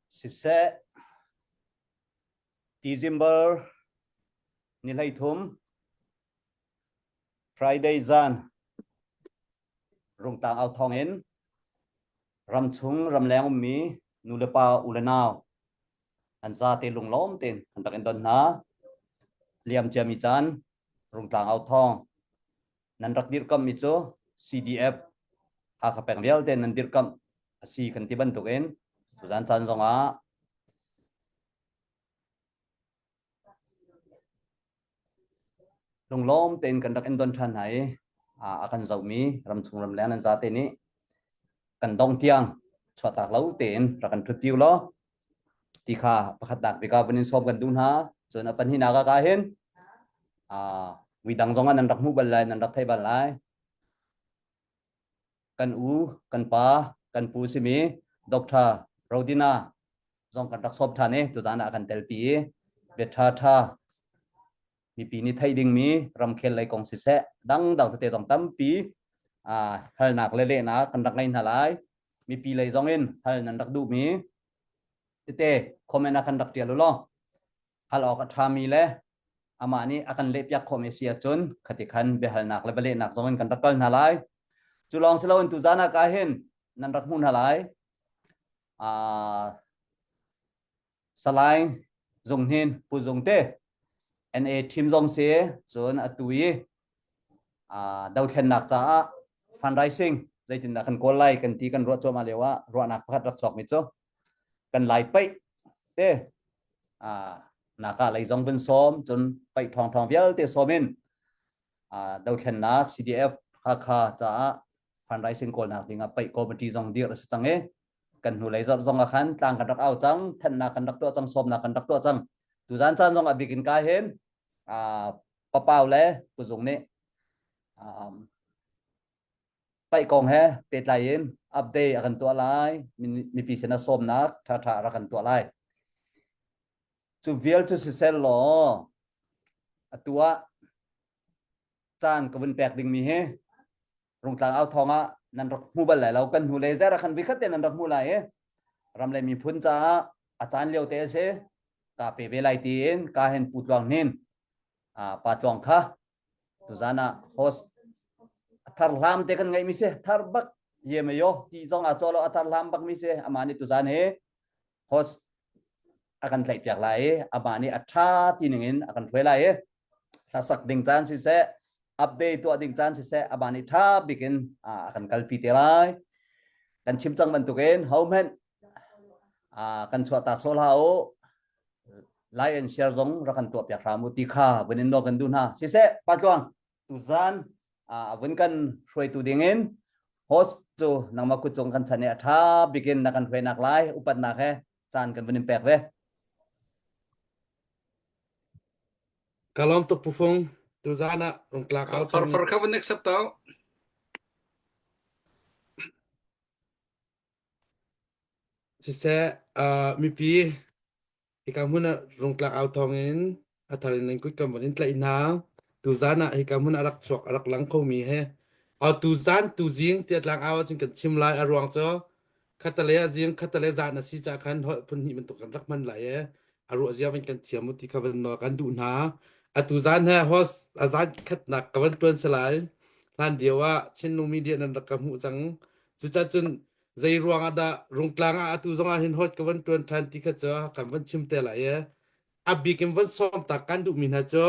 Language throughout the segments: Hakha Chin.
Siseh, December ni 13 Friday zan Rungtlang au thawng in ramchung ramleng ummi nu le pa u le nau an zate lunglawm tein an rak in don hna. Liam ciami caan Rungtlang au thawng nan rak dirkammi cu CDF Hakha peng vialte nan dirkamh a si kan ti bantukin tuzan caan zongah lunglawm tein kan rak in don ṭhan hna i a kan zohmi ramchung ramleng nan zate nih kan dong tiang chuahtak lo tein rak kan ṭhutpi u law ti kha pakhatnak bik ah vun in sawm kan duh hna. Cun a pahnihnak ah ka hin midang zong ah nan rak hmuh bal lai, nan rak thei bal lai. Kan u, kan pa, kan pu simi Dr. Rodina zong kan rak sawm ṭhan i tuzan ah kan telpi i bia ṭha ṭha mipi nih theih dingmi ramkhel lei kong siseh dangdang tete zong tampi halnak le lehnak kan rak ngei hna lai. Mipi lei zong in hal nan rak duhmi tete comment ah kan rak ṭial u law hal awk a ṭhami le amah nih a kan lehpiak khawhmi si ahcun khati khan biahalnak le bialehnak zong in kan rak kal hna lai. Cu lawng si loin tuzan ah ka hin nan rak hmuh hna lai. Salai Zung Hnin Pu Zung te NA team zong si cun atu i dothlennak caah fundraising zeitindah kan kawl lai kan ti kan ruah cuahmah lio ah ruahnak pakhat rak chuakmi cu kan lai paih te naka lei zong vun sawm cun paih ṭhawng ṭhawng vialte sawm in dothlennak CDF Hakha caah fundraising kawlnak dingah paih committee zong dir a si cang i kan hnulei zarh zong ah khan tlang kan rak au cang thanhnak kan rak tuah cang sawmnak kan rak tuah cang tuzan caan zong a bik in ka hin papau le puzung nih paih kong he pehtlai in update a kan tuah lai mipi sin a sawmnak ṭhaṭha a rak kan tuah lai cu vial cu sisel law atu ah caan ka vun pek dingmi hi Rungtlang au thawng ah nan rak hmu bal lai lo kan hnu le zer ah khan vikhat te nan rak hmu lai i ram le miphun caah a caan lio te a si ka pe ve lai tiin ka hen pu tluang hnin pa tluang kha tuzan ah host a thar hlam te kan ngeih mi si thar bak ye me yo ti zong a cholo a thar hlam bak mi si ama nih tuzan hi host a kan tlaih piak lai i amah nih a ṭha ti ning in a kan hruai lai i hlasak ding caan siseh update tuah ding caan siseh amah nih ṭha bik in a kan kalpi te lai kan chim cang bantukin hohmanh kan chuahtak sawh hlah u like and share zong rak kan tuah piak hram u ti kha vun in nawl kan duh hna siseh pa tluang tuzan vun kan hruaitu ding in host cu nangmah kut cung kan chan i a ṭha bik in na kan hruainak lai upatnak he caan kan vun in pek ve. Ka lawm tuk Pu Fung. Tuzan ah rungtlak au Far far kha vun accept tau. Siseh, uh, mipi Hika hmun ah rungtlak au thawngin a thar in nan kut kan von in tlaih hna. Tuzan ah hika hmun ah a rak chuak a rak lang khomi he au tuzan tuzing tiah tlang au ahcun kan chim lai a ruang cu khatale ah zing khatale zan a si caah khan holh phun hnih bantuk kan rak hman lai i a ruah zia van kan thiam u ti kha van nawl kan duh hna. Atu zan he host a zan khatnak ka van tuan salai. Hlan lio ah Chinlung Media nan rak ka hmuh cang. Cucaah cun Zei ruang ah dah Rungtlang ah atu zong ah hin hot ka van ṭuan ṭhan ti kha cu kan van chim te lai i a bik in van sawm tak kan duhmi hna cu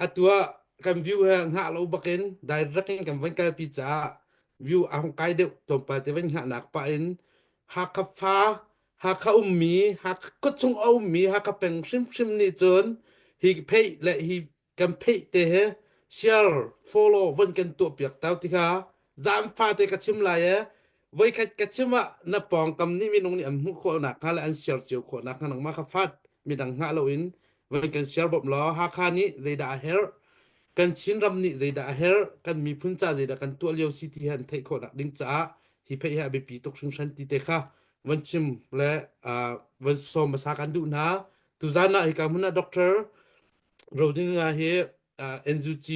atu ah kan view he hngah lo bakin direct in kan van kalpi caah view a hung kai deuh tlawmpal te van hngahnak pah in Hakha fa Hakha ummi Hakha khuachung a ummi Hakha peng hrimhrim nih cun hi pheih le hi kan pheih te he share follow von kan tuah piak tau ti kha zan fate ka chim lai e voikhat ka chim ah na pawngkam nih minung nih an hmuh khawh nak hnga le an share cio khawh nak hnga nangmah kha fat midang hngah loin von kan share bawmh law Hakha nih zeidah a herh kan Chin ram nih zeidah a herh kan miphun ca zeidah kan tuah lio si ti he an theih khawh nak ding caah hi pheih hi a biapi tuk hringhran ti te kha von chim le von sawm hmasa kan duh hna tuzan ah hika hmun ah doctor Rodinga hi NUG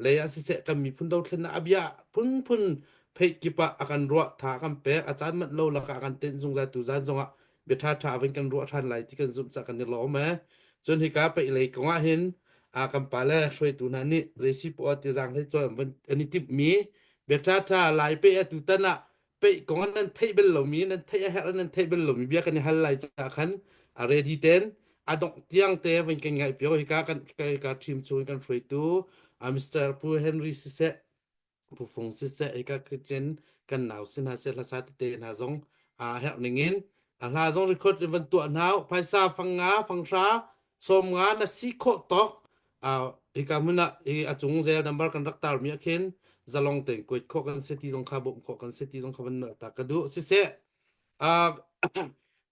lei ah siseh kan miphun dothlennak a bia phunphun Pheih kip ah a kan ruah, tha a kan pek, a caan manh lo lakah a kan tenh zungzal tu zan zongah bia ṭhaṭha vin kan ruah ṭhan lai ti kan zumh caah kan i lawm ee. Cun hika peih lei kong ah hin a kan pale hruaitu hna nih zei si poah ti zaang hlei cawi an van an i timhmi bia ṭhaṭha lai peih atu tan ah peih kong ah nan theih bel lomi nan theih a herh nan theih bel lomi bia kan i hal lai caah khan a ready ten a dongh tiang te van kan ngaih pio hika kan hika team chung kan hruaitu Mr. Pu Henry siseh Pufung siseh hika Christian kan nau sin hna seh hlasa tete hna zong a herh ning in a hla zong record in van tuah hna phaisa fang nga fang hra sawm nga na si khawh tawk hika hmun ah hi a cung zel number kan rak tar mi ah khin zalong tein kuat khawh kan si ti zong kha bawmh khawh kan si ti zong kha van ta ka duh siseh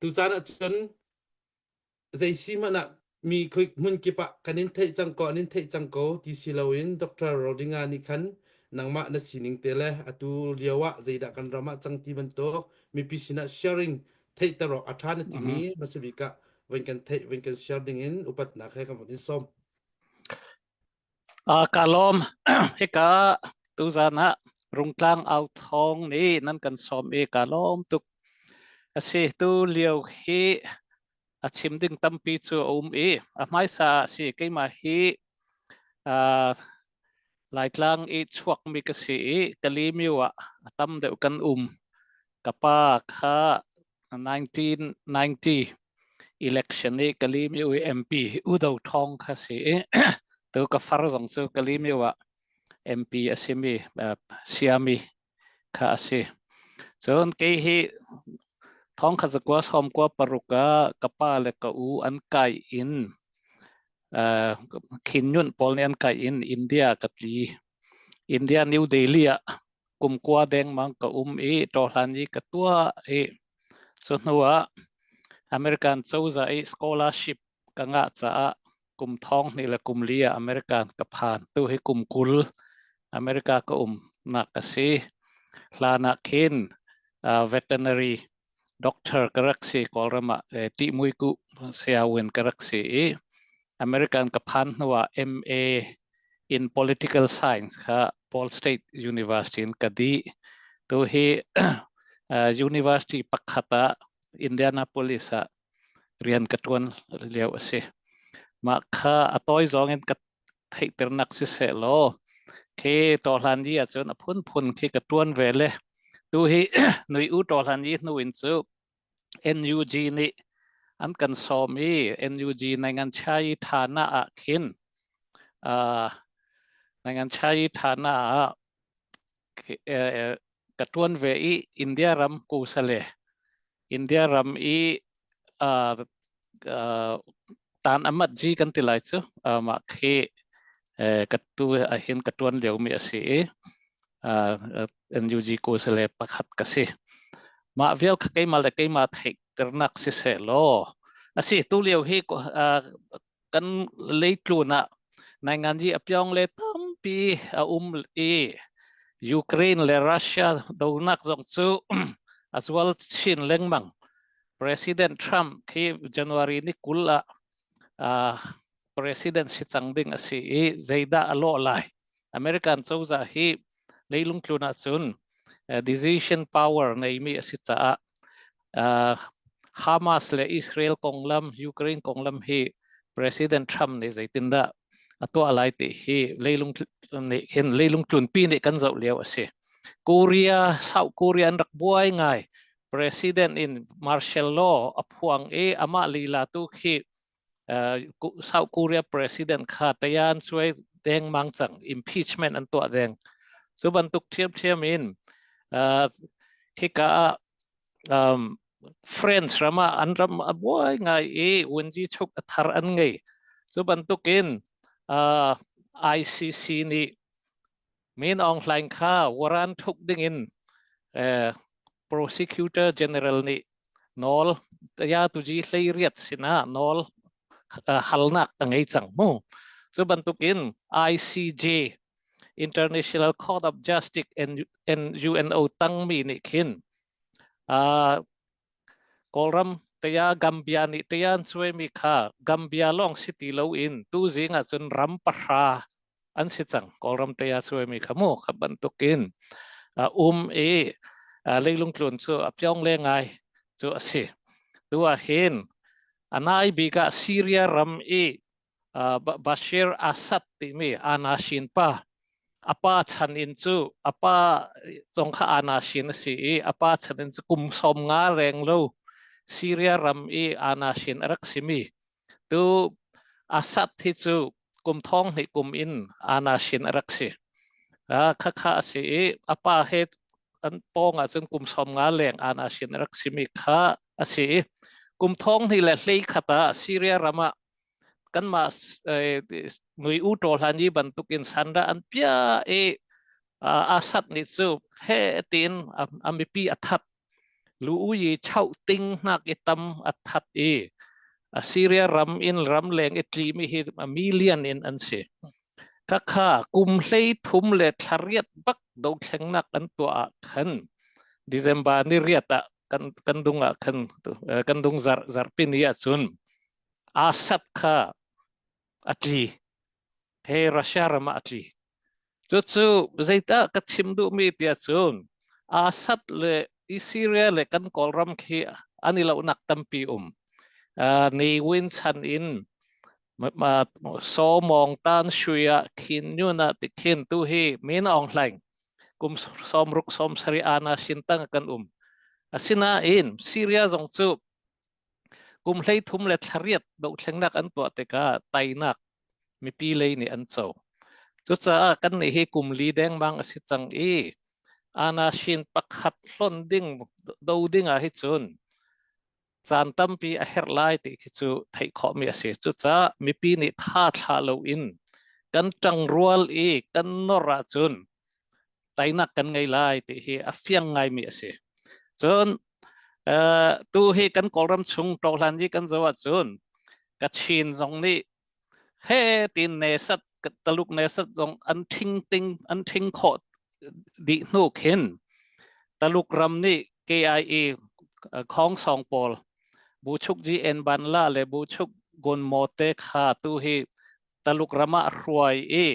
tu caan ah cun zei si hmanh ah mi khoi hmun kip ah kan in theih cang ko an in theih cang ko ti si loin Dr. Rodinga nih khan nangmah na sining te le atu lio ah zeidah kan ram ah cang ti bantuk mipi sinah sharing theihter awk a ṭha na timi hmasabik ah van kan theih van kan share ding in upatnak he kan von in sawm. Ka lawm. Hika tuzan ah Rungtlang au thawng nih nan kan sawm i ka lawm tuk. A si tu lio hi a chim ding tampi cu a um i a hmaisa ah si keimah hi uh, Laitlang i chuakmi ka si i Kalimyo ah a tam deuh kan um. Ka pa kha 1990 election i Kalimyo i MP Udo Thawng kha si i tu ka far zong cu Kalimyo ah MP a simi siami kha a si. Cun kei hi thong kha zakua sawm kua paruk ah ka pa le ka u an kai in Khin Nyunt pawl nih an kai in India ka tli. India New Delhi ah kum kua dengmang ka um i ṭawhlan i ka tuah i cu hnu ah American cozah i scholarship ka ngah caah kum thong hnih le kum li ah American ka phan. Tu hi kum 20 America ka um nak a si. Hlan ah khin veterinary doctor ka rak si Kawlram ah tihmui ku siawin ka rak si i American ka phan hnu ah MA in political science kha Ball State University in ka dih. Tu hi university pakhat ah Indianapolis ah rian ka ṭuan lio a si. Mah kha a tawi zong in ka theihternak siseh law khi tawhlan i ahcun a phunphun khi ka ṭuan ve le tu hi nui u tawhlan i hnu in cu NUG nih an kan sawm i NUG nai chai thana ah khin nai chai thana ah ka ṭuan ve i India ram kusale India ram i tan amat ji kan ti lai cu mah khi ka tu ahhin ka ṭuan liomi a si i NUG kusale pakhat ka si. Mah vial kha keimah le keimah theihternak siseh law a si tu lio hi kan leitlun ah nainganzi a pyong le tampi a um i Ukraine le Russia donak zong cu a zual chin lengmang. President Trump khi January ni 20 ah president si cang ding a si i zeidah a lawh lai? American cozah hi leilung tlun ahcun decision power neimi a si caah Hamas le Israel konglam, Ukraine konglam hi President Trump nih zeitindah a tuah lai ti hi leilung nih hin leilung tlunpi nih kan zoh lio a si. Korea, South Korea an rak buai ngai. President in martial law a phuang i amah lila tu khi South Korea president kha tayan suai dengmang cang impeachment an tuah deng cu bantuk ṭhiamṭhiam in khika ah France ram ah an ram a buai ngai i Wenji chuk a thar an ngei cu bantukin ICC nih Min Aung Hlaing kha waran thuk dingin prosecutor general nih nawl ya tuji hleiriat sinah nawl halnak a ngei cang mu. Cu bantukin ICJ International Court of Justice and UNO tangmi nih khin Kawlram tiah Gambia nih tiah an suaimi kha Gambia lawng si ti loin tuzing ahcun ram pahra an si cang. Kawlram tiah suaimi kha mu kha bantukin. um i leilung tlun cu a pyong le ngai cu a si. Tu ah hin a nai bik ah Syria ram i Bashir Assad timi Anashin pa a pa chan in cu a pa zong kha Anashin a si i a pa chan in cu kum 50 reng lo Syria ram i Anashin a rak simi tu Assad hi cu kum thong hnih kum in Anashin a rak si. Khakha a si i a pa he an pawng ahcun kum 50 leng Anashin a rak simi kha a si i kum thong hnih le hlei khat ah Syria ram ah kanmah nui u ṭaw hlan i bantukin sanra an pia i Assad nih cu he tiin a mipi a that lu u yi chauh ting hnak i tam a that i Syria ram in ramleng i tlimi hi million in an si. Khakha kum hlei thum le thlariat bak dothlengnak an tuah ah khan December ni riat ah kan kan dung ah khan kan dung zar zarpi ni ah cun Assad kha a tli. He Russia ram ah a tli. Cucu zeidah ka chim duhmi tiah cun Assad le Syria le kan Kawlram khi an i lonak tampi um. Uh, Ne Win chan in so mong tan shui ah khin nyun ah ti khin tu hi Min Aung Hlaing kum 60 70 ana sin tang kan um. Asinain Syria zong cu Kum 33 le thlariat dohthlengnak an tuah tikah teinak mipi lei nih an co. Cucaah kannih hi kum li dengmang a si cang i anashin pakhat hlon ding do ding ah hi cun caan tampi a herh lai ti khi cu theih khawhmi a si. Cucaah mipi nih tha thlah loin kan ṭangrual i kan nor ahcun teinak kan ngei lai ti hi a fiang ngaimi a si. Cun uh, tu hi kan Kawlram chung ṭohlan i kan zoh ahcun Kachin zong nih he tin nesat Taluk nesat zong an ṭhing ting an ṭhing khawh dih hnu khin Taluk ram nih KIA khong song pawl Buchuk GN Banla le Buchuk Gun Mote kha tu hi Taluk ram ah hruai i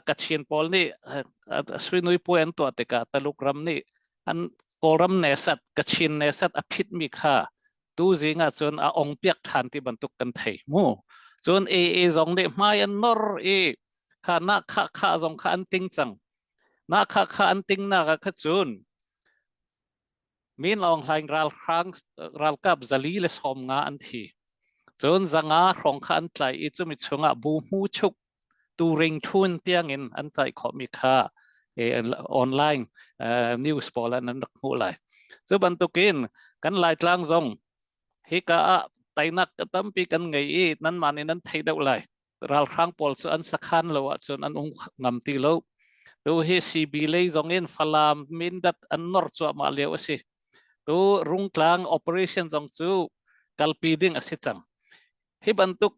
Kachin pawl nih suinui puai an tuah tikah Taluk ram nih an Kawlram nesat Kachin nesat a phitmi kha tu zing ah cun a ong piak ṭhan ti bantuk kan thei mu. Cun AA zong nih hmai an nor i kha na kha kha zong kha an ting cang. Na kha kha an ting nak ah kha cun Min Aung Hlaing ralhrang ralkap 450 an thi. Cun 500 hrawng kha an tlaih i cumi chungah bu hmu chuk turing thun tiangin an tlaih khawhmi kha online news pawl ah nan rak hmuh lai. Cu bantukin kan Laitlang zong hika ah teinak tampi kan ngei i nanmah nih nan thei deuh lai. Ralhrang pawl cu an sakhan lo ahcun an um ngam ti lo. Tu hi CB lei zong in Falam Mindat an nor cuahmah lio a si. Tu Rungtlang operation zong cu kalpi ding a si cang. Hi bantuk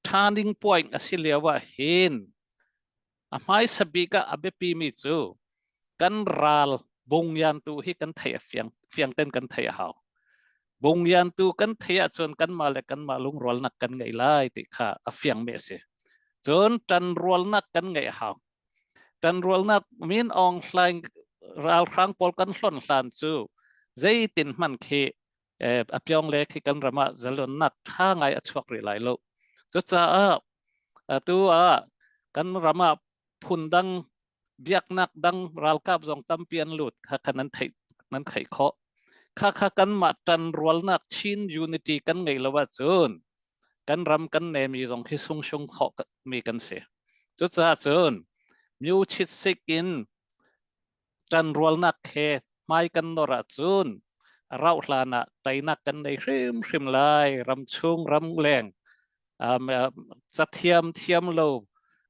turning point a si lio ah hin A hmaisa bik ah a biapimi cu kan ral bungyantu hi kan theih a fiang, fiangten kan theih a hau. Bungyantu kan theih ahcun kanmah le kanmah lungrualnak kan ngei lai ti kha a fiangmi a si. Cun ṭanrualnak kan ngeih a hau. Ṭanrualnak Min Aung Hlaing ralhrang pawl kan hlon hlan cu zeitin hmanh khi a pyong le khi kan ram ah zalonnak ṭha ngai a chuak rih lai lo. Cucaah atu ah kan ram ah phundang biaknak dang ralkap zong tampi an lut kha kha nan theih nan theih khawh. Kha kha kanmah ṭanrualnak Chin unity kan ngeih lo ahcun kan ram kan nemi zong khi sungsung khawh mi kan si. Cucaah cun myu chit sik in ṭanrualnak he hmai kan nor ahcun a rauh hlan ah teinak kan nei hrimhrim lai. Ramchung ramleng um, cathiam thiam lo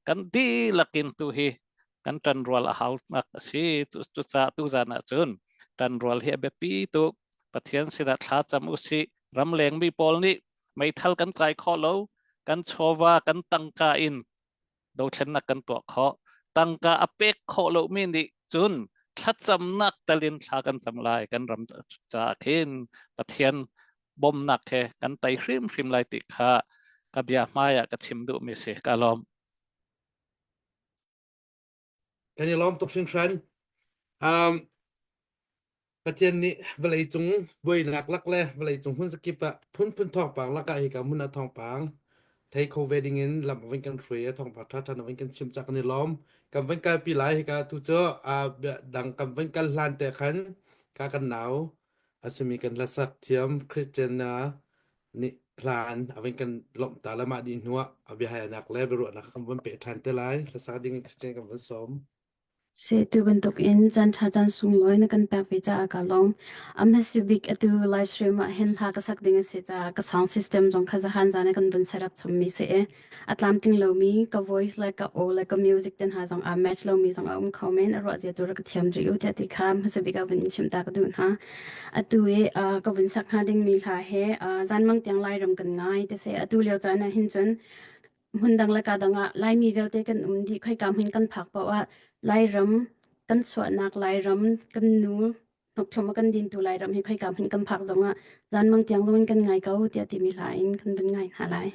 kan dihlak in tu hi kan ṭanrual a haunak a si. Cucaah tuzan ahcun ṭanrual hi a biapi tuk. Pathian sinah thla cam usih. Ramleng mi pawl nih meithal kan kai khawh lo, kan chawva, kan tangka in dothlennak kan tuah khawh. Tangka a pek khawh lomi nih cun thlacamnak telin thla kan cam lai kan ram caah khin Pathian bawmnak he kan tei hrimhrim lai ti kha ka bia hmai ah ka chim duhmi si ka lawm. Kan i lawm tuk hringhran. Um, Pathian nih vawleicung buainak lak le vawleicung hmun zakip ah phunphun thawngpang lakah hika hmun ah thawngpang thei kho ve dingin lam a vun kan hruai i thawngpang ṭhaṭha na vun kan chim cak kan i lawm. Kan vun kalpi lai hika tu cu bia dang kan vun kal hlan te khan ka kan nau a simi kan hlasak thiam Christian nih hlan a vun kan lawmh ta le mah dih hnuah a biahalnak le biaruahnak kan vun peh ṭhan te lai. Hlasak ding in Christian kan vun sawm. Si, tu bantukin caan ṭha caan sunglawi na kan pek ve caah kaa lawm. A hmasa bik atu live stream ah hin hla ka sak ding a si caah ka sound system zong kha zahan zan ah kan vun set up chommi si i a tlamtling lomi ka voice le ka aw le ka music te hna zong aa match lomi zong a um kho men. A ruah zia tu rak ka thiam rih u tiah ti kha hmasa bik ah vun in chimh ta ka duh hna. Atu i ka vun sak hnga dingmi hla he zanmang tiang Lairam kan ngai ti si. Atu lio caan ah hin cun Hmundang le kadang ah Laimi vialte kan um dih. Khoika hmun kan phak paoh ah Lairam kan chuahnak Lairam kan nu hnukthum a kan dintu Lairam hi khoika hmun kan phak zongah zanmang tiang zongin kan ngai ko tiah timi hla in kan vun ngai hna lai.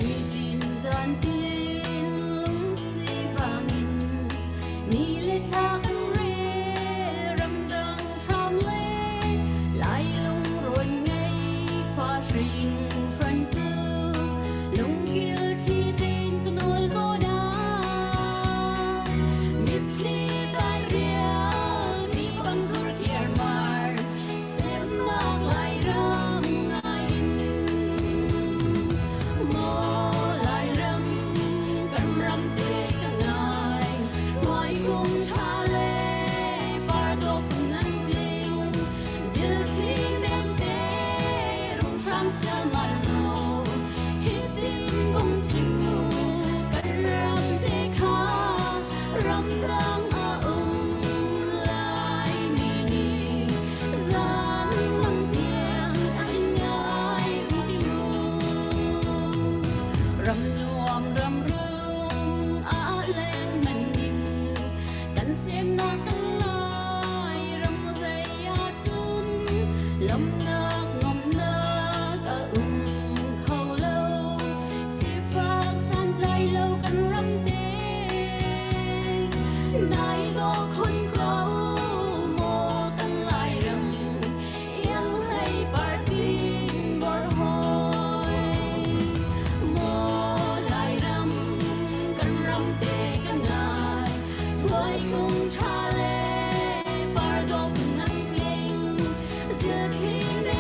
Nitin zantin lungsivang in ni le thla kan rel ramdang hram le lai lungrawn ngei fa hringhran cu lungkil thi tein ka nawl zaw na mitthli dai rial ti bang zur kiar mar semnak Lairam ngai in maw Lairam kan ram te ka ngai hnuai kum ṭha le par dawh nan tling Zilthli nemte runghrang chialmal lo hitin vung chim u kan ram te kha ramdang a um lai mi nih zan mang tiang an ngai ti mu ram nuam ram rum a leng man ning kan semnak kan lai ram hlei ahcun lawmhnak nuamhnak a um kho lo sifak santlai lo kan ram te nai dawh khun ko maw kan Lairam iang hlei partin bor hoi maw Lairam kan ram te kan ngai Hnuaikum ṭha le par dawh nan tling, zilthli.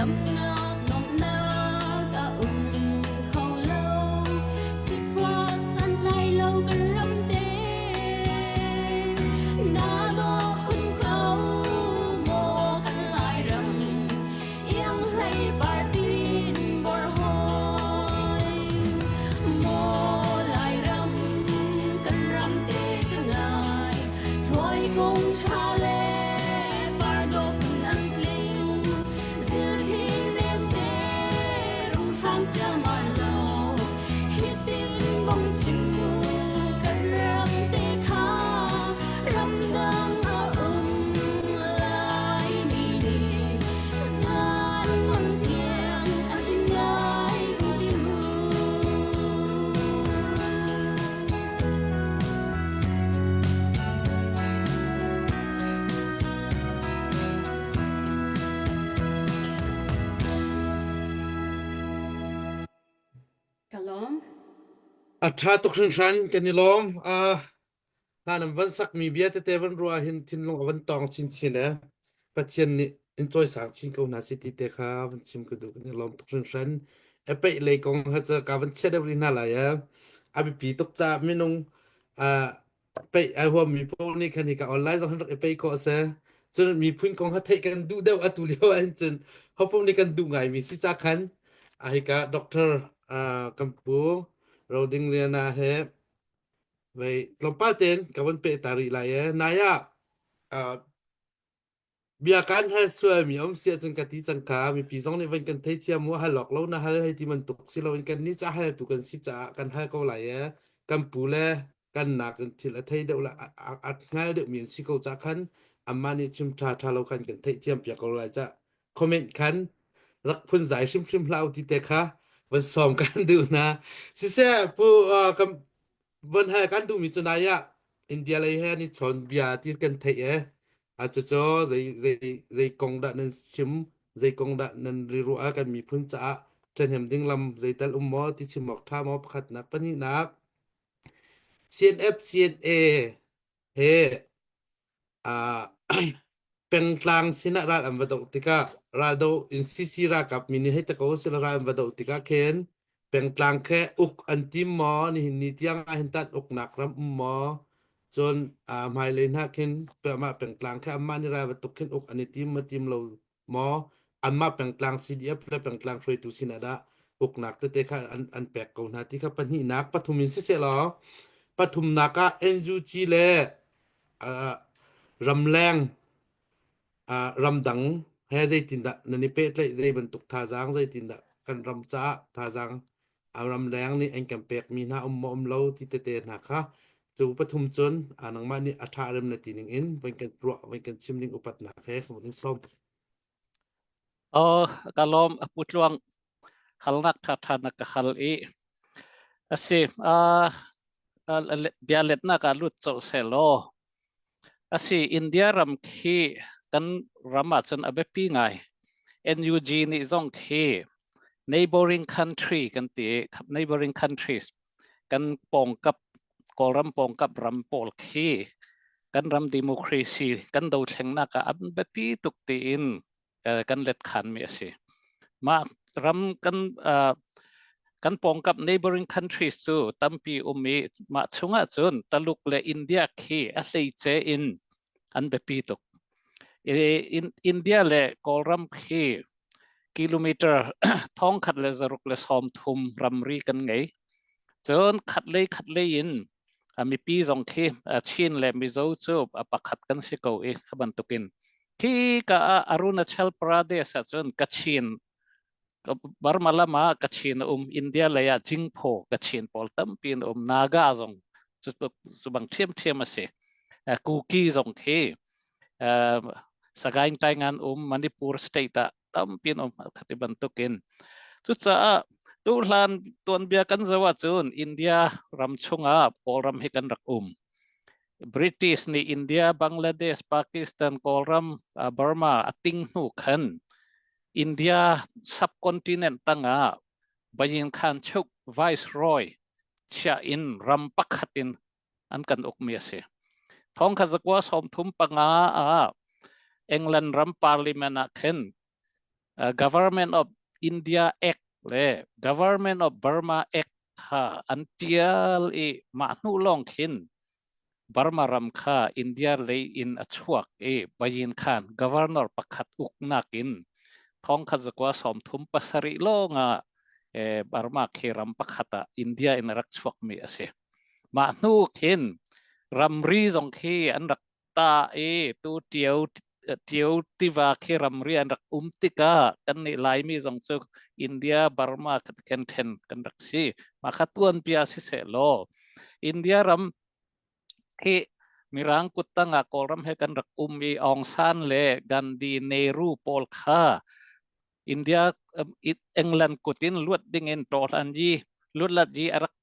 Damnak nuamhnak a um kho lo. Sifak santlai lo kan ram te. Na dawh khun ko maw kan Lairam. Iang hlei partin bor hoi. Maw Lairam kan ram te ka ngai. Hluai kung ṭha le par dawh phun an tling. Zilthing nemte runghrang siaman lo. Hitin vong chim kan ram te kha ramdang a um laimi nih zan hmun tiang an in ngai ti mu. Ka lawm. A ṭha tuk hringhran kan i lawm. Uh, hna nan van sakmi bia tete van ruah hin thinlung a van tawng chinchin e. Pathian nih in cawisang chin ko hna si ti te kha van chim ka duh kan i lawm tuk hringhran. E peih lei kong ha ca ka van chia deuh rih hna lai e. A biapi tuk ca minung uh, peih ai huammi paoh nih khan hika online zong hin rak i peih khawh a si. Cun miphun kong ha theih kan duh deuh atu lio ahhin cun hopaoh nih kan duh ngaimi si ca khan a hika doctor uh, kan pu Roding Liana he vei tlawmpal tein ka van peh ta rih lai e. Nai ah uh, Bia kan hal sualmi a um si ahcun ka ti cang kha mipi zong nih van kan theithiam mu hal awk lo na hal hei ti bantuk si loin kan nih ca haltu kan si caah kan hal ko lai e kan pu le kan nak in thil a thei deuh le a, a, a hngal deuhmi an si ko ca khan amah nih chim ṭha ṭha lo khan kan theihthiam piak ko lai ca comment khan rak phunzai hrimhrim hlah u ti te kha van sawm kan duh hna siseh pu uh, kan Von he kan duhmi cu nai ah India lei he an i chawn bia ti kan theih e. A cucu zei zei zei kong dah nan chim, zei kong dah nan riruah ah kan miphun caah ṭhahnem ding lam zeital um maw ti chim awk ṭha maw pakhatnak pahnihnak CNF CNA he uh, pengtlang sinah ral an va doh tikah raldo in CC ralkap mi nih hei te ko sila ral an va doh tikah khin pengtlang khe uk an tim maw nihin ni tiang ah hin tan uknak ram um maw cun uh, hmailei hna khin mah pengtlang khe amah nih ral va tuk khin uk an i tim ma tim lo maw anmah pengtlang CDF le pengtlang hruaitu sinah dah uknak tete kha an, an pek ko hna ti kha pahnihnak pathum in siseh law pathumnak ah NUG le uh, ramleng uh, ramdang he zeitindah nan i pehtlaih zei bantuk thazaang zeitindah kan ram caah thazaang ramleng nih an kan pekmi hna um maw um lo ti tete hna kha cu pathum cun nangmah nih a ṭha rem na ti ning in van kan ruah van kan chim ding upatnak he kan in sawm. Oh, ka lawm a pu tluang halnak ṭha ṭha na ka hal i a si uh, bia letnak ah lut colh seh law a si India ram khi kan ram ahcun a biapi ngai NUG nih zong khi neighboring country kan ti i neighboring countries kan pawngkap Kawlram pawngkap ram pawl khi kan ram democracy kan dothlengnak ah an biapi tuk tiin kan let khanmi a si. Mah ram kan kan pawngkap neighboring countries cu tampi um i mah chungah cun Taluk le India khi a hleice in an biapi tuk. India le Kawlram khi kilometer 1630 ramri kan ngei. Cun khatlei khatlei in mipi zong khi Chin le Mizo cu pakhat kan si ko i kha bantukin khi ka ah Arunachal Pradesh ah cun Kachin Burma lam ah Kachin a um India lei ah Jingpho Kachin pawl tampi an um Naga zong cu bang ṭhiamṭhiam a si Kuki zong khi Sagaing Taingan um Manipur state ah tampi an um khati bantukin cucaah tuhlan tuanbia kan zoh ahcun India ram chungah Kawlram hi kan rak um British nih India, Bangladesh, Pakistan, Kawlram, Burma a ting hnu khan India subcontinent tangah Bayin Khan Chuk Viceroy chia in ram pakhat in an kan ukmi a si. Thongkhat zakua 35 ah England ram parliament ah khin Government of India Act le Government of Burma Act kha an tial i mah hnu lawng khin Burma ram kha India lei in a chuak i Bayin Khan governor pakhat uknak in 1937 lawng ah Burma khi ram pakhat ah India in a rak chuakmi a si. Mah hnu khin ramri zong khi an rak ta i tu Ṭio Ṭio tiva khi ramri an rak um tikah kannih Laimi zong cu India Burma kan ṭhen kan rak si. Mah kha tuanbia siseh law India ram khi Mirang kuttang ah Kawlram he kan rak um i Aung San le Gandhi Nehru pawl kha India England kut in luat ding in ṭawhlan yi luatlat yi a rak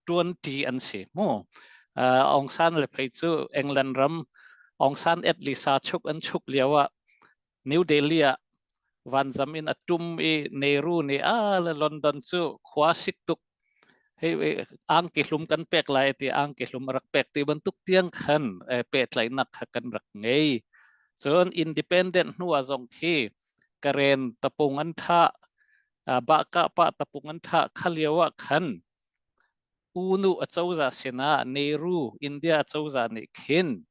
ṭuanṭi an si mu. Aung San le phei cu England ram Aung San et Lisa chuk an chuk lio ah New Delhi ah vanzam in a tum i Nehru nih a le London cu khua sik tuk hei angki hlum kan pek lai ti angki hlum a rak pek ti bantuk tiang khan pehtlaihnak kha kan rak ngei. Cun independent hnu ah zong khi Karen tapung an thah Bahkah pa tapung an thah kha lio ah khan U Nu acozah sinah Nehru India acozah nih khin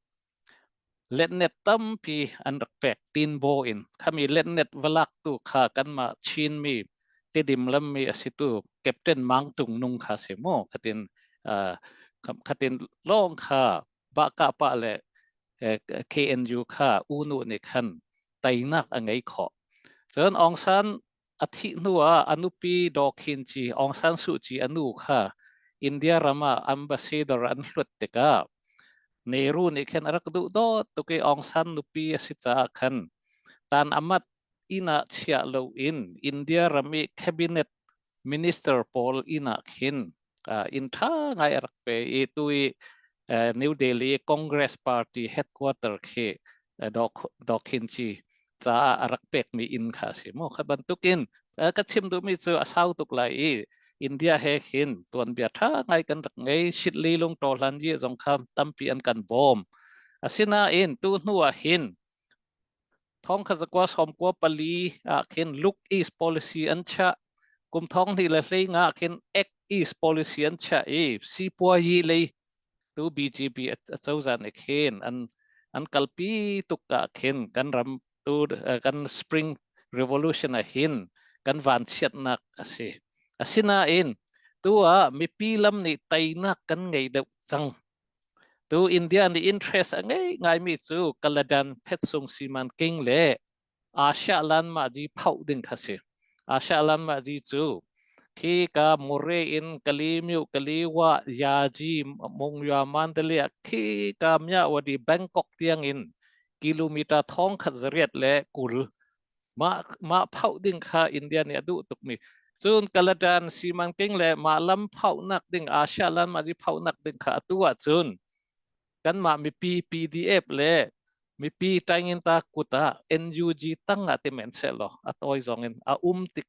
letnet tampi an rak pek tinbaw in khami letnet valak tu kha kanmah Chinmi Tedim lammi a si tu Captain Mang Tung Nung kha si mu khatin khatin lawng kha Bahkah pa le KNU kha U Nu nih khan teinak a ngei khawh. Cun Aung San a thih hnu ah a nupi Daw Khin Ci Aung San Suu Kyi a nu kha India ram ah ambassador an hlut tikah Nehru nih khin a rak duh dawt tuk i Aung San nupi a si caah khan tan amat inn ah chiah loin India ram i cabinet minister pawl inn ah khin inn ṭha ngai a rak pe i tu i New Delhi Congress Party headquarter khi Daw Khin Ci caah a rak pekmi inn kha a si mu. Kha bantukin ka chim duhmi cu a sau tuk lai i India he khin tuanbia ṭha ngai kan rak ngei. Shitli lung ṭawhlan yi zong kha tampi an kan bawm. Asinain tu hnu ah hin Thong kha zakua 94 ah khin Look East policy an chiah. Kum thong hnih le hlei nga ah khin Act East policy an chiah i sipuayi lei tu BGB acozah nih khin an an kalpi tuk ah khin kan ram tu kan Spring Revolution ah hin kan vanchiatnak a si. Asinain tu ah mipi lam nih teinak kan ngei deuh cang. Tu India nih interest a ngei ngaimi cu Kaladan Phetsung Siman King le Asia Lanmahji phoh ding kha si. Asia Lanmahji cu khi ka Mure in Kalimyu Kaliwa Yaji Mungya Mandalay khi ka Myawaddy Bangkok tiang in kilometer 1820 Mah mah phoh ding kha India nih a duh tukmi. Cun Kaladan Simangking le mah lam phohnak ding Asia lam a phohnak ding kha atu ahcun kanmah mipi PDF le mipi Tainginta kut ah NUG tang ah ti men seh law a tawi zong in a um tik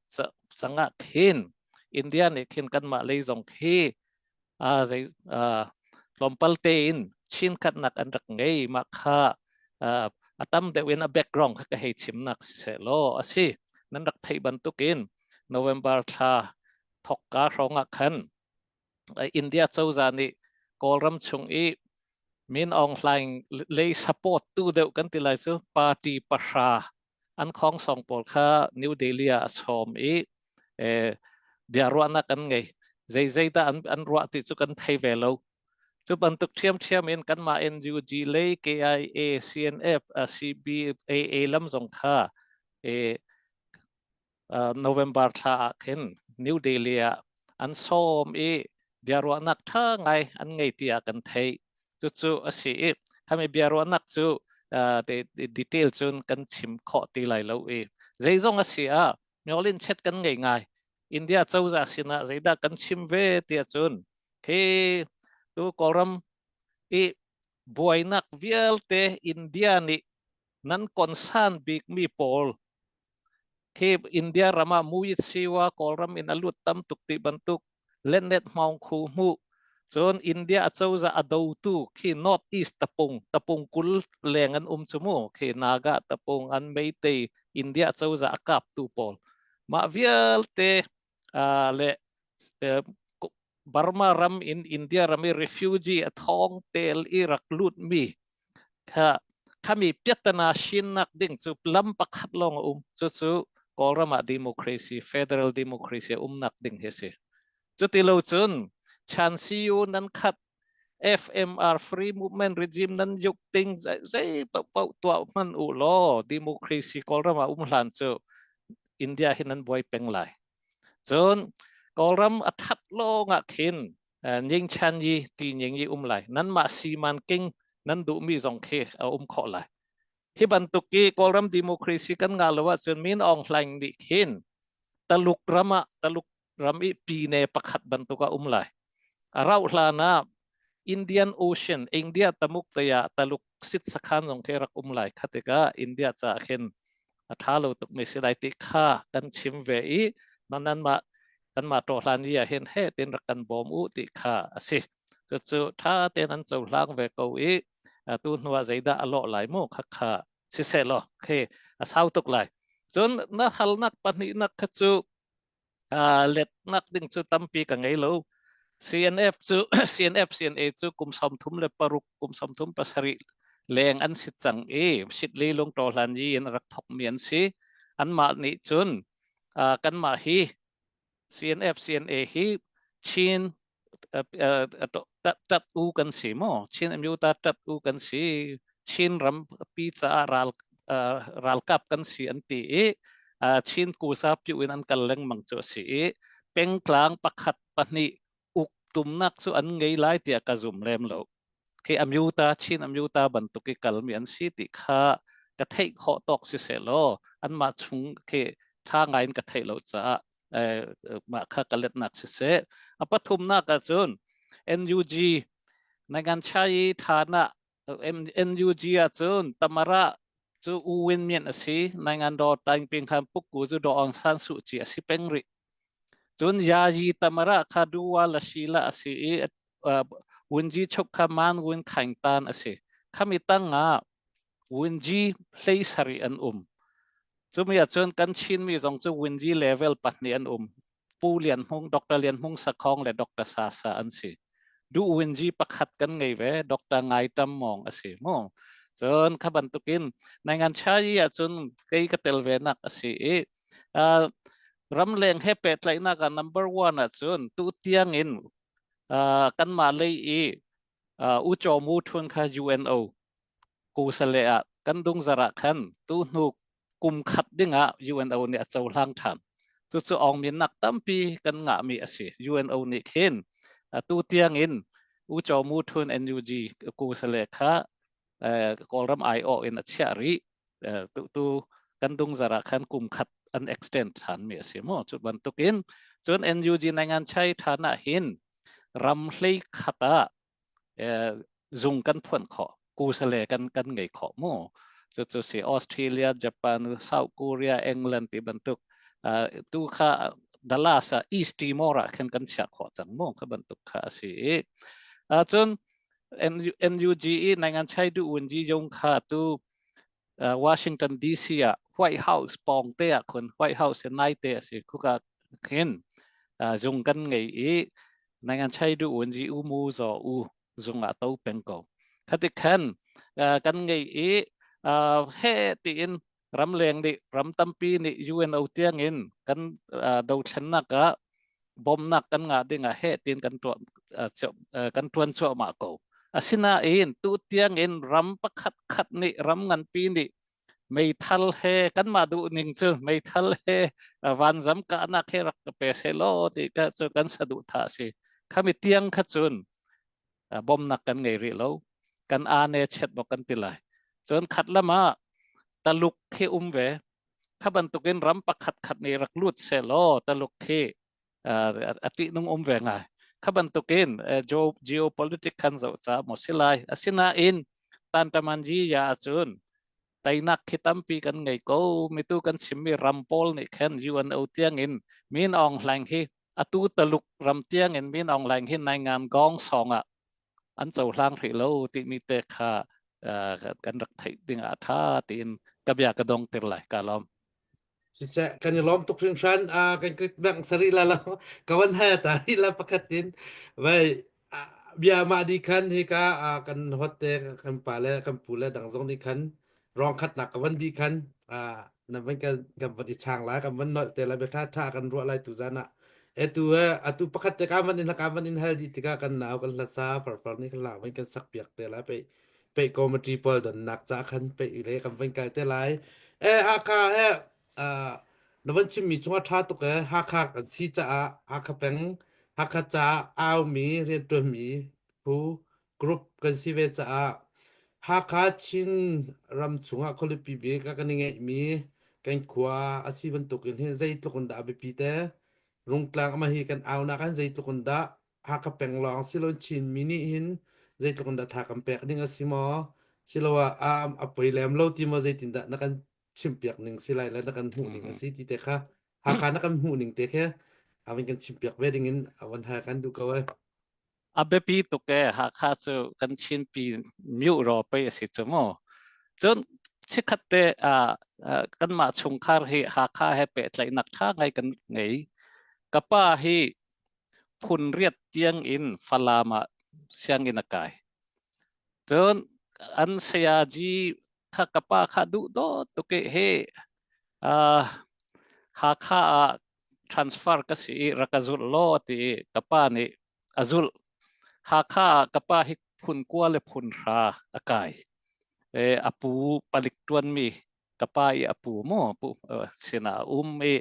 cang ah khin India nih khin kanmah lei zong khi zei tlawmpal tein chinkhatnak an rak ngei mah kha a tam deuh in a background kha ka hei chimnak siseh law a si nan rak theih bantukin November thla thokka hrawng ah khan India cozah nih Kawlram chung i Min Aung Hlaing lei support tu deuh kan ti lai cu party pahra an khongsong pawl kha New Delhi ah a sawm i biaruahnak an ngei. Zeizei dah an ruah ti cu kan thei ve lo. Cu bantuk ṭhiamṭhiam in kanmah NUG lei KIA, CNF, CBAA lam zong kha November thla ah khin New Delhi ah an sawm i biaruahnak ṭha ngai an ngei tiah kan theih. Cucu a si i khami biaruahnak cu detail cun kan chim khawh ti lai lo i zeizong a si ah myolin chet kan ngei ngai. India cozah sinah zeidah kan chim ve tiah cun khi tu Kawlram i buainak vialte India nih nan concern bikmi pawl khi India ram ah muyit siwa Kawlram in a lut tam tuk ti bantuk lennet hmaung khu hmu cun India acozah a dotu khi North East tapung tapung 20 leng an um chu mu khi Naga tapung an Meitei. India cozah a kaptu pawl mah vialte le Burma ram in India ram i refugee a thong tel i rak lut mi kha khami piatana sinnak ding cu lam pakhat lawng a um. Cucu Kawlram ah democracy, federal democracy a umnak ding hi si. Cuti lo cun chan CU nan khat FMR free movement regime nan yuk ting zei paoh tuah hman u law democracy Kawlram ah um hlan cu India hi nan buai peng lai. Cun Kawlram a that lawng ah khin ning chan yi ti ning yi um lai. Nanmah siman king nan duhmi zong khi a um khawh lai. Hi bantuk i Kawlram democracy kan ngah lo ahcun Min Aung Hlaing nih khin Taluk ram ah Taluk ram i pine pakhat bantuk a um lai. A rauh hlan ah Indian Ocean, India tamuk te ah Taluk sit sakhan zong khi rak um lai. Kha tikah India caah khin a ṭha lo tukmi si lai ti kha kan chim ve i nanmah kanmah ṭawhlan i ah hin he tin rak kan bawm u ti kha a si. Cucu ṭha tein an cohlang ve ko i tu hnu ah zeidah a lawh lai mu kha kha siseh law khi a sau tuk lai. Cun na halnak pahnihnak kha cu letnak ding cu tampi ka ngei lo. CNF cu CNF CNA cu kum 36 kum 37 leng an si cang i Sitli lungṭaw hlan yi in rak thokmi an si. Anmah nih cun kanmah hi CNF CNA hi Chin tat u kan si maw? Chin Amyota tat u kan si. Chin ram pi caah ral ralkap kan si an ti i Chin kusa piu in an kal lengmang cu a si i pengtlang pakhat pahnih uk tumnak cu an ngei lai tiah ka zum lem lo. Khi Amyota Chin Amyota bantuk i kalmi an si ti kha ka theih khawh tawk si seh law anmah chung khi ṭha ngai in ka theih lo caah mah kha ka letnak siseh. A pathumnak ahcun NUG Naganchai thana NUG ahcun Tamara cu U Win Myint a si. Naingan Daw Taing Ping khan Pukku cu Daw Aung San Suu Kyi a si peng rih. Cun Yayi Tamara kha Duwa Lashila a si i Wunji Chuk kha Man Win Khaing Tan a si. Khami tang ah Wunji hlei sarih an um. Cumi ahcun kan Chinmi zong cu Wunji level pahnih an um. Pu Lian Hmung, Dr. Lian Hmung Sakhong le Dr. Sa Sa an si. Du Wunji pakhat kan ngei ve, Dr. Ngai Tam Mong a si mu. Cun kha bantukin Naingan Chai ahcun kei ka tel ve nak a si i uh, ramleng he pehtlaihnak ah number one ahcun tu tiang in uh, kanmah lei i uh, U Chaw Mu Thun kha UNO kusale ah kan dungzar ah khan tu hnu kum khat ding ah UNO nih a cohlang ṭhan. Cucu awngminnak tampi kan ngahmi a si. UNO nih khin tu tiang in U Chaw Mu Thun NUG kusale kha Kawlram aiawh in a chiah rih. Tu tu kan dungzar ah khan kum khat an extend ṭhan mi a si mu. Cu bantukin cun NUG nangan chai ṭhan ah hin ram hlei khat ah zung kan phuan khawh kusale kan kan ngei khawh mu. Cu cu si Australia, Japan, South Korea, England ti bantuk tu kha Dallas ah East Timor ah khan kan chiah khawh cang mu. Kha bantuk kha a si i cun NUG i nangan chai du un ji yong kha tu Washington DC ah White House pawng te ah khun White House nai te a si khuka khin zung kan ngei i nangan chai du un ji u mu zo u zung ah to peng ko khati khan kan ngei i he tiin ramleng nih ram tampi nih UNO tiang in kan dothlennak ah bawmnak kan ngah ding ah heh tiin kan tuah kan tuan cuahmah ko. Asinain tu tiang in ram pakhat khat nih ram nganpi nih meithal he kanmah duh ning cu meithal he vanzam kahnak he rak ka pe selaw ti ka cu kan saduhthah si. Khami tiang kha cun bawmnak kan ngei rih lo. Kan ane chet bok kan ti lai. Cun khat lam ah Taluk khi um ve. Kha bantukin ram pakhat khat nih rak lut selaw Taluk khi a ṭihnung um ve ngai. Kha bantukin geopolitics khan zoh ca maw si lai. Asinain Tantamanji ya ahcun teinak khi tampi kan ngei ko. Mitu kan chimmi ram pawl nih khan UNO tiangin Min Aung Hlaing hi atu Taluk ram tiangin Min Aung Hlaing hi Naingan Gong song ah an cohlang hrih lo timi te kha kan rak theih ding ah a ṭha tiin ka bia ka dong tir lai. Ka lawm. Siseh, kan i lawm tuk hringhran. Ah, kan klik dang sari la lo. Ka van he ta ri la pakhat in. Vai bia mah di khan hi ka kan hot te kan pa le kan pu le dang zong nih khan rong khat nak ka van di khan na van kan kan van i chang lai kan van nolh te lai bia tha tha kan ruah lai tu zan ah etu he atu pakhat te ka van in ka van in hal di tikah kan nau kan hlasa farfar nih kan la van kan sak piak te lai pe pe committee pawl donnak ca khan pe le kan van kal te lai e Hakha he na van chimmi chungah ṭha tuk e Hakha kan si caah Hakha peng Hakha caah aumi rianṭuanmi phu group kan si ve caah Hakha Chin ram chungah khualipi bik ah kan i ngeihmi kan khua a si bantukin hin zeitluk in dah a biapi te Rungtlang ama hi kan aunak an zeitluk in dah Hakha peng lawng si loin Chinmi nih hin zeitluk in dah tha kan pek ding a si maw siloah a a poi lem lo ti maw zeitindah na kan chimpiak ning si lai le na kan hmuh ning a si ti te kha Hakha na kan hmuh ning te khe a van kan chimpiak ve ding in a van hal kan duh ko ai. A biapi tuk e Hakha cu kan Chinpi myu ro pei a si cu mu. Cun chikkhat te kanmah chungkhar hi Hakha he pehtlaihnak ṭha ngai kan ngei. Ka pa hi phun riat tiang in Falam ah sianginn a kai. Cun an sayaji kha ka pa kha duh dawt tuk i hi uh, Hakha ah transfer ka si i rak ka zulh law ti i ka pa nih a zulh. Hakha ah ka pa hi phun kua le phun hra a kai. E, a pu palik ṭuanmi ka pa i a pu mu pu sinah a um i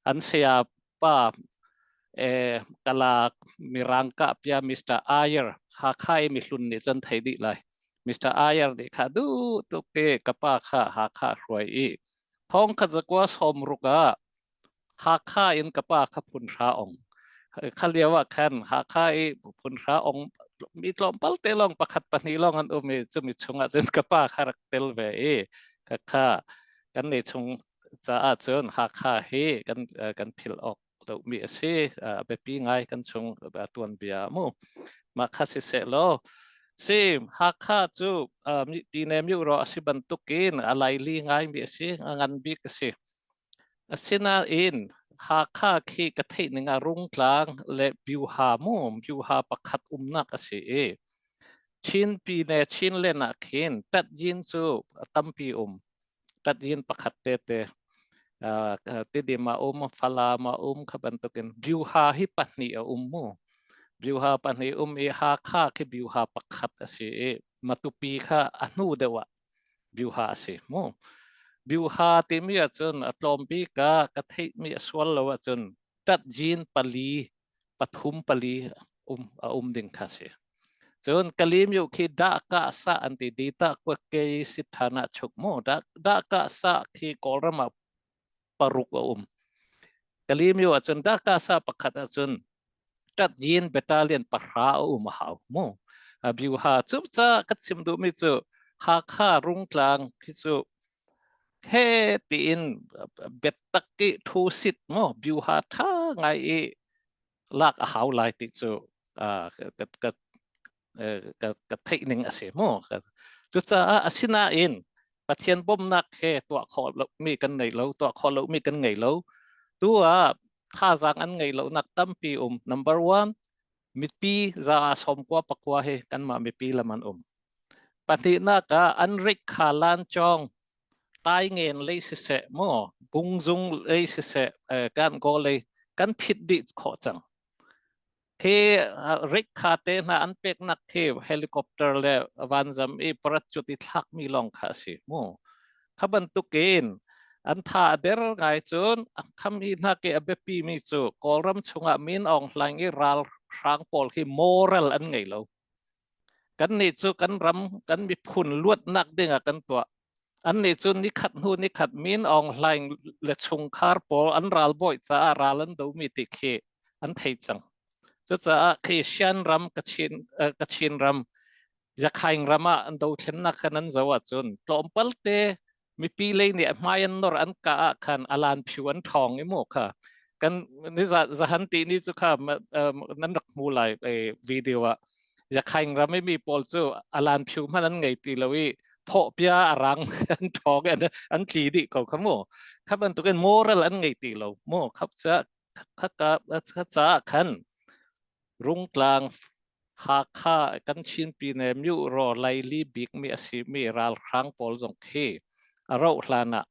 an saya pa eh, kala mirang ka pia Mr. Ayer Hakha i mihlun nih cun thei dih lai Mr. Ayer nih kha du tuk i ka pa kha Hakha hruai i thong kha zakua som ruk ah Hakha in ka pa kha phun hra ong. Kha lio ah khan Hakha i phun hra ong mi tlawmpal te lawng pakhat pahnih lawng an um i cumi chungah cun ka pa kha rak tel ve i ka kha kan nei chung caah cun Hakha hi kan kan philh awk lomi a si a biapi ngai kan chung tuanbia mu mah kha si seh law si Hakha cu tine myu ro a si bantukin a laili ngai mi a si a ngan bik a si Asinain Hakha khi ka theih ning ah Rungtlang le Byuha mu Byuha pakhat umnak a si i Chin pine Chinland ah khin Tatyin cu tampi um. Tatyin pakhat tete uh, Tidim a um, Falam a um kha bantukin Byuha hi pahnih a um mu. Byuha pahnih um i Hakha khi Byuha pakhat a si i Matupi kha a hnu deuh ah Byuha a si mu. Byuha timi ahcun a tlawm bik ah ka theihmi a sual lo ahcun tatjin pali pathum pali um a um ding kha si. Cun Kalimyu khi dah ka sa an ti di ta kwa ke sithana chuk mu da da ka sa khi Kawlram ah paruk a um. Kalimyu ahcun dah ka sa pakhat ahcun Ṭatyin battalion pahra a um a hau mu. Byuha cu ca ka chim duhmi cu Hakha Rungtlang khi cu he tiin biatak i thu sit mu byuha ṭha ngai i lak a hau lai ti cu ka ka ka ka theih ning a si mu. Cucaah asinain Pathian bawmhnak he tuah khawh lomi kan ngei lo, tuah khawh lomi kan ngei lo. Tu ah thazaang an ngeih lonak tampi um. Number one, mipi za ah sawmkua pakua hi kanmah mipi lam an um. Pahnihnak ah an rik kha lan chong tai ngen lei siseh mu bungzung lei siseh kan go lei kan phit dih khawh cang. Khi rikha te hna an peknak khi helicopter le vanzam i parachute i thlakmi lawng kha a si mu. Kha bantukin an tha a der ngai cun a kham hi hna ke a biapi mi cu Kawlram chungah Min Aung Hlaing i ralhrang pawl hi moral an ngei lo. Kannih cu kan ram kan miphun luatnak dingah kan tuah. Annih cu nikhat hnu nikhat Min Aung Hlaing le chungkhar pawl an ralbawi caah ral an domi ti khi an thei cang. Cucaah khi Shan ram, Kachin, uh, Kachin ram, Yakhaing ram ah an dothlennak khan an zoh ahcun tlawmpal te mipi lei nih hmai an nor an kah ah khan alan phiu an ṭhawng i mu kha kan ni zahan ti ni cu kha nan rak hmu lai video ah Yakhaing ram i mi pawl cu alan phiu hmanh an ngei ti lo i phawh pia a rang an ṭhawng an an tli dih ko kha mu. Kha bantukin moral an ngei ti lo mu. Kha ca kha ka kha ca khan Rungtlang Hakha kan Chin pine myu ro laili bik mi a si mi ralhrang pawl zong khi a rauh hlan ah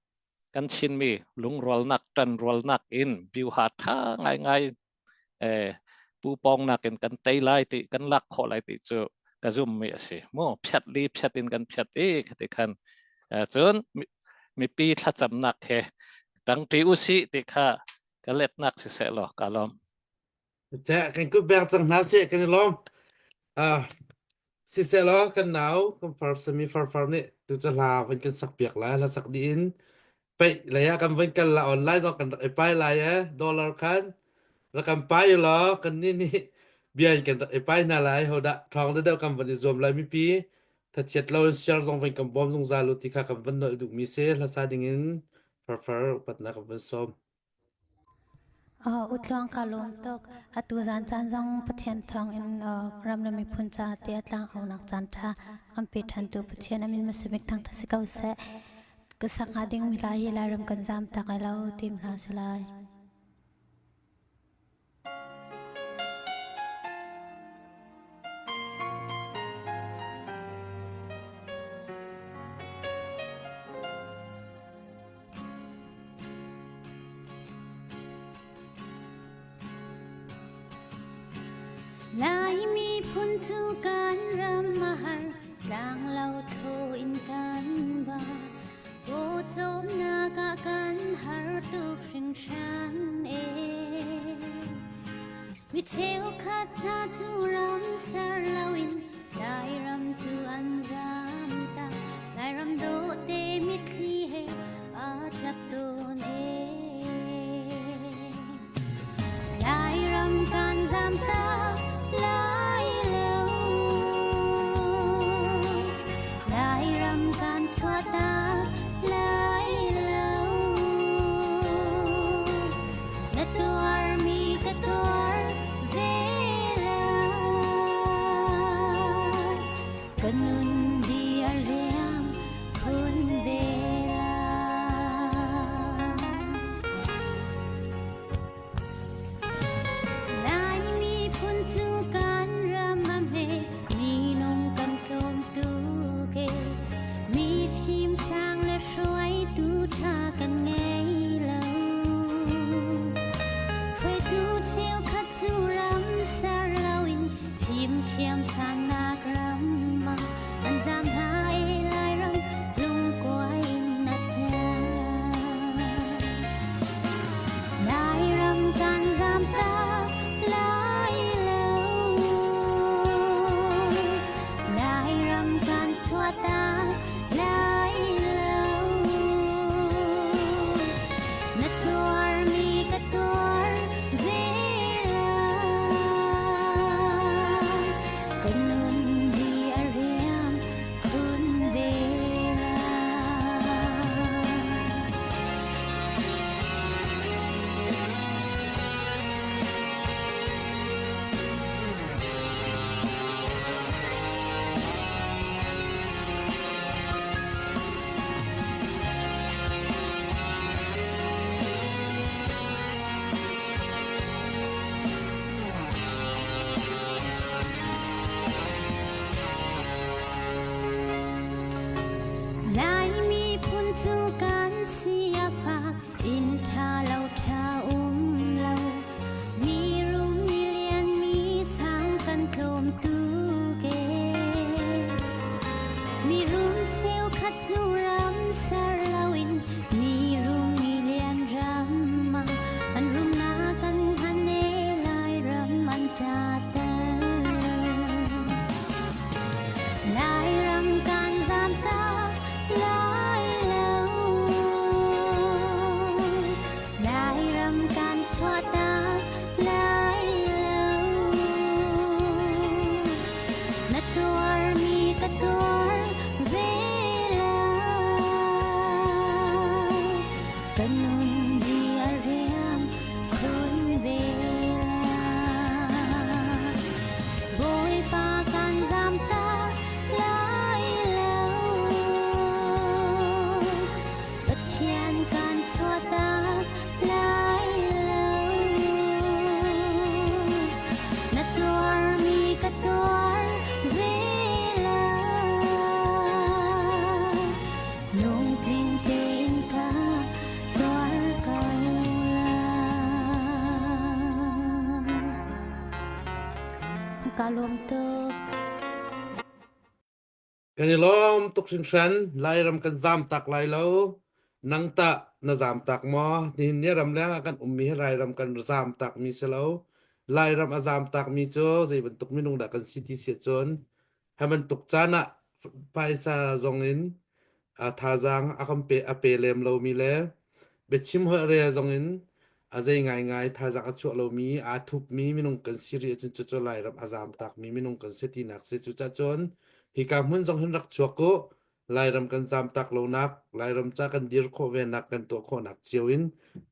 kan Chinmi lungrualnak ṭanrualnak in biuha ṭha ngaingai eh, pupawng nakin kan tei lai ti kan lak khawh lai ti cu ka zum mi a si mu. Phiat li phiat in kan phiat i khati khan cun mipi thlacamnak he tangṭi usih ti kha ka letnak siseh law ka lawm. Teh kan kut beng cang hna sih kan i lawm. Ah, siseh law kan nau kan far sami farfar nih tu cu hla van kan sak piak lai. Hla sak dih in peih lei ah kan van kal la online zong kan rak i pai lai e dollar khan rak kan pai u law kan nih nih bia in kan rak i pai hna lai. Hodah ṭhawng deuh kan van i zuam lai. Mipi thachiat lo in share zong van kan bawm zungzal u ti kha kan van nolh duhmi si. Hlasa ding in farfar upatnak kan van sawm. Utluang ka lawm tuk. Atu zan caan zong Pathian thawng in ram le miphun caah tiah tlangaunak caan ṭha kan pe ṭhantu Pathian a min hmasabik thangṭhat si ko seh. Ka sak hnga dingmi hla hi Lairam kan zaam tak lai lo tim hna si lai. Lai miphun cu kan ram a har, tlanglo tho in kan ba. Pawcawmnak ah kan har tuk hringhran e. Mi cheukhat hna cu ram ser loin Lairam cu an zam ta. Lairam dawhte mitthli he aa tlap tawn e. Lairam kan zam ta lai lo. Lairam kan chuah ta lai lo. Na tuarmi ka tuar ve lai. Ka nun di a riam khun ve lai. Lai miphun cu kan ram a hme, minung kan tlawm tuk e. Mi fim sang le hruaitu ṭha kan ngei lo. Hruaitu cheukhat cu ram ser loin fimthiam sannak ram ah an zaam hna i Lairam lungkuai in a ṭial. Lairam kan zaam tak lai lo. Lairam kan chuah tak lai lo. Na tuarmi ka tuar ve lai. Ka nun hi a riam khun ve lai. Lai miphun cu kan si a fak, inn ṭha lo ṭha um lo. Mi rum mi lian mi sang kan tlawm tuk e. Mi rum cheukhat cu ram ser loin mi rum mi lian ram ah an rumnak an han e Lairam an ṭa ter. Lairam kan zaam tak lai lo. Lairam kan chuah tak lai lo. Na tuarmi ka tuar ve lai. Ka nun di a riam khun ve lai. Bawipa kan zaam tak lai lo. Kan chuahtak lai lo. Na tuarmi ka tuar ve lai. Lungtling tein ka tuar ko lai. Ka lawm tuk. Kan i lawm tuk hringhran. Lairam kan zaam tak lai lo. Nang tah na zaam tak maw? Nihin ni ramleng ah kan ummi hi Lairam kan zaam takmi si lo. Lairam a zaam takmi cu zei bantuk minung dah kan si ti si ahcun hi bantuk caan ah phaisa zong in a thazaang a kan pe a pe lem lomi le biachim holh rel zong in a zei ngaingai thazaang a chuah lomi aa thupmi minung kan si rih ahcun cucu Lairam a zaam takmi minung kan si tinak si. Cucaah cun hika hmun zong hin rak chuak u. Lairam kan zaam tak lonak, Lairam ca kan dir khawh venak, kan tuah khawhnak cio in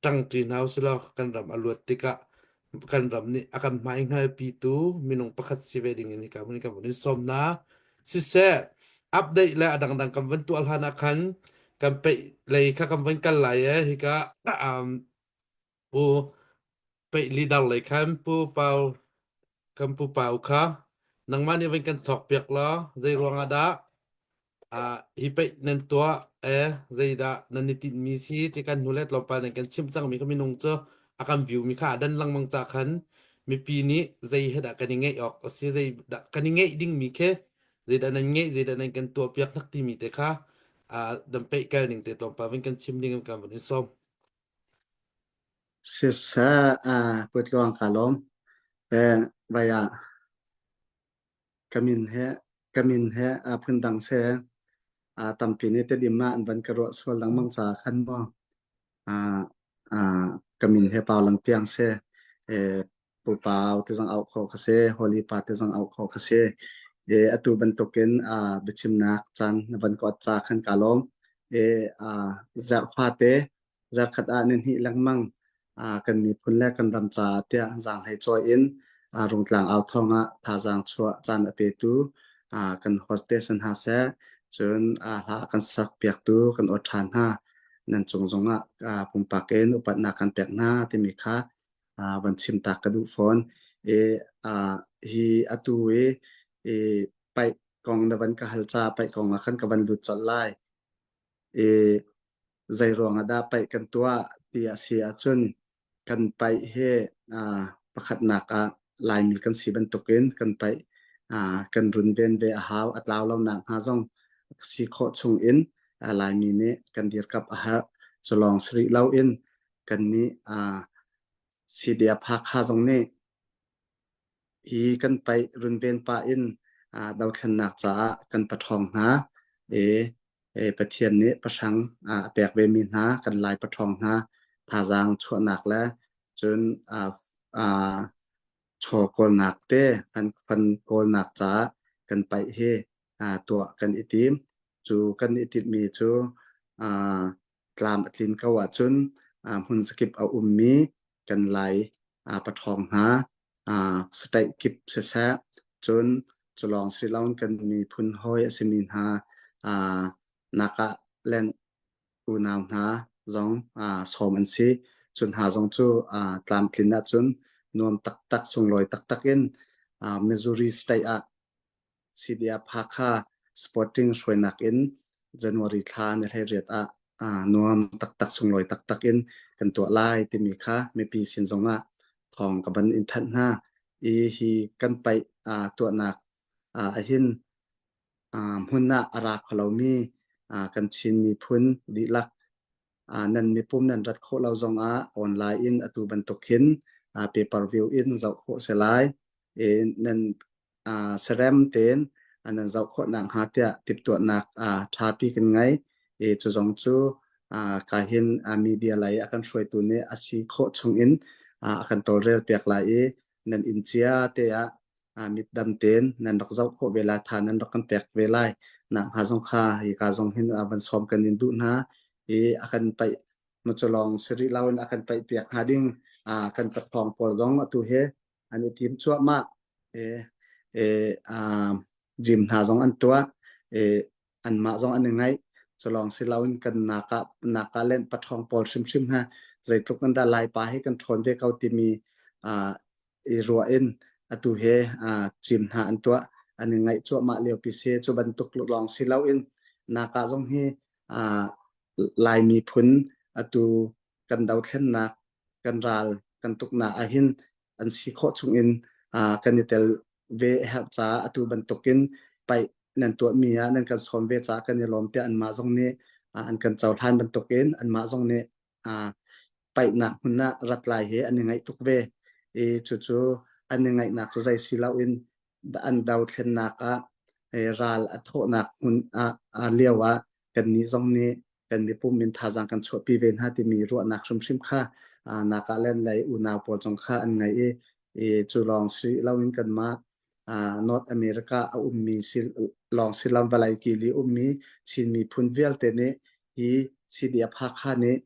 ṭangṭi hna usilaw kan ram a luat tikah kan ram nih a kan hmaihngalpitu minung pakhat si ve ding in hika hmun kan vun in sawm hna. Siseh, update le a dangdang kan van tuah hlan ah khan kan peih lei kha kan van kal lai e hika um, pu peih leader lei khan pu pau kan pu pau kha nangmah nih van kan thawk piak law zei ruangah dah Ah, hi pei nan tuah eh zeidah nan i tinhmi si ti kan hnu le tlawmpal nan kan chimh cangmi ka minung cu a kan view mi kha a dan lengmang ca khan mipi nih zei he dah kan i ngeih awk a si zei dah kan i ngeih dingmi khi zeidah nan ngeih zeidah nan kan tuah piak hnak timi te kha ah dan peih kal ning te tlawmpal vun kan chim ding in kan vun in sawm. Siseh, ah, putluang ka lawm. Eh, vai ah Ka min he ka min he aa phundang seh. Aa tampi nih Tedim ah an van ka ruah sual lengmang caah khan maw aa aa ka min he Pau Lang Piang seh. Eh, Pu Pau ti zong auh khawh ka si, Holy Pa ti zong auh khawh ka si. Eh, atu bantukin aa biachimnak caan na van ka ot ca khan kaa lawm. Eh, aa zarh fate Zarkhat ah nihnih lengmang kan miphun le kan ram caah tiah zaanghlei cawi in Rungtlang au thawng ah thazaang chuah caan a petu kan hostess hna seh, cun hla kan sak piaktu kan aw ṭha hna nan cung zongah pumpak in upatnak kan pek hna timi kha van chim ta ka duh fawn. I hi atu i i paih kong na van ka hal ca paih kong ah khan ka van lut colh lai. I Zeiruang ah dah paih kan tuah ti a si ahcun kan paih hi pakhatnak ah Laimi kan si bantukin kan paih kan runven ve a hau. A tlau lo nakhnga zong si khawh chung in Laimi nih kan dirkamh a herh. Cu lawng si rih loin kannih CDF Hakha zong nih Hi kan paih runven pah in dothlennak caah kan paṭhawng hna i Pathian nih pahrang a pek vemi hna kan Lai paṭhawng hna thazaang chuahnak le cun chaw kawlnak te fan kawlnak caah kan paih hi tuah kan i tim. Cu kan i timhmi cu tlam a tlin ko ahcun hmun zakip a ummi kan Lai paṭhawng hna sataih kip siseh cun culawng si loin kan miphun hawi a simi hna nakah len unau hna zong sawm an si. Cun hna zong cu tlamtlin ahcun nuam taktak sunglawi taktak in Missouri state ah CDF Hakha Sporting hruainak in January thla ni 18 ah nuam taktak sunglawi taktak in kan tuah lai timi kha mipi sin zongah thawng ka van in thanh hna i hi kan paih tuahnak ahhin hmun ah a ra kho lomi kan Chin miphun dihlak nan mipum nan rat khawh lo zongah online in atu bantuk hin pay per view in zoh khawh si lai. I nan sarem tein nan zoh khawh nakhnga tiah timhtuahnak ṭhapi kan ngei. I cu zong cu ka hin media lei a kan hruaitu nih a si khawh chungin a kan tawlrel piak lai i nan inn cia te ah mitdam tein nan rak zoh khawh ve lai, tha nan rak kan pek ve lai. Nakhnga zong kha hika zong hin van sawm kan in duh hna i a kan paih maculawng si rih loin a kan paih piak hnga ding kan pathawng pawl zong atu hi an i tim cuahmah e, e, gym hna zong an tuah e, anmah zong an i ngaih. Culawng si loin kan naka Nagaland paṭhawng pawl hrimhrim he zeitluk in dah Laipa hi kan ṭhawn ve ko timi i ruah in atu he cim hna an tuah an i ngaih cuahmah liopi si. Cu bantuk lawng si loin Naka zong hi Lai miphun atu kan dothlennak kan ral kan tuknak ahhin an si khawh chungin kan i tel ve a herh caah atu bantukin paih nan tuahmi ah nan kan sawm ve caah kan i lawm tiah anmah zong nih an kan cohlan bantukin anmah zong nih paihnak hmun ah rat lai hi an i ngaih tuk ve i cucu an i ngaihnak cu zei si loin an dothlennak ah ral a thawhnak hmun ah lio ah kannih zong nih kan mipum in thazaang kan chuahpi ve hna timi ruahnak hrimhrim kha Nagaland lei unau pawl zong kha an ngei i cu lawng si loin kanmah North America a ummi si lawng si lo vawlei kili ummi Chin miphun vialte nih hi CDF Hakha nih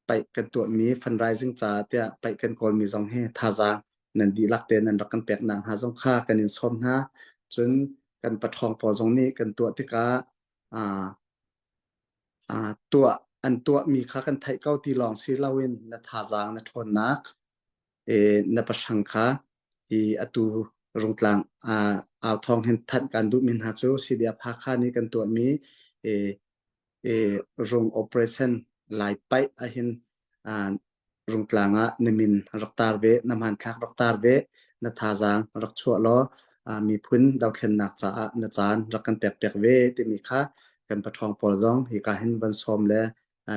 paih kan tuahmi fundraising caah tiah paih kan kawlmi zong hi thazaang nan dihlak te nan rak kan pek nak hnga zong kha kan in sawm hna. Cun kan paṭhawng pawl zong nih kan tuah tikah tuah an tuahmi kha kan theih ko ti lawng si loin na thazaang na ṭhawnnak na pahrang kha hi atu Rungtlang au thawng hin thanh kan duhmi hna cu CDF Hakha nih kan tuahmi rung operation Lai paih ahhin Rungtlang ah na min rak tar ve, na hmanthlak rak tar ve, na thazaang rak chuah law miphun dothlennak caah na caan rak kan pek piak ve timi kha kan paṭhawng pawl zong hika hin van sawm le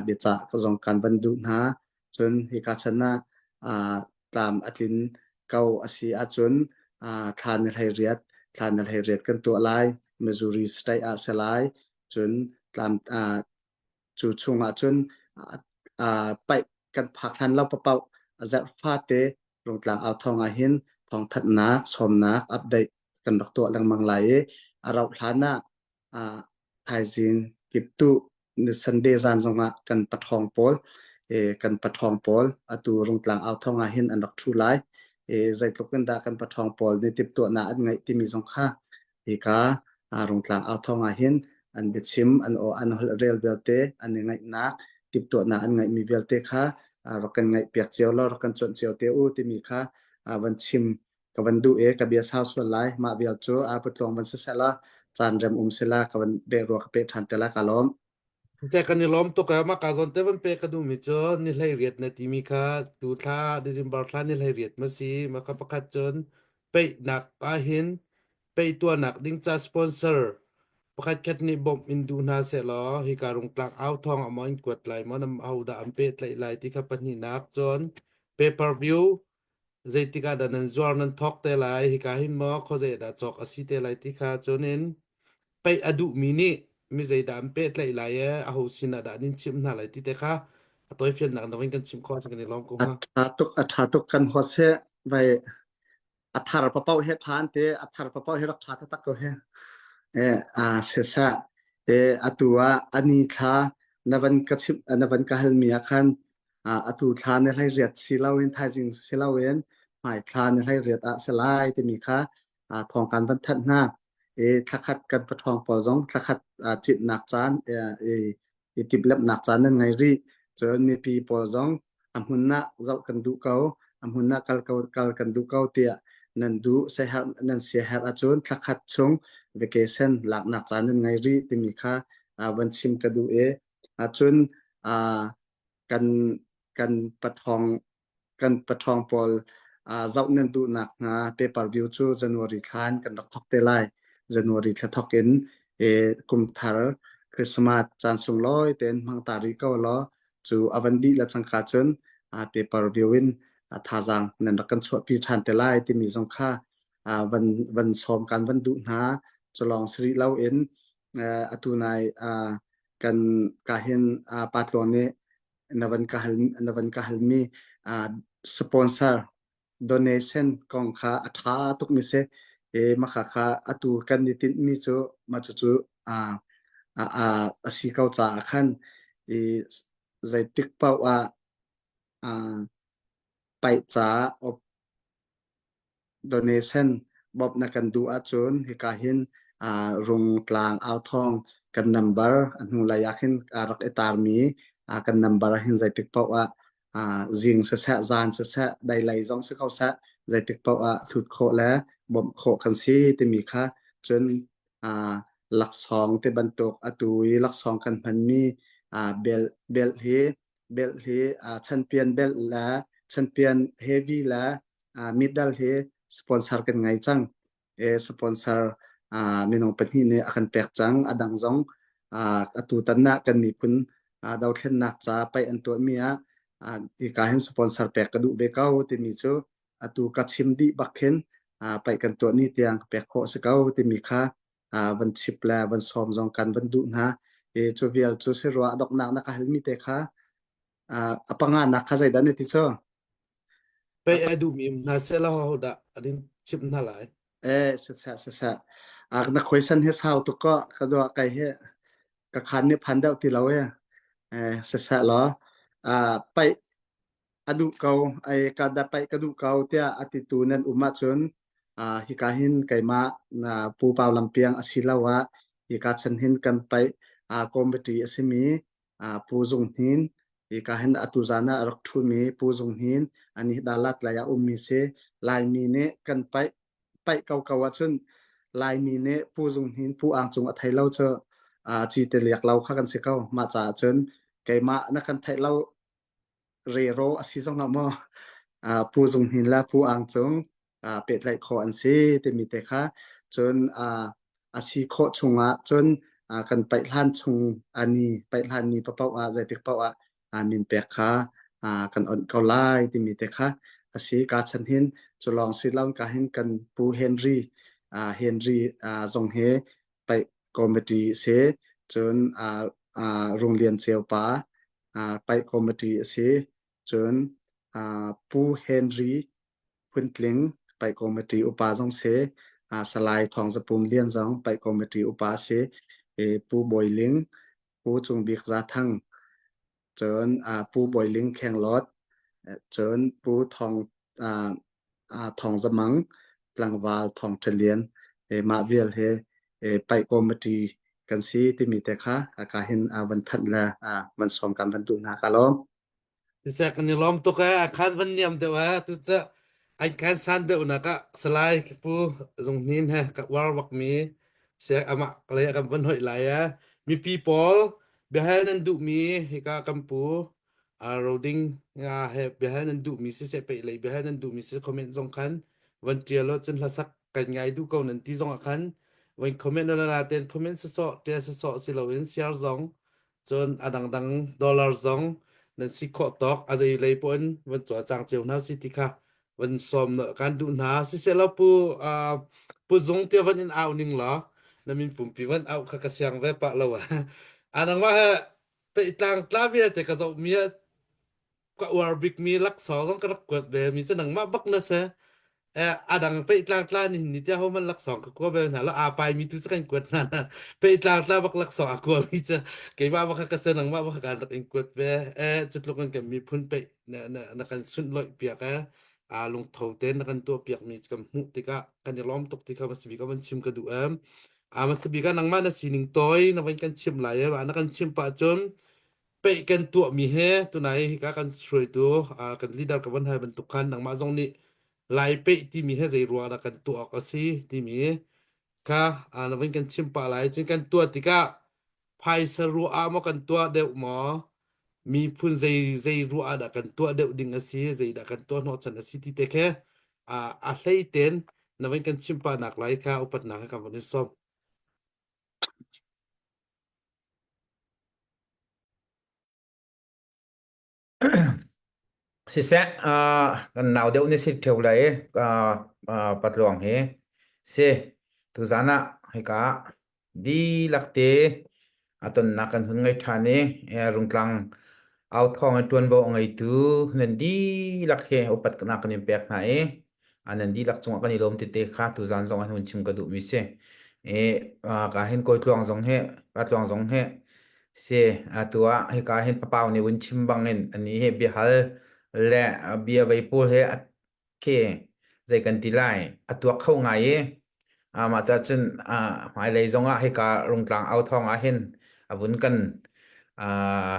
biacah zong kan van duh hna. Cun hika chan ah tlam a tlin ko a si ahcun thla ni 18 thla ni 18 kan tuah lai. Missouri state ah si lai. Cun tlam cu chungah cun paih kan phak hlan lo paoh a zarh fate Rungtlang au thawng ah hin thawngthanhnak sawmnak update kan rak tuah lengmang lai i a rauh hlan ah thaizing kiptuh ni Sunday zan zongah kan paṭhawng pawl kan paṭhawng pawl atu Rungtlang au thawng ah hin an rak ṭhu lai. Zeitluk in dah kan paṭhawng pawl nih timhtuahnak an ngeih timi zong kha Hika Rungtlang au thawng ah hin an biachim, an aw, an holh rel vialte, an i ngaihnak, timhtuahnak an ngeihmi vialte kha rak kan ngaihpiak cio law rak kan cuanh cio te u timi kha van chim ka van duh i ka bia sau sual lai. Mah vial cu a putluang van siseh law caan rem um sila ka van beh rua ka peh ṭhan te lai ka lawm. Te kan i lawm tuk ee. Mah ka zawn te van pe ka duhmi cu ni 18 na timi kha tu thla December thla ni 18 ma si. Mah kha pakhat cun peihnak ahhin peih tuahnak ding ca sponsor pakhat khat nih bawmh in duh hna sehlaw hika rungtlang au thawng ah maw in kuat lai maw nam ho dah an pehtlaih lai ti kha pahnihnak cun pay per view zeitik ah dah nan zuar nan thawk te lai hika hin maw khuazei dah cawk a si te lai ti kha cun in peih a duhmi nih mi zeidah an pehtlaih lai e aho sin ah dah an in chimh hna lai ti te kha a tawifiannak na in kan chimh khawh ahcun kan i lawm ko A hnga. ṭha tuk a ṭha tuk kan huat seh vai a thar papaoh he ṭha an ti a thar papaoh he rak ṭha taktak ko he e a sesa e atu ah ani thla na van ka chimh na van ka halmi ah khan atu thla ni 18 si loin thaizing si loin hmai thla ni 18 ah si lai timi kha thawng kan van thanh hna i thlakhat kan paṭhawng pawl zong thlakhat citnak caan i i timhlamhnak caan nan ngei rih. Cun mipi pawl zong a hmun ah zoh kan duh ko, a hmun ah kal ko kal kan duh ko tiah nan duh siaherh nan siaherh ahcun thlakhat chung vacation laknak caan nan ngei rih timi kha van chim ka duh i ahcun kan kan paṭhawng kan paṭhawng pawl zoh nan duhnak hnga pay per view cu January thla in kan rak thawk te lai. January thla thawk in kum thar Christmas caan sunglawi tein hmang ta rih ko law cu a van dih le cangka cun pay per view in thazaang nan rak kan chuahpi ṭhan te lai timi zong kha van van sawm kan van duh hna. Cu lawng si rih loin atu nai kan ka hin pa tluang nih na van ka hal na van ka halmi sponsor donation kong kha a ṭha tuk mi si e maka kha atu kan i tinh mi cu ma cu cu a a a si ko caah khan i zeitik paoh ah paih ca donation bawmh na kan duh ahcun hika hin Rungtlang authawng. Kan number a hnulei ah khin rak i tarmi kan number ah hin zeitik paoh ah zing siseh, zan siseh, dailei zong si ko seh, zeitik paoh ah hlut khawh le bawmh khawh kan si timi kha cun laksawng ti bantuk atu i laksawng kan hmanmi bel bel hi bel hi champion belt le champion heavy le middle hi sponsor kan ngei cang. E sponsor minung pahnih nih a kan pek cang. A dang zong atu tan ah kan miphun dothlennak ca paih an tuahmi ah hika hin sponsor pek ka duh ve ko timi cu atu ka chim dih bak khin paih kan tuah ni tiang pek khawh si ko timi kha van chip le van sawm zong kan van duh hna. E cu vial cu si rua doknak na ka halmi te kha a panga nak kha zeidah na ti cu? Pei a duhmi um hna seh law hodah an in chimh hna lai? Eh, saseh saseh. Na question hi sau tuk ko ka dua kai hi ka khan nih phan deuh ti lo e. Eh, saseh law. Paih a duh ko ai ka da paih ka duh ko tiah a titu nan um ahcun hika hin keimah na Pu Pau Lam Piang asiloah hika chan hin kan paih committee a simi Pu Zung Hnin hika hin atu zan ah a rak ṭhumi Pu Zung Hnin anih Dalat lei ah ummi si Laimi nih kan paih paih ko ko ahcun Laimi nih Pu Zung Hnin Pu Ang Cung a thei lo cu cite liak lo kha kan si ko mah caah cun keimah na kan theih lo rero a si zong ah maw Pu Zung Hnin le Pu Ang Cung pehtlaih khawh an si timi te kha cun a si khawh chungah cun kan paih hlan chung ani paih hlan ni paoh ah zeitik paoh ah min pek kha kan onh ko lai timi te kha a si ka chan hin cu lawng si lo ka hin kan Pu Henry Henry zong hi paih committee si cun Rung Lian Ceu pa paih committee a si. Cun Pu Henry Phuntling paih committee upa zong si. Salai Thawng Za Pum Lian zong paih committee upa si. Pu Bawi Ling, Pu Cung Bik Za Thang, cun Pu Bawi Ling Khenglawt, cun Pu Thawng Thawng Za Mang, tlangval Thawng Ṭha Lian, mah vial hi paih committee kan si timi te kha ka hin van thanh le van sawm kan van duh hna ka lawm. Siseh kan i lawm tuk ee a khan van niam deuh ee tu cu an khan san deuh nak ah Salai Pu Zung Hnin he ka uar bak mi siak amah lei ah kan van hoih lai ee mipi pawl biahal nan duhmi hika kan pu roding nga he biahal nan duhmi siseh peih lei biahal nan duhmi siseh comment zong khan van ṭial law cun hlasak kan ngai duh ko nan ti zong ah khan van comment la la ten comment sasawh ṭial sasawh si loin share zong cun a dangdang dollar zong nan si khawh tawk a zei lei poh in van cawlcang cio hna si ti kha van sawm kan duh hna siseh pu pu zung te van in au ning law na min pumpi van au kha ka siang ve pah lo a nangmah he pehtlang tla vialte ka zoh mi ka uar bikmi laksawng zong ka rak kuat ve mi cu nangmah bak na si. Eh, a dang pehtlang tla ni ni tiah homan laksawng ka kua bel hna lo aa pai mi tu cu kan kuat hna na pehtlang tla bak laksawng a kua mi cu keimah bak ka si nangmah bak kan rak in kuat ve eh cu tluk in kan miphun peih na na na kan sunh loih piak eh a lungtho ten na kan tuah piak mi kan hmuh tikah kan i lawm tuk ti kha mas bi ka van chim ka duh em a mas bi ka nangmah na sining toi na van kan chim lai eh na kan chim pah cun peih kan tuahmi he tunai hika kan hruaitu kan leader ka van hai bantuk khan nangmah zong nih lai peih timi he zei ruang dah kan tuah awk a si timi kha na van kan chim pah lai cun kan tuah tikah phaisa ruah ah maw kan tuah deuh maw miphun zei zei ruah ah dah kan tuah deuh ding a si zei dah kan tuah hnawhchan a si ti te khe a hlei ten na van kan chim pah nak lai kha upatnak he kan van in sawm. Siseh, uh, kan nau deuh ni si ṭheo lai i uh, uh, patluang hi si tuzan ah hika dihlak te a tonnak kan hun ngei ṭhan i eh, Rungtlang au thawng i ṭuanvo a ngeitu nan dihlak hi upat kan in pek hna i nan dihlak cungah kan i lawm tete kha tuzan zong an hun chim ka duhmi si. I ka hin kawi tluang zong hi ka tluang zong hi si atu ah hika hin papau nih vun chim bangin ani hi biahal le bia vei pawl he khi zei kan ti lai a tuak kho ngai i. Mah ca cun hmailei zongah hika Rungtlang au thawng ah hin a vun kan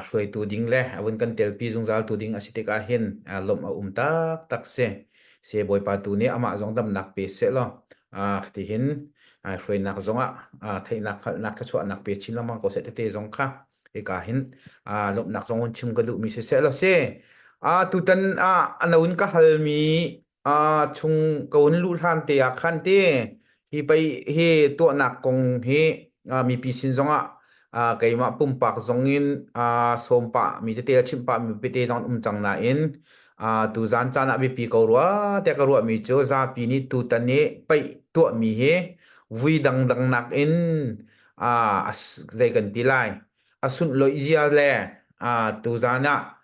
hruaitu ding le a vun kan telpi zungzal tu ding a si tikah hin lawmh a um taktak si. Se Bawipa tu nih amah zong damnak pe seh law tihin hruainak zongah theihnak hngalhnak thluachuahnak pe chin lengmang ko seh tete zong kha hika hin lawmhnak zong hun chim ka duhmi si seh law si. Tutan ah a no in ka halmi chung ka hun luh hlan te ah khan ti hi pei hi tuahnak kong hi mipi sin zongah keimah pumpak zong in sawm pah mi tete le chimh pah mi tete zong an um cang nain tuzan caan ah biapi ko rua tiah ka ruahmi cu zapi nih tutan i paih tuahmi hi vui dangdang nakin zei kan ti lai a sunhlawih zia le tuzan ah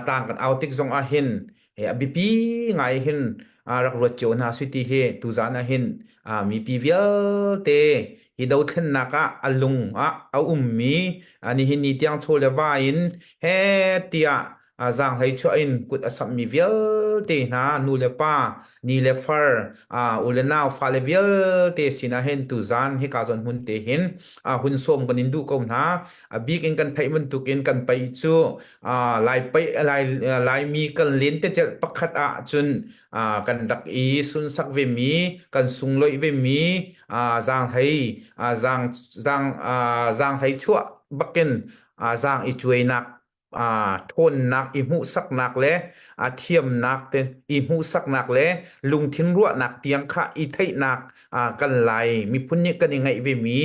tlang kan au tik zong ah hin a biapi ngai hin rak ruat cio hna sui ti hi tuzan ah hin mipi vialte hi dothlennak ah a lung ah a ummi nihin ni tiang chaw le va in he tiah zaanghlei chuah in kut a samhmi vialte hna nu le pa ni le far u le nau fale vialte sinah hin tuzan hika zawn hmun te hin hun sawm kan in duh ko hna. A bik in kan theih bantukin kan paih cu Lai paih Lai Laimi kan lentecelh pakhat ah cun kan rak i sunsak vemi kan sungloih vemi zaanghlei zaang zaang zaanghlei chuah bakin zaang i cuainak ṭhawnnak i hmuhsaknak le thiamnak te i hmuhsaknak le lungthin ruahnak tiang kha i theihnak kan Lai miphun nih kan i ngeih vemi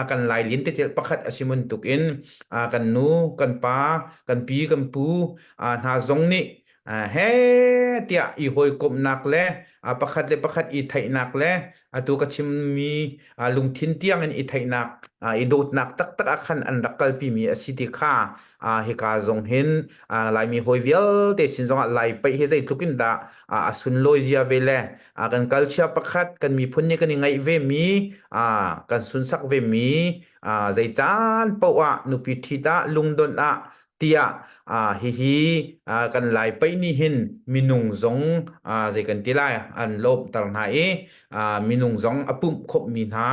kan Lai lentecelh pakhat a si bantuk in kan nu kan pa kan pi kan pu hna zong nih he tiah i hawikomhnak le pakhat le pakhat i theihnak le atu ka chimmi lungthin tiang in i theihnak i dawtnak taktak ah khan an rak kalpimi a si ti kha hika zong hin Laimi hawi vialte sin zongah Lai paih hi zeitluk in dah a sunlawi zia ve le kan culture pakhat kan miphun nih kan i ngaih vemi kan sunsak vemi zei caan paoh ah nupi ṭhit ah lungdonh ah tiah hihi kan Lai paih nih hin minung zong zei kan ti lai an lawmhter hna i minung zong a pumh khawhmi hna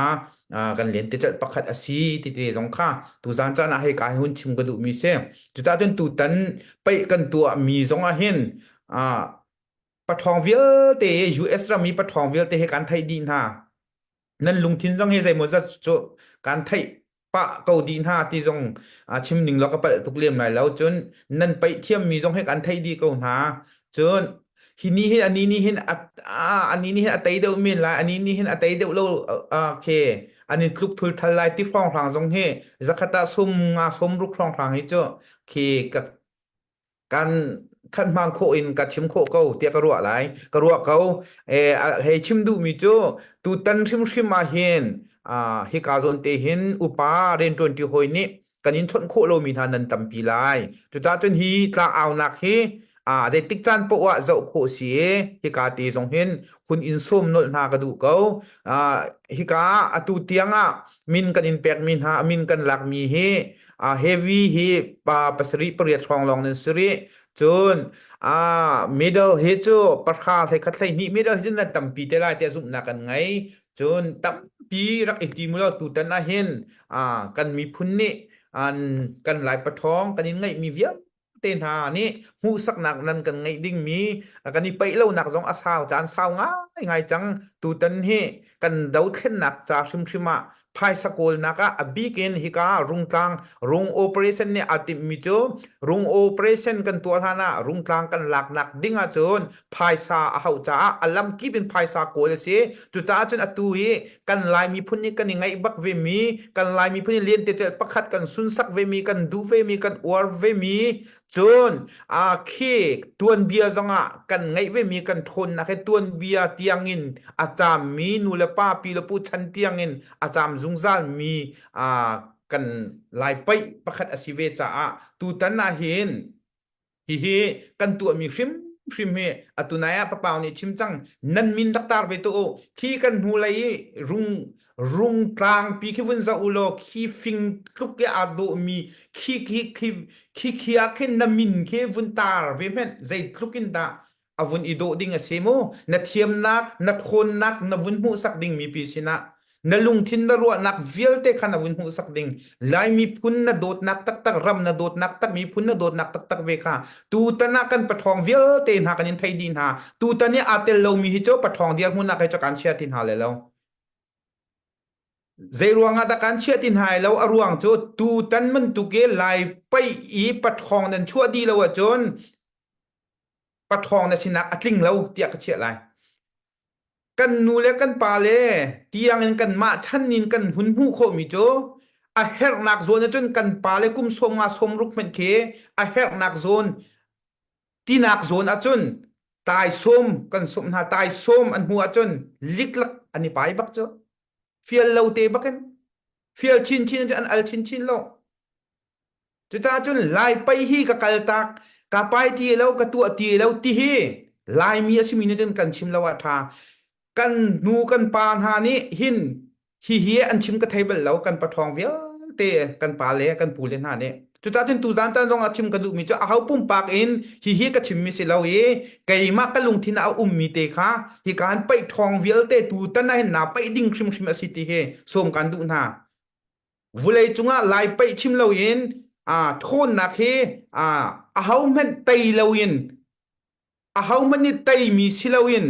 kan lentecelh pakhat a si ti te zong kha tuzan caan ah hei ka hun chim ka duhmi si. Cucaah cun tutan paih kan tuahmi zong ah hin paṭhawng vialte US ram i paṭhawng vialte he kan theih dih hna. Nan lungthin zong hi zeimawzat cu kan theih pah ko dih hna ti zong chim ning law ka palh tuk lem lai lo. Cun nan paih thiammi zong hi kan theih dih ko hna. Cun hi ni hin ani nih hin a ani nih hin a tei deuh men lai ani nih hin a tei deuh lo khe an in tluk thul thal lai ti hrawnghrang zong hi zakhat ah sum nga sum ruk hrawnghrang hi cu khi ka kan khan hmang khawh in ka chim khawh ko tiah ka ruah lai ka ruah ko eh hei chim duhmi cu tutan hrimhrim ah hin hika zawn te hin upa rianṭuanṭi hawi nih kan in chawnh khawh lomi hna nan tampi lai cucaah cun hi tlang aunak hi zeitik caan paoh ah zoh khawh si i hika te zong hin hun in sawm nolh hna ka duh ko hika atu tiang ah min kan in pekmi hna min kan lakmi hi heavy hi pa pasarih pariat hrawng lawng nan si rih cun middle hi cu pahra hlei khat hlei hnih middle hi cu nan tampi te lai tiah zumhnak kan ngei cun tampi rak i tim law tutan ah hin kan miphun nih kan lai paṭhawng kan in ngeihmi vialte te hna nih hmuhsaknak nan kan ngeih dingmi kan i peih lonak zong a sau caan sau ngai ngai cang tutan hi kan dothlennak ca hrimhrim ah phaisa kawlnak ah a bik in hika rungtlang rung operation nih aa timhmi cu rung operation kan tuah hlan ah rungtlang kan laknak ding ahcun phaisa a hauh caah a lam kip in phaisa kawl a si cucaah cun atu hi kan Lai miphun nih kan i ngaih bak vemi kan Lai miphun i lentecelh pakhat kan sunsak vemi kan duh vemi kan uar vemi cun a khi tuanbia zongah kan ngaih vemi kan ṭhawnnak he tuanbia tiangin a caammi nu le pa pi le pu chan tiangin a caam zungzalmi a kan Lai paih pakhat a si ve caah tutan ah hin Hihi kan tuahmi hrimhrim hi atu nai ah papau nih chim cang nan min rak tar ve tu u khi kan hnulei i rung rung tlangpi khi vun zoh u law khi fing tluk i aa dawhmi khi khi khi khi khi ah khin na min khi vun tar ve hmenh zeitluk in dah a vun i dawh ding a si mu na thiamnak na ṭhawnnak na vun hmuhsak ding mipi sinah. Na lungthin na ruahnak vialte kha na vun hmuhsak ding. Lai miphun na dawtnak taktak, ram na dawtnak tak, miphun na dawtnak taktak ve kha tutan ah kan paṭhawng vialte hna kan in thei dih hna. Tutan i aa tel lomi hi cu paṭhawng dirhmun ah kei cu kan chia ti hna lai lo. Zei ruangah dah kan chiah ti hna lai lo? A ruang cu tutan bantuk i Lai paih i paṭhawng nan chuah dih lo ahcun paṭhawng na sinak a tling lo tiah ka chiah lai. Kan nu le kan pa le tiang in kanmah chan in kan hun hmuh khawhmi cu a herhnak zawn ahcun kan pa le kum 50 60 hmanh khi a herhnak zawn tinak zawn ahcun taisawm kan sawm hna taisawm an hmuh ahcun liklak an i pai bak cu fial lo te bakin fial chinchin cu an al chinchin lo cucaah cun lai pai hi ka kal tak ka pai ti lo ka tuah ti lo ti hi laimi a simi nih cun kan chim lo ah tha kan nu kan pa hna nih hin hihi an chim ka thei bal lo kan paṭhawng vialte kan pa le kan pu le hna nih cucaah cun tuzaan caan zong ah chim ka duhmi cu aho pumpak in hihi ka chimmi si lo i keimah ka lungthin ah a ummi te kha hi kaan paih ṭhawng vialte tu tan ah hin naa paih ding hrimhrim a si ti hi sawm kaan duh hna vulei cungah lai paih chim loin aa ṭhawnnak hi aa aho hmanh tei loin ahohmanh nih teimi si loin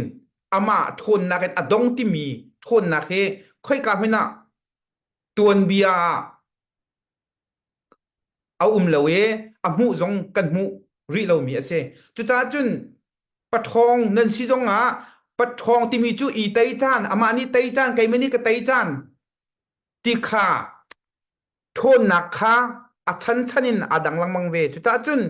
amah ṭhawnnak in a dong timi ṭhawnnak hi khoika hmanh ah tuanbia ah a um lo i a hmuh zong kan hmuh rih lomi a si. Cucaah cun paṭhawng nan si zong ah paṭhawng timi cu i tei caan amah nih tei caan keimah nih ka tei caan ti kha ṭhawnnak kha a chanchan in aa dang lengmang ve. Cucaah cun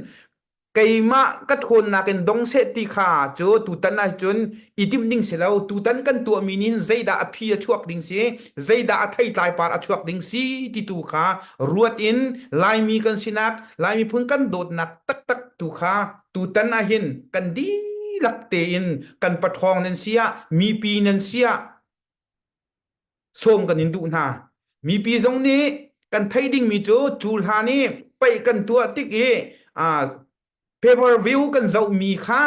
keimah ka ṭhawnnak in dong seh ti kha cu tutan ahcun i timh ding si lo. Tutan kan tuahmi nih hin zeidah a phi a chuak ding si, zeidah a theitlai par a chuak ding si ti tu kha ruat in Laimi kan sinak, Lai miphun kan dawtnak taktak tu kha tutan ahhin kan dihlak tein kan paṭhawng nan si ah, mipi nan si ah, sawm kan in duh hna. Mipi zong nih kan theih dingmi cu cu hlan i paih kan tuah tik i pay per view kan zohmi kha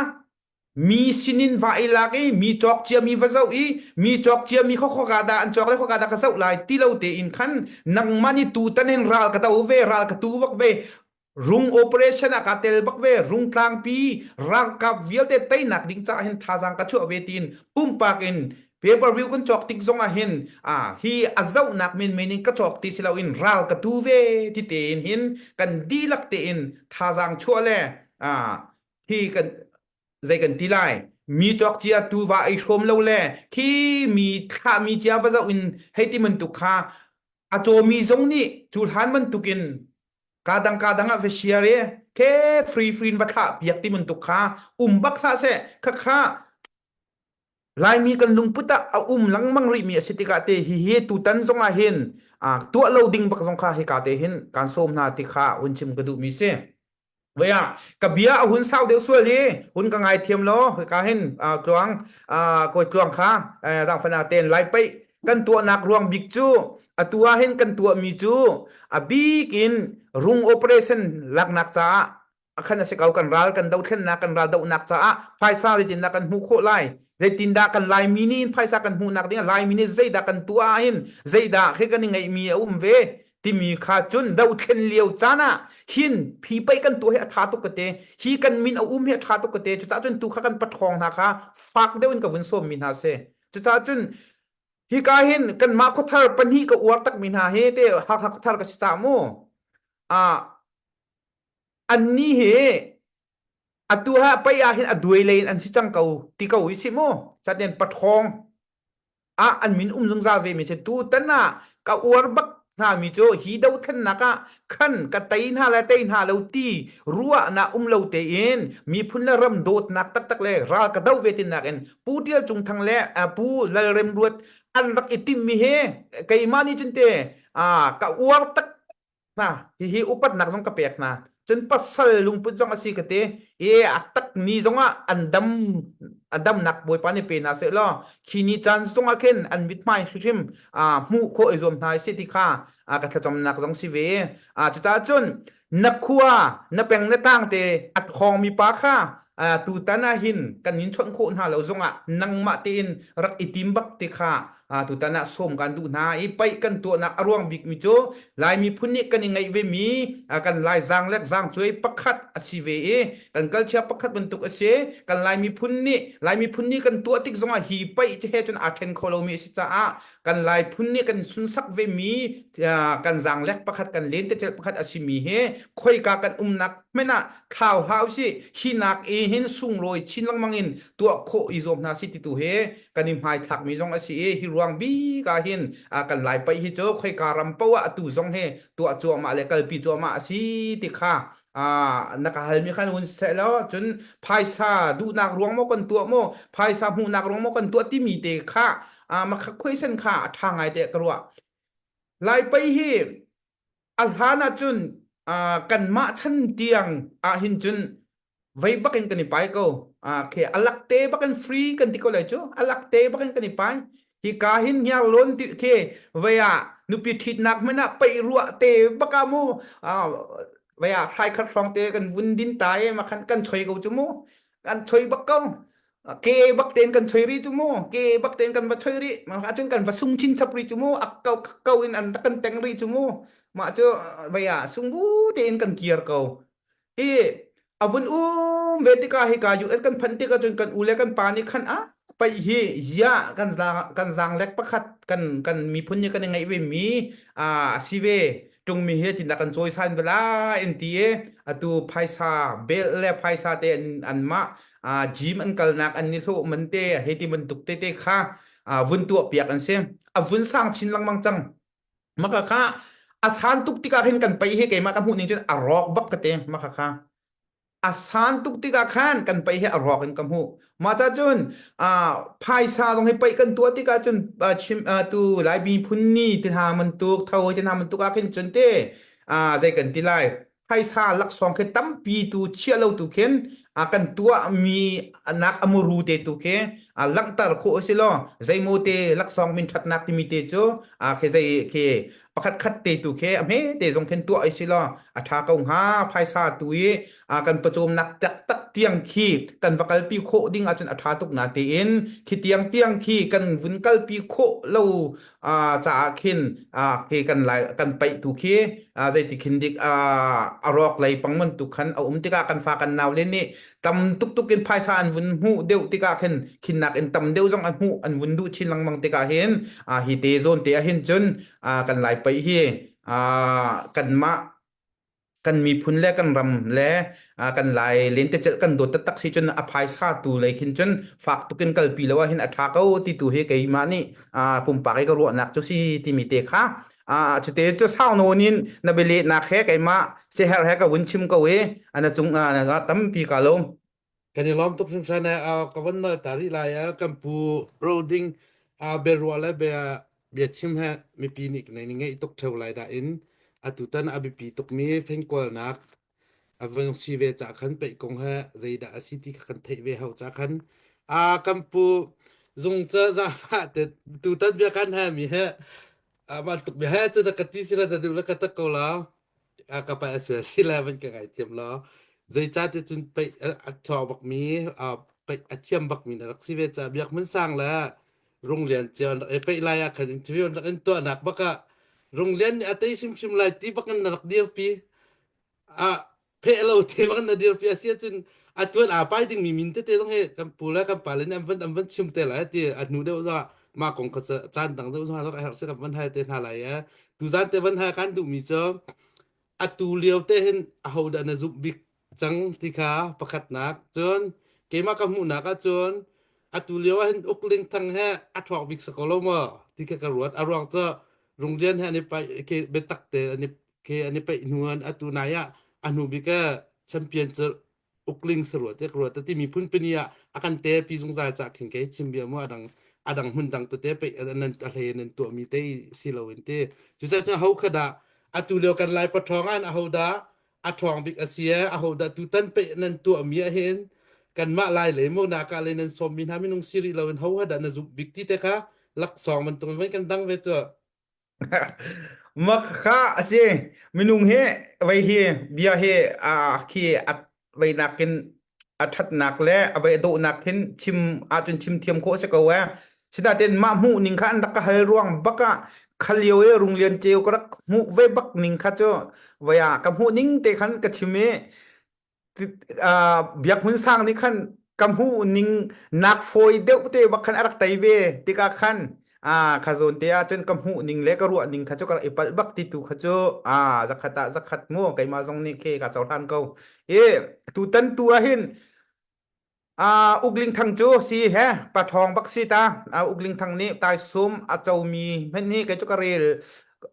mi sinin va i lak i mi cawk ciami va zoh i mi cawk ciami kha khoka dah an cawk le khoka dah ka zoh lai ti lo tein khan nangmah nih tutan hin ral ka do ve ral ka tu bak ve Rung operation ah kaa tel bak ve. Rungtlangpi ralkap vialte teinak ding caah hin thazaang ka chuah ve tiin pumpak in pay per view kan cawk tik zong ah hin ah hi a zohnak menmen in ka cawk ti si loin ral ka tu ve ti tein hin kan dihlak tein thazaang chuah le ah hi kan zei kan ti lai mi cawk cia tu va ei hrawm lo le khi mi thlah mi cia va zoh in hei ti bantuk kha a cawmi zong nih cu hlan bantukin Ka dang ka dang ah va share i ke free free in va thlah piak ti bantuk kha um bak hlah seh khakha Laimi kan lungput ah a um lengmang rihmi a si tikah te hihi tutan zong ah hin tuah lo ding bak zong kha hika te hin kan sawm hna ti kha hun chim ka duhmi si. Voi ah ka bia a hun sau deuh sual i hun ka ngai thiam law hika hin tluang kawi tluang kha zangfana ten lai paih kan tuahnak ruang bik cu atu ah hin kan tuahmi cu a bik in rung operation laknak caah khan a si ko kan ral kan dothlennak kan ral dohnak caah phaisa zeitindah kan hmuh khawh lai zeitindah kan laimi nih phaisa kan hmuhnak ding laimi nih zeidah kan tuah ah hin zeidah khi kan i ngeihmi a um ve timi kha cun dothlen lio caan ah hin hi pei kan tuah hi a ṭha tuk ka te hi kan min a um hi a ṭha tuk ka te cucaah cun tu kha kan paṭhawng hna kha fak deuh in ka vun sawmmi hna si cucaah cun hika hin kanmah khuathar pahnih ka uar takmi hna hi te Hakha khuathar ka si cah mu ah anni hi atu ha pei ah hin a duai lei in an si cang ko ti ko hi si mu saten paṭhawng ah an min um zungzal ve mi si tutan ah ka uar bak hna mi cu hi dothlennak ah khan ka tei hna le tei hna lo ti ruahnak um lo tein miphun le ram dawtnak taktak le ral ka do ve tinak in Pu Tial Cung Thang le Pu Lal Rem Ruat an rak i timmi hi keimah nih cun te ka uar tak hna hihi upatnak zong ka pek hna cun pasal lungput zong a si ka ti i a tak ni zong ah an dam a damnak bawipa nih pe hna seh law khi ni caan zong ah khin an mithmai hrimhrim hmuh khawh i zuam hna si ti kha ka thlacamnak zong si ve cucaah cun na khua na peng na tang te a thawngmi pa kha tutan ah hin kan in chawnh khawh hna lo zongah nangmah tein rak i tim bak ti kha. Tutan ah sawm kan duh hna i paih kan tuahnak a ruang bikmi cu Lai miphun nih kan i ngeih ve mi kan Lai zaang lek zaang cuai pakhat a si ve i kan culture pakhat bantuk a si. Kan Lai miphun nih Lai miphun nih kan tuah tik zongah hi paih he cun aa ṭhen kho lomi a si caah kan Lai phun nih kan sunsak ve mi kan zaanglek pakhat kan lentecelh pakhat a simi hi khoika kan umnak hmanh ah thlau hlah usih hi nak i hin sunglawi chin lengmang in tuah khawh i zuam hna si ti tu hi kan i hmaithlak mi zong a si i hi ruang bik ah hin kan Lai paih hi cu khoika ram poah atu zong hi tuah cuahmah le kalpi cuahmah a si ti kha na ka halmi khan hun seh law cun phaisa duhnak ruang maw kan tuah maw phaisa hmuhnak ruang maw kan tuah timi te kha makha question kha a ṭha ngai te ka ruah. Lai pei hi a hlan ahcun kanmah chan tiang ah hin cun vei bak in kan i pai ko. Khi alak te bak in free kan ti ko lai cu. Alak te bak in kan i pai. Hi ka hin ngiar lon ti khi vei ah nupi ṭhitnak hmanh ah pei ruah te bak ah mu vei ah hrai khat hrawng te kan vun din ta i ma khan kan choi ko cu mu. Kan choi bak ko. Ke bak tein kan choi rih cu mu ke bak tein kan va choi rih mah ahcun kan va sung chin chap rih cu mu ak ko ko in an rak kan teng rih cu mu mah cu vei ah sungbu tein kan kir ko i a vun um ve tikah hika US kan phanh tikah cun kan u le kan pa nih khan a paih hi zia kan zang kan zaanglek pakhat kan kan miphun nih kan i ngeih ve mi a si ve ṭungmi hi tindah kan cawisan bala in ti i atu phaisa bel le phaisa te an anmah gym an kalnak an ni hlawh man te hei ti bantuk te te kha vun tuah piak an si a vun sang chin lengmang cang maka kha a san tuk tikah khin kan pei hi keimah ka hmuh ning cun a rawk bak ka te maka kha a san tuk tikah khan kan pei hi a rawk in ka hmuh mah ta cun phaisa zong hi pei kan tuah tikah cun chim tu lai miphun ni ti hna bantuk tho ti hna bantuk ah khin cun te zei kan ti lai phaisa laksawng khi tampi tu chiah lo tu khin kan tuahmi nak a muru te tu khi langhter khawh a si lo zeimaw te laksawng min ṭhatnak timi te cu khi zei khi pakhat khat te tu khi a hme te zong khin tuah ai si lo a ṭha ko hnga phaisa tu i kan pawcawmnak taktak tiang khi kan va kalpi khawh ding ahcun a ṭha tuk na tiin khi tiang tiang khi kan vun kalpi khawh lo caah khin khi kan lai kan paih tu khi zeiti khin dik a rawk lei pang bantuk khan a um tikah kan fa kan nau le nih tam tuk tuk in phaisa an vun hmuh deuh tikah khin khinnak in tam deuh zong an hmuh an vun duh chin lengmang tikah hin hi te zawn te ah hin cun kan lai paih hi kanmah kan miphun le kan ram le kan lai lentecelh kan dawt taktak si cun a phaisa tu lei khin cun fak tukin kalpi lo ah hin a ṭha ko ti tu hi keimah nih pumpak i ka ruahnak cu si timi te kha cute cu sau nawn in na bialehnak he keimah siaherh he ka vun chim ko i ana cung tampi ka lawm. Kan i lawm tuk hringhran e ka von nol ta rih lai e kan pu roding biaruah le bia biachim he mipi nih kan i ngeih tuk ṭheo lai nain atutan a biapi tukmi fengkualnak a vung si ve cah khan peih kong he zeidah a si ti kha kan theih ve hau cah khan a kan pu zung ca zafa te tutan bia kan he mi he a bantuk bia he cu na ka ti sila na duh le ka tak ko la a ka pa a sual si le van ka ngai thiam lo zeicah ti cun peih a ṭhawng bakmi peih a thiam bakmi na rak si ve ca biak mun sang le Runglian cio an rak i peih lai ah khan interview an rak in tuahnak bak ah Runglian nih a tei hrimhrim lai ti bak in na rak dirpi a pheh lo te bak in na dirpi a si ahcun a tuan aa pai dingmi min tete zong hi kan pu le kan pa le nih an van an van chim te lai ti a hnu deuh zong mah kong kha caan dang deuh zong a herh si kan van hal te hna lai e tuzan te van hal kan duhmi cu atu lio te hin ahodah na zumh bik cang ti kha pakhatnak cun keimah ka hmuhnak ah cun atu lio ah hin ukling thang he a ṭhawk bik si ko lo maw ti kha ka ruat a ruang cu Runglian he an i paih ke biatak te an i ke an i paih hnu an atu nai ah a hnu bik ah champion cu ukling sarua te ka ruat ti miphun pini ah a kan te pi zungzal ca khin ke chim bia mu adang adang hmun dang tete pe nan a hlei nan tuah mi te si lo in te cucaah cun ho kha dah atu lio kan lai paṭhawng an aho dah a ṭhawng bik a si e aho dah tutan pe nan tuah mi ah hin kanmah lai le mo naka le nan sawm mi hna minung si rih lo in ho ha dah na zumh bik ti te kha laksawng bantuk in kan dang ve tu Mak kha a si. Minung hi vei hi bia hi a khi a vei nakin a ṭhatnak le a vei a dawhnak hin chim ahcun chim thiam khawh a si ko ee. Sinain mah hmuh ning kha an rak ka hal ruang bak ah kha lio i Runglian Ceu ka rak hmuh ve bak ning kha cu voi ah ka hmuh ning te khan ka chim i Biak Hmun Sang nih khan ka hmuh ning nak fawi deuh te bak khan a rak tei ve tikah khan kha zawn te ah cun ka hmuh ning le ka ruah ning kha cu ka rak i palh bak ti tu kha cu zakhat ah zakhat mu keimah zong nih khi ka cohlan ko i tutan tu ah hin Uh, Uk Ling Thang cu si he pa ṭhawng bak si ta. Uh, Uk Ling Thang nih taisum a comi hmenh hi kei cu ka rel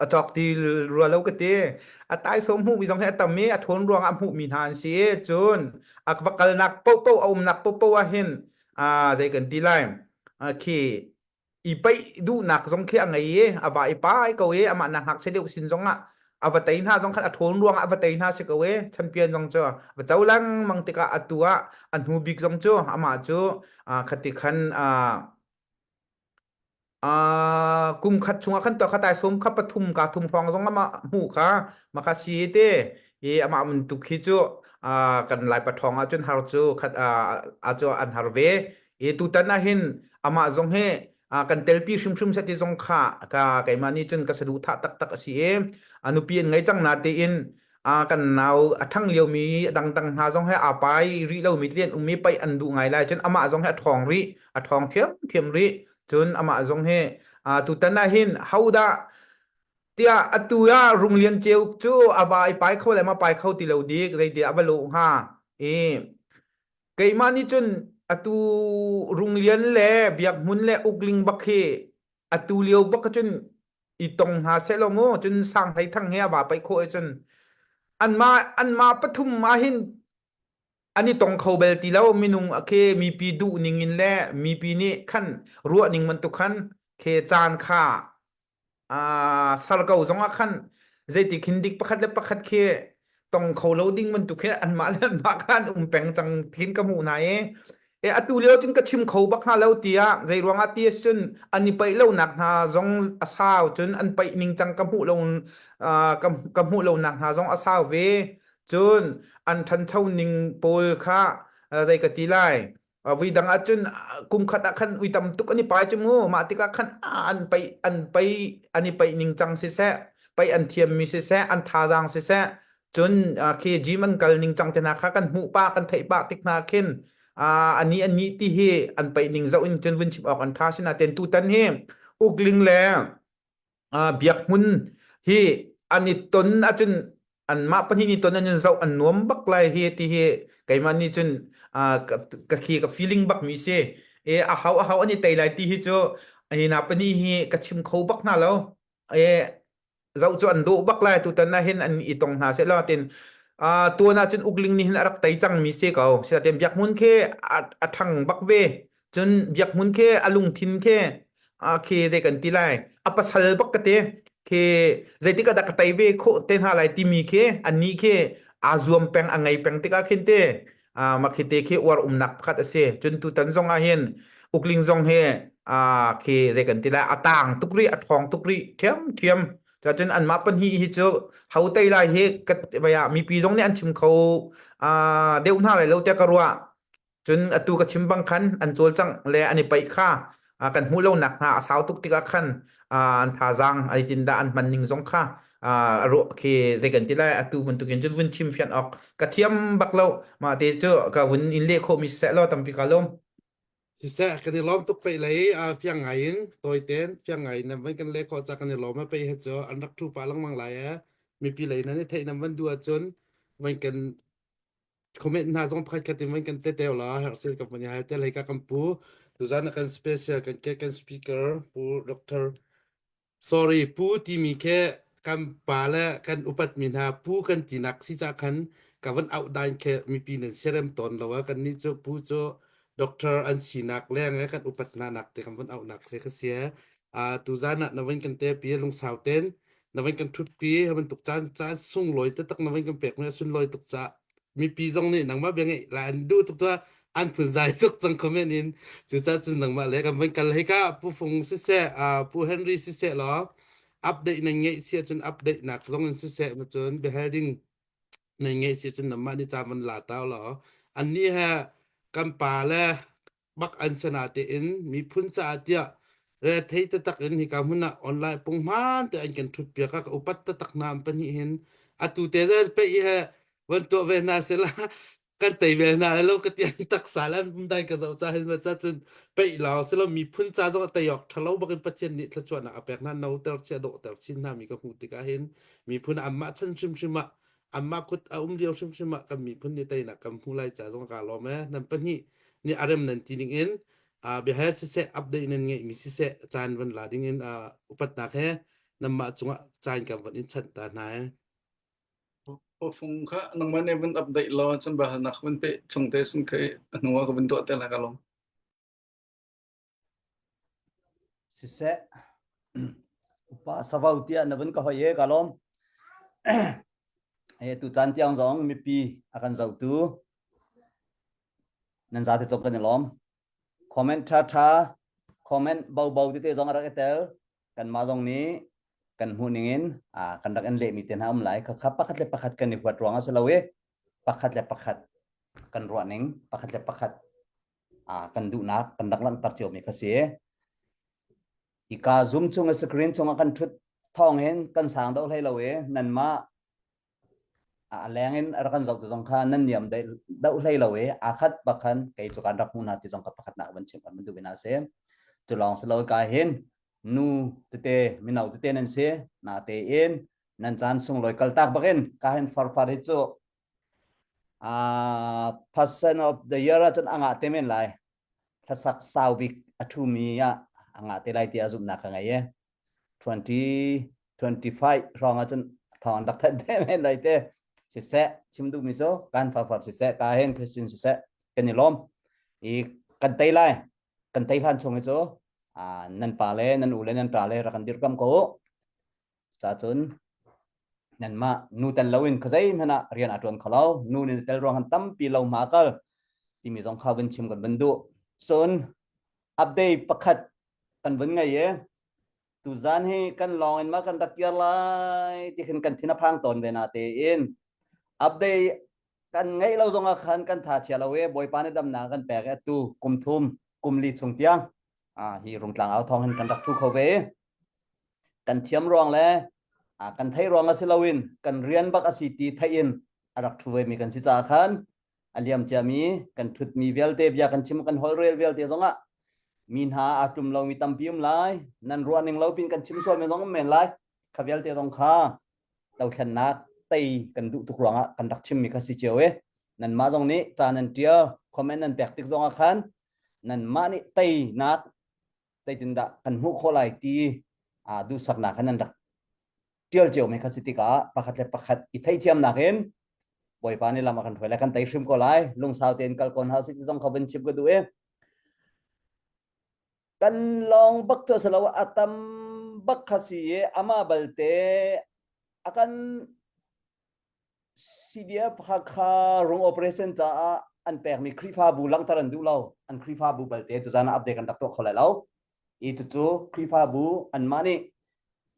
a cawk ti rua lo ka ti. A taisum hmuhmi zong hi a tam i a ṭhawn ruangah a hmuhmi hna an si. Cun a va kalnak paohpaoh a umnak paohpaoh ah hin uh, zei kan ti lai. Uh, khi i paih duhnak zong khi a ngei i a va i pai ko i amah nak ngakchia deuh sin zong ah a va tei hna zong khan a ṭhawn ruangah a va tei hna si ko i champion zong cu va co lengmang tikah atu ah a hnu bik zong cu amah cu khati khan kum khat chungah khan to kha tai sum kha pathum ka thum hrawng zong amah hmuh kha maka si te i amah bantuk khi cu kan lai pathawng ah cun har cu khat a cu an har ve I tutan ah hin amah zong hi kan telpi hrimhrim seh ti zong kha ka keimah nih cun ka saduhthah taktak a si i a nupi an ngei cang na tiin kan nau a ṭhang liomi a dangdang hna zong he aa pai rih lomi tli an um i paih an duh ngai lai cun amah zong hi a ṭhawng rih a ṭhawng thiamthiam rih cun amah zong hi tutan ah hin hodah tiah atu ah Runglian Ceu cu a va i pai kho le ma pai kho ti lo dik zeitiah a va lawh hnga i Keimah nih cun atu Runglian le Biakhmun le Ukling bak hi atu lio bak cun i tong hna sehlaw mu cun Sang Hlei Thang he a va paih khawh ahcun anmah anmah pathum ahhin an i tong kho bel ti lo minung khi mipi duh ning in le mipi nih khan ruah ning bantuk khan khi caan kha sar ko zong ah khan zeiti khin dik pakhat le pakhat khi tong kho lo ding bantuk khi anmah le anmah kha an um peng cang thin ka hmuh hna i e atu lio cun ka chim kho bak hna lo tiah zei ruangah ti cun an i paih lonak hna zong a sau cun an paih ning cang ka hmuh lo ka, ka hmuh lonak hna zong a sau ve cun an ṭhancho ning pawl kha zei ka ti lai Vui dang ahcun kum khat ah khan ui tam tuk an i pai cu mu. Mah tikah khan an paih an paih an i paih ningcang siseh, paih an thiammi siseh, an thazaang siseh, cun khi gym an kal ningcang te hna kha kan hmuh pah kan theih pah tik hna khin ani ani ti hi an paih ning zoh in cun vun chim awk an ṭha sinain tutan hi ukling le biak hmun hi an i ton ahcun anmah pahnih nih ton an zoh an nuam bak lai hi ti hi keimah nih cun ka khi ka feeling bak mi si e a hau a hau an i tei lai ti hi cu hi na pahnih hi ka chim kho bak hna lo e zoh cu an dawh bak lai tutan ah hin an i tong hna seh law tin tuan ah cun ukling nih hin a rak tei cang mi si ko sinain biak hmun khi a ṭhang bak ve Cun biakhmun khi a lungthin khi khi zei kan ti lai a pasal bak ka ti khi zeitik ah dah ka tei ve khawh te hna lai timi khi annih khi aa zuam peng a ngei peng tikah khin te mah khi te khi uar umnak pakhat a si cun tutan zong ah hin ukling zong hi khi zei kan ti lai a taang tuk rih a ṭhawng tuk rih ṭhiamṭhiam cun anmah pahnih hi cu ho tei lai hi ka vai ah mipi zong nih an chim kho deuh hna lai lo tiah ka ruah Cun atu ka chim bang khan an cawlcangh le an i paih kha kan hmuh lonak hna a sau tuk tikah khan an thazaang zeitindah an hman ning zong kha ruah khi zei kan ti lai atu bantukin cun vun chim fian awk ka thiam bak lo mah te cu ka vun in leh khawhmi siseh law tampi ka lawm. Siseh kan i lawm tuk pei lei fiang ngai in tawi ten fiang ngai in nan van kan leh khawh ca kan i lawm a pei he cu an rak thu pa lengmang lai e mipi lei nan i theih nan van duh ahcun van kan comment hna zong pakhat khat in van kan te teo la herh sil company hai te lei ka kan pu tuzan kan special kan ke kan speaker pu doctor sorry pu timi ke kan pa le kan upat mi hna pu kan tinak si ca khan ka van out dain ke mipi nan serem ton lo a kan ni chu pu chu doctor an sinak leng e kan upat na nak te kan van out nak se ka sia a tuzan ah na van kan te pi lungsau ten na van kan thut pi ha bantuk caan caan sunglawi taktak na van kan pek mi sunlawi tuk ca mipi zong nih nangmah bia ngeih la an duh tuk tua an phunzai tuk cang comment in cucaah cun nangmah le kan van kal hei ka pu fung siseh pu Henry siseh law update nan ngeih si ahcun update nak zong in siseh ma cun biahal ding nan ngeih si ahcun nangmah nih ca van la tau law annih he kan pa le bak an sana tein miphun caah tiah. Re thei taktak in hika hmun ah online punghman te an kan ṭhut piak a ka upat taktak hna an pahnih hin atu te zan pe he van tuah ve hna sela kan tei ve hna lai lo ka ti an taksa le an dai ka zoh ca hin ma ca cun peih law silo miphun ca zong a tei awk ṭhalo bakin Pathian nih thluachuahnak a pek hna no ter chia dawh ter chin hna mi ka hmuh tikah hin miphun anmah chan hrimhrim ah anmah kut a um lio hrimhrim ah kan miphun nih teinak kan hmu lai ca zong ka lawm e nan pahnih nih a rem nan ti ning in biahal siseh update nan ngeihmi siseh caan van la ding in upatnak he nanmah cungah caan kan van in chanh ta hna he. Pawfung kha nangmah nih vun update law cun bahalnak vun pe chung te sun khi a hnu ah ka vun tuah te lai ka lawm. Siseh upa savau tiah na vun ka hoi e ka lawm. He tu caan tiang zong mipi a kan zohtu Nan zate cawk kan i lawm. Comment ṭha ṭha, comment bo bo tete zong a rak i tel. Kanmah zong nih kan hmuh ning in kan rak in lehmi te hna um lai. Khakha pakhat le pakhat kan i huat ruang a si lo i pakhat le pakhat kan ruah ning, pakhat le pakhat kan duhnak kan rak langhter ciomi kha si. Hika Zoom chung i screen chung ah kan ṭhut thawng hin kan sang deuh hlei lo i nanmah a leng in a rak kan zohtu zong kha nan niam deuh hlei lo i aa khat bak khan kei cu kan rak hmuh hna ti zong kha pakhatnak van chim kan duh na si. Cu lawng si lo ka hin nu tete mino tete nan si na tein nan caan sunglawi kaltak bakin ka hin farfar hi cu uh, person of the year ahcun a ngah te men lai hlasak sau bik a ṭhumi ah a ngah te lai tiah zumhnak ka ngei e 2025 hrawng ahcun thawng an rak thanh te men lai te siseh chim duhmi cu kan fafar siseh ka hen Christian siseh kan i lawm i kan tei lai kan tei hlan chung hi cu nan pa le nan u le nan ṭa le rak kan dirhkam ko u Ca cun nanmah nu tel loin khuazei hmanh ah rian a ṭuan kho lo. Nu nih tel ruang han tampi lo hma kal timi zong kha vun chim kan vun duh. Cun update pakhat kan vun ngei i tuzan hi kan lawng in ma kan rak kir lai ti khin kan thin a phang tawn ve na tein update kan ngeih lo zong ah khan kan tha chia lo i Bawipa nih damnak kan pek i atu kum thum kum li chung tiang hi Rungtlang au thawng hin kan rak thu kho ve i kan thiam ruang le kan theih ruang a si loin kan rian bak a si ti theih in a rak thu ve mi kan si caah khan a liam ciami kan thutmi vialte bia kan chim kan holrel vialte zongah mi hna aa tlum lomi tampi um lai nan ruah ning lo pin kan chim sual mi zong um men lai kha vialte zong kha dothlennak tei kan duh tuk ruangah kan rak chimmi kha si cio e nanmah zong nih ca nan tial comment nan pek tik zongah khan nanmah nih teinak zeitindah kan hmuh khawh lai ti duhsaknak khan nan rak ṭial cio mi kha si tikah pakhat le pakhat i theithiamnak in Bawipa nih lam a kan hruai lai kan tei hrim ko lai lungsau tein kal ko hna usih ti zong kha vun chim ka duh i kan lawng bak cu a si lo a tam bak kha si i amah balte a kan CDF Hakha rung operation caah an pekmi Khrihfabu langhter an duh lo. An Khrihfabu balte tuzan ah update kan rak tuah kho lai lo. I cucu Khrihfabu anmah nih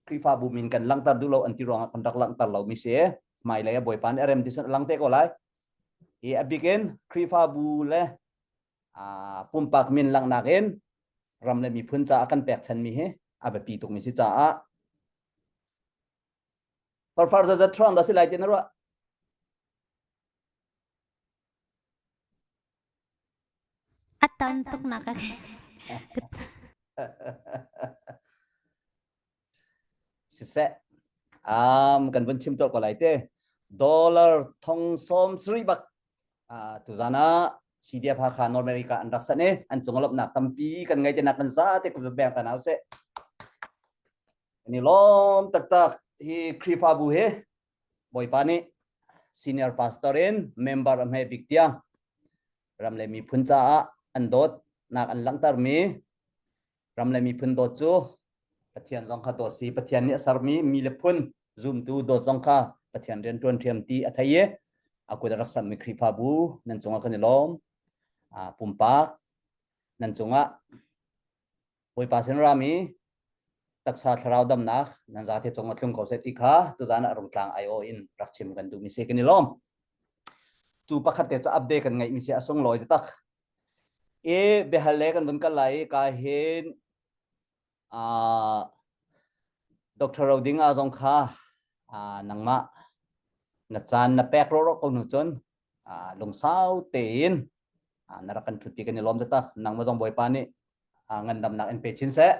Khrihfabu min kan langhter duh lo an ti ruangah kan rak langhter lo mi si. Hmailei ah Bawipa nih a rem ti cun a lang te ko lai. I a bik in Khrihfabu le pumpak min langhnak in ram le miphun caah kan pekchanmi hi a biapi tukmi si caah Farfar zazat hrawng dah si lai ti na ruah? A tam tuk nak a Siseh. Um, kan vun chim colh ko lai te. Dollar thong som sri bak uh, tuzan ah CDF Hakha North America an rak san i an cung lawmhnak tampi kan ngei te nak kan za te kum beng ta nau se. Kan i lawm taktak. Hi Khrihfabu hi Bawipa nih senior pastor in member a hme bik tiang ram le miphun caah an dawtnak an langhtermi ram le miphun dawt cu Pathian zong kha dawt si Pathian nih a sermi mi le phun zumtu dawt zong kha Pathian rian ṭuan ṭhiam ti a thei i a kut a rak sammi Khrihfabu nan cungah kan i lawm. Pumpak nan cungah Bawipa sin rami taksa thlarau damnak nan zate cung a tlung ko seh ti kha tuzan ah rungtlang aiawh in rak chim kan duhmi si kan i lawm. Cu pakhat te cu update kan ngeihmi si a sunglawi taktak. I biahal le kan vun kal lai i ka hin. Uh, Dr. Rodinga zong kha uh, nangmah na caan na pek ro ko nu cun uh, lungsau tein uh, na rak kan ṭhutpi kan i lawm taktak nangmah zong Bawipa nih uh, ngandamnak in pe chin seh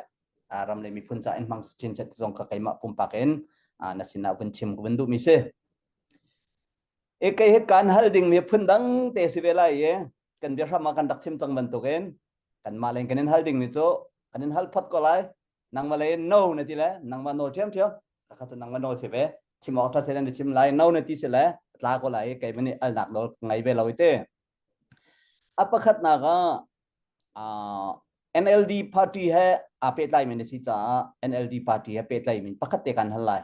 uh, ram le miphun ca in hmang chin seh zong kha keimah pumpak in uh, na sinah vun chim ka vun duhmi si. E kei hi kan hal ding mi phun dang te si ve lai i kan biahram ah kan rak chim cang bantukin kanmah len kan in hal ding mi cu kan in hal phot ko lai nangmah lei no na ti le nangmah nawl ṭhiam ṭhiam kha cu nangmah nawl si ve chim awk ṭha se na chim lai no na ti si le tla ko lai kei mani alnak nawl ngai ve lo te a pakhatnak ah NLD party he aa pehtlai mi na si caah NLD party he pehtlai mi pakhat te kan hal lai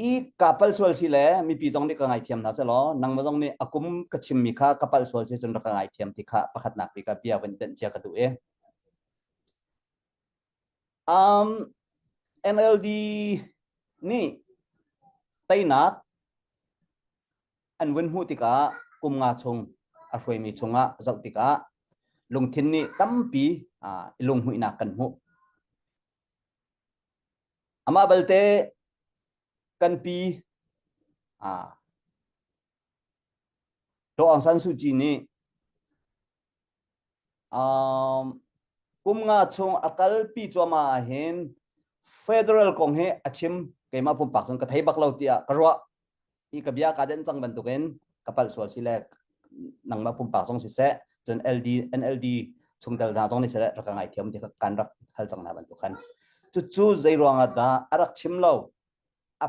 I ka palh sual si le mipi zong nih ka ngaithiam hna selaw nangmah zong nih a kum ka chimmi kha ka palh sual si cun rak ka ngaithiam ti kha pakhatnak bik ah bia van tenh cia ka duh i. Um, NLD nih teinak an vun hmuh tikah kum nga chung a hruaimi chungah zoh tikah lungthin nih tampi uh, lunghmuihnak kan hmuh. Amah balte kan pi ah Daw Aung San Suu Kyi nih um, kum nga chung a kalpi cuahmah ahhin federal kong hi a chim keimah pumpak cun ka thei bak lo tiah ka ruah i ka bia ka den cang bantukin ka palh sual si le nangmah pumpak zong siseh cun LD NLD chungtel hna zong nih siseh rak ka ngaithiam ti kan rak hal cang hna bantuk khan cucu zei ruangah dah a rak chim lo a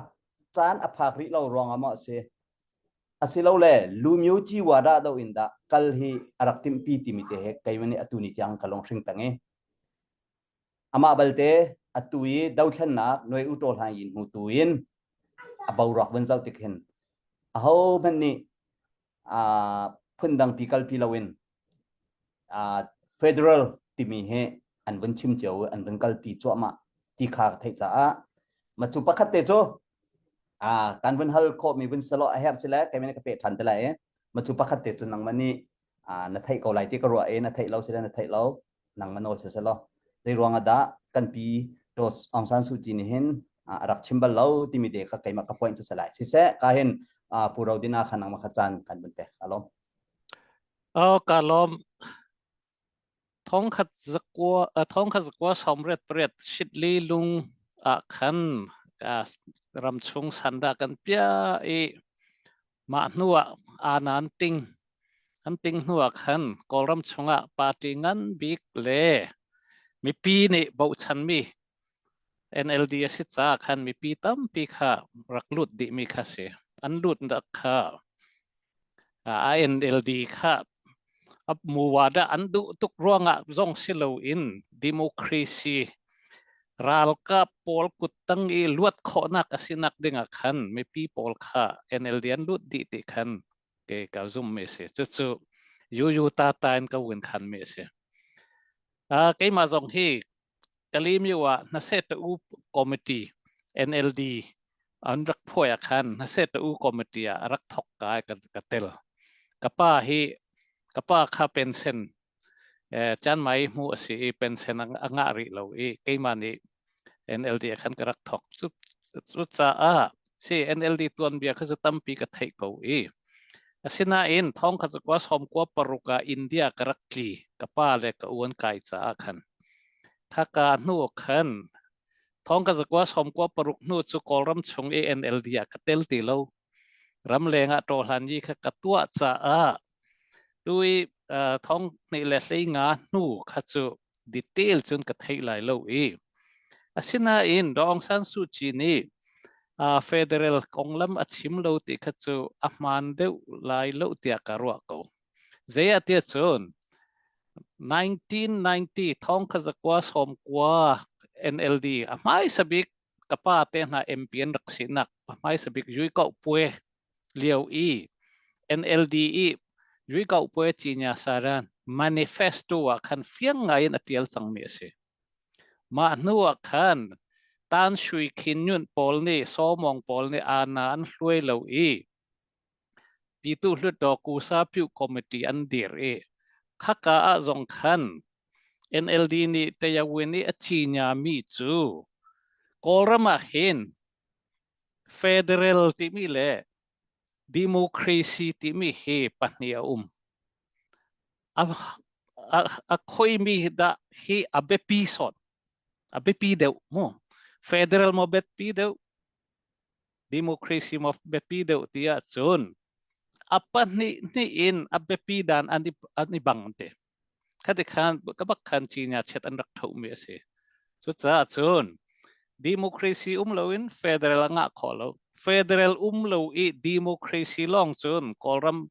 caan a phak rih lo ruangah maw a si asilole lumyo ci wada do in dah kal hi a rak timhpi timi te he keimah nih atu ni tiang ka lung hring peng i Amah balte atu i dothlennak Nuai U Taw Hlaing Yin hmu tu in a boruak vun zoh tik hin aho hmanh nih uh, phundang pi kalpi loin uh, federal timi hi an vun chim cio an vun kalpi cuahmah ti kha ka theih caah ma cu pakhat te cu uh, kan vun hal khawh mi vun selo a herh sile keimah ka pe than te lai ma cu pakhat te cu nangmah nih uh, na theih ko lai ti ka ruah i na theih lo sile na theih lo nangmah nawl si selaw zei ruang ah dah kan pi Daw Aung San Suu Kyi nih hin a rak chim bal lo timi te kha keimah ka point cu si lai siseh ka hin Pu Rodina kha nangmah kha caan kan vun pek alom Oh ka lom thongkhat zakua thongkhat zakua somret pret shitli lung ah khan ramchung sanda kan pia i Mah hnuah aa an ting. An ting hnuah khan Kawlram chungah party ngan bik le mipi nih bochanmi NLD a si caah khan mipi tampi kha rak lut dihmi kha si. An lutnak kha NLD kha muwada an duh tuk ruangah zong si loin democracy ralkap pawl kuttang i luat khawhnak a sinak dingah khan mipi pawl kha NLD an lut dih ti khan ke ka zum mi si cucu yu ta ta in ka win khan mi si keimah zong hi Kalymyo ah Hnaset-U Committee NLD an rak phuai ah khan Hnaset-U Committee ah a rak thok ka i ka tel. Ka pa hi ka pa kha pension eh, chanmai hmu a si i pension a ngah rih lo i keimah nih NLD ah khan ka rak thok. Cu cucaah si NLD tuanbia kha cu tampi ka theih ko i asinain thong kha cu kwa sawm kwa paruk ah India ka rak tli ka pa le ka u an kai caah khan thaka hnu khan thong ka zakwa sawm kwa paruk hnu cu Kawlram chung i NLD ah ka tel ti lo ramleng ah ṭawhlan yi kha ka tuah caah tui thong hnih le hlei nga hnu kha cu detail cun ka theih lai lo i asinain Daw Aung San Suu Kyi nih federal konglam a chim lo ti kha cu a hmaan deuh lai lo tiah ka ruah ko. Zei ah tiah cun 1990 thong kha zakua sawm kua NLD a hmaisa bik ka pa te hna MP an rak sinak a hmaisa bik Yui Kau Pue lio i NLD i Yui Kau Pue Cinya Saran manifesto ah khan fiang ngai in a tial cangmi a si. Mah hnu ah khan Tan Shui Khin Nyunt pawl nih Sawmong pawl nih ana an hluai lo i Pitu Hluttaw Kusa Pyu Committee an dir i khaka ah zong khan. NLD nih Tayawin i a cinya mi cu Kawlram ah hin federal timi le democracy timi hi pahnih a um. A, a, a khoimi dah hi a biapi sawt. A biapi deuh mu. Federal maw biapi deuh, democracy maw biapi deuh ti ahcun a pahnih hnih in a biapi dan an i, an i bang te. Khati khan ka bak khan cinya chiat an rak thomi a si. Cucaah cun democracy um loin federal a ngah khawh lo. Federal um lo i democracy lawng cun Kawlram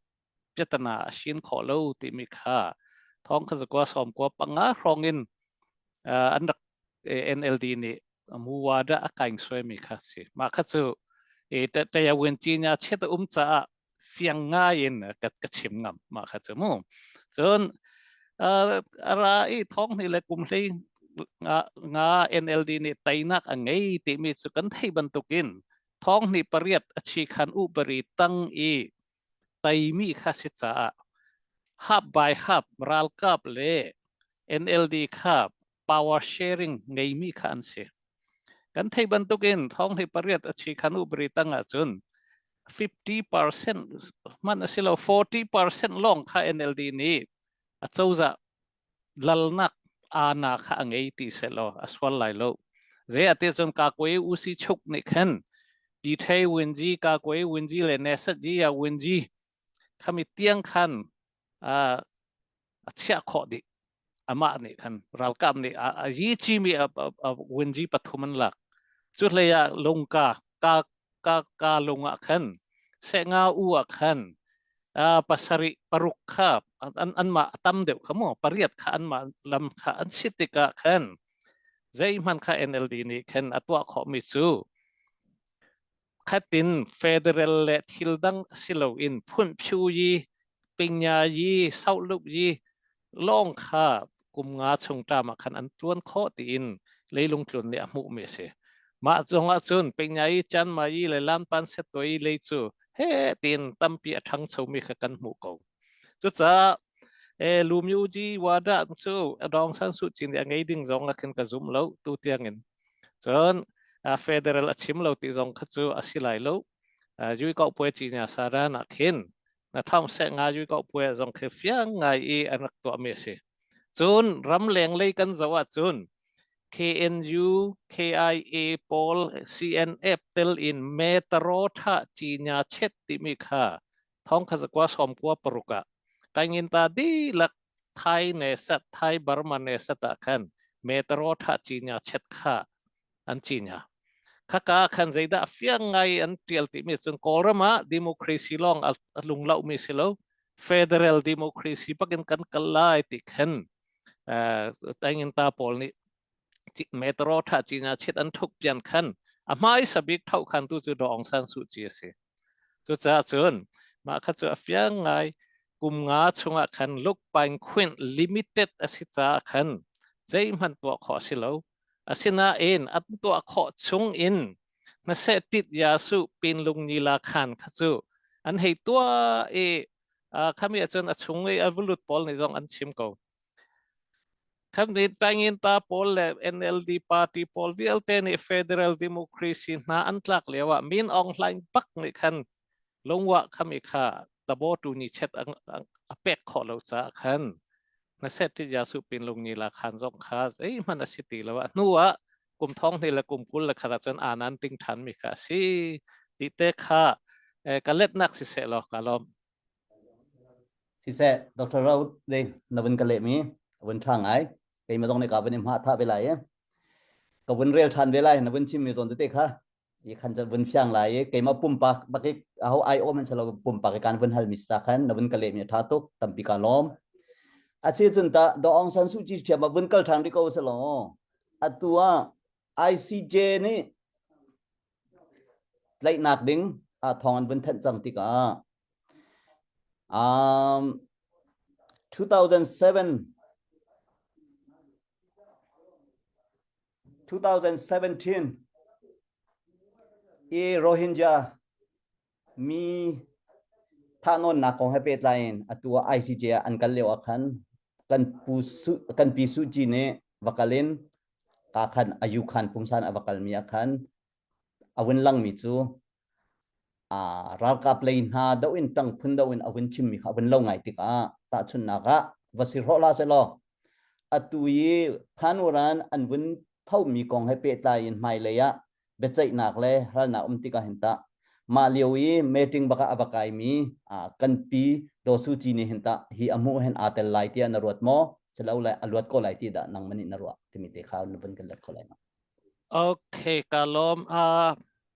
piatana a sin khawh lo timi kha thong kha zakua som kua panga hrawng in an rak NLD nih muwada a kaing suaimi kha si. Mah kha cu tayawin cinya chiat a um caah fiang ngai in ka, ka chim ngam mah kha cu mu cun a ra i thong hnih le kum hlei nga, nga NLD nih teinak a ngei timi cu kan thei bantukin thong hnih pariat a chi khan u bari tang i teimi kha si caah hap by hap ralkap le NLD kha power sharing ngeimi kha an si. Kan thei bantukin thong hnih pariat a chi khan u bari tang ahcun 50% hmanh a si lo 40% lawng kha NLD nih a cozah lalnak ana kha a ngei ti se law a sual lai lo. Zei ate cun ka koi usi chuk nih khan pi thei winji ka koi winji le nesat ji ya winji khami tiang khan a chiah khawh dih. Amah nih khan ralkap nih a yi chimi a winji pathum an lak. Cu hlei ah lungka ka ka ka lung ah khan senga u ah khan pasarih paruk kha an anmah a tam deuh kha mu pariat kha anmah lam kha an sit tikah khan zeihmanh kha NLD nih khan a tuah khawhmi cu khatin federal le thil dang si loin phunphiu yi pingya yi sauhlup yi lawng kha kum nga chung ṭam ah khan an ṭuan khawh tiin leilung tlun nih a hmuhmi a si. Mah zong ah cun pingya yi chanma yi le lanpan setoi lei cu he tiin tampi a ṭhangchomi kha kan hmuh ko. Cucaah e Lumyu wada cu Aung San Suu Kyi nih a ngei ding zong ah khin ka zum lo tu tiangin. Cun federal a chim lo ti zong kha cu a si lai lo. Yui Kau Puai Cinya Saran ah khin na thong seh nga yui kau puai zong khi fiang ngai i an rak tuahmi a si. Cun ramleng lei kan zoh ahcun KNU, KIA pawl, CNF tel in Metro tha cinya chet timi kha thong kha zakua som kua paruk ah taingin ta dihlak Thai ne sat Thai Burma ne sat ah khan Metro tha cinya chet kha an cinya. Khaka khan zeidah fiang ngai an tial timi cun Kawlram ah democracy lawng a lunglo mi si lo federal democracy pakin kan kal lai ti khan tangin ta pawl nih metro tha cinya chit an thuk pian khan a hmai sabik thau khan tu cu Daw Aung San Suu Kyi a si. Cucaah cun mah kha cu a fiang ngai kum nga chungah khan Lukpaing Khwin limited a si caah khan zeihmanh tuah khawh a si lo. Asinain an tuah khawh chung in hnaseh tit yasu pinlung nila khan kha cu an hei tuah i khami ahcun a chung i a vulut pawl nih zong an chim ko. Kan nih Tainginta pawl le NLD party pawl vialte nih federal democracy hna an tlak lio ah Min Aung Hlaing bak nih khan lungwa khami kha tabo tu ni chet a pek khawh lo caah khan na set ti yasu pin lung ni la khan zong kha zeihmanh a si ti lo a hnu ah kum thong hnih le kum 20 le khat ah cun anan ting than mi kha a si ti te kha ka letnak si seh law ka lawm Siseh, Dr. Raut ding na vun ka lehmi a vun ṭha ngai. Keimah zong nih ka vun i hma tha ve lai i ka vun rel ṭhan ve lai na vun chimmi zawn tete kha i khan cu vun fiang lai i keimah pumpak bak i aho ai awm an si lo pumpak i kan vun halmi si khan na vun ka lehmi a ṭha tuk tampi ka lawm. A si cun ta Daw Aung San Suu Kyi ṭhiam ah vun kal ṭhan rih ko seh law atu ah ICJ nih tlaihnak ding ah thawng an vun thanh cang tikah um, 2007 2017 i Rohingya mi thahnawnnak kong he pehtlai in atu ah ICJ ah an kal lio ah khan. Kan pu Su, kan pi Su Ci nih va kal in ka khan ayu khan pungsan a va kalmi ah khan a vun langmi cu ralkap lei hna do in tang phun do in a vun chimmi kha a vun lo ngai tikah tahchunhnak ah va si hrawh la selaw atu i phanuran an vun thomi kong he pehtlai in hmailei ah biaceihnak le halnak um tikah hin tah mah lio i meeting bak ah a va kaimi kan pi Daw Su Kyi nih hin tah hi a hmuh hin aa tel lai tiah na ruat maw? Silo le a luat ko lai ti dah nangmah nih na ruah timi te kha na vun kan let kho lai ma? Okay, ka lawm.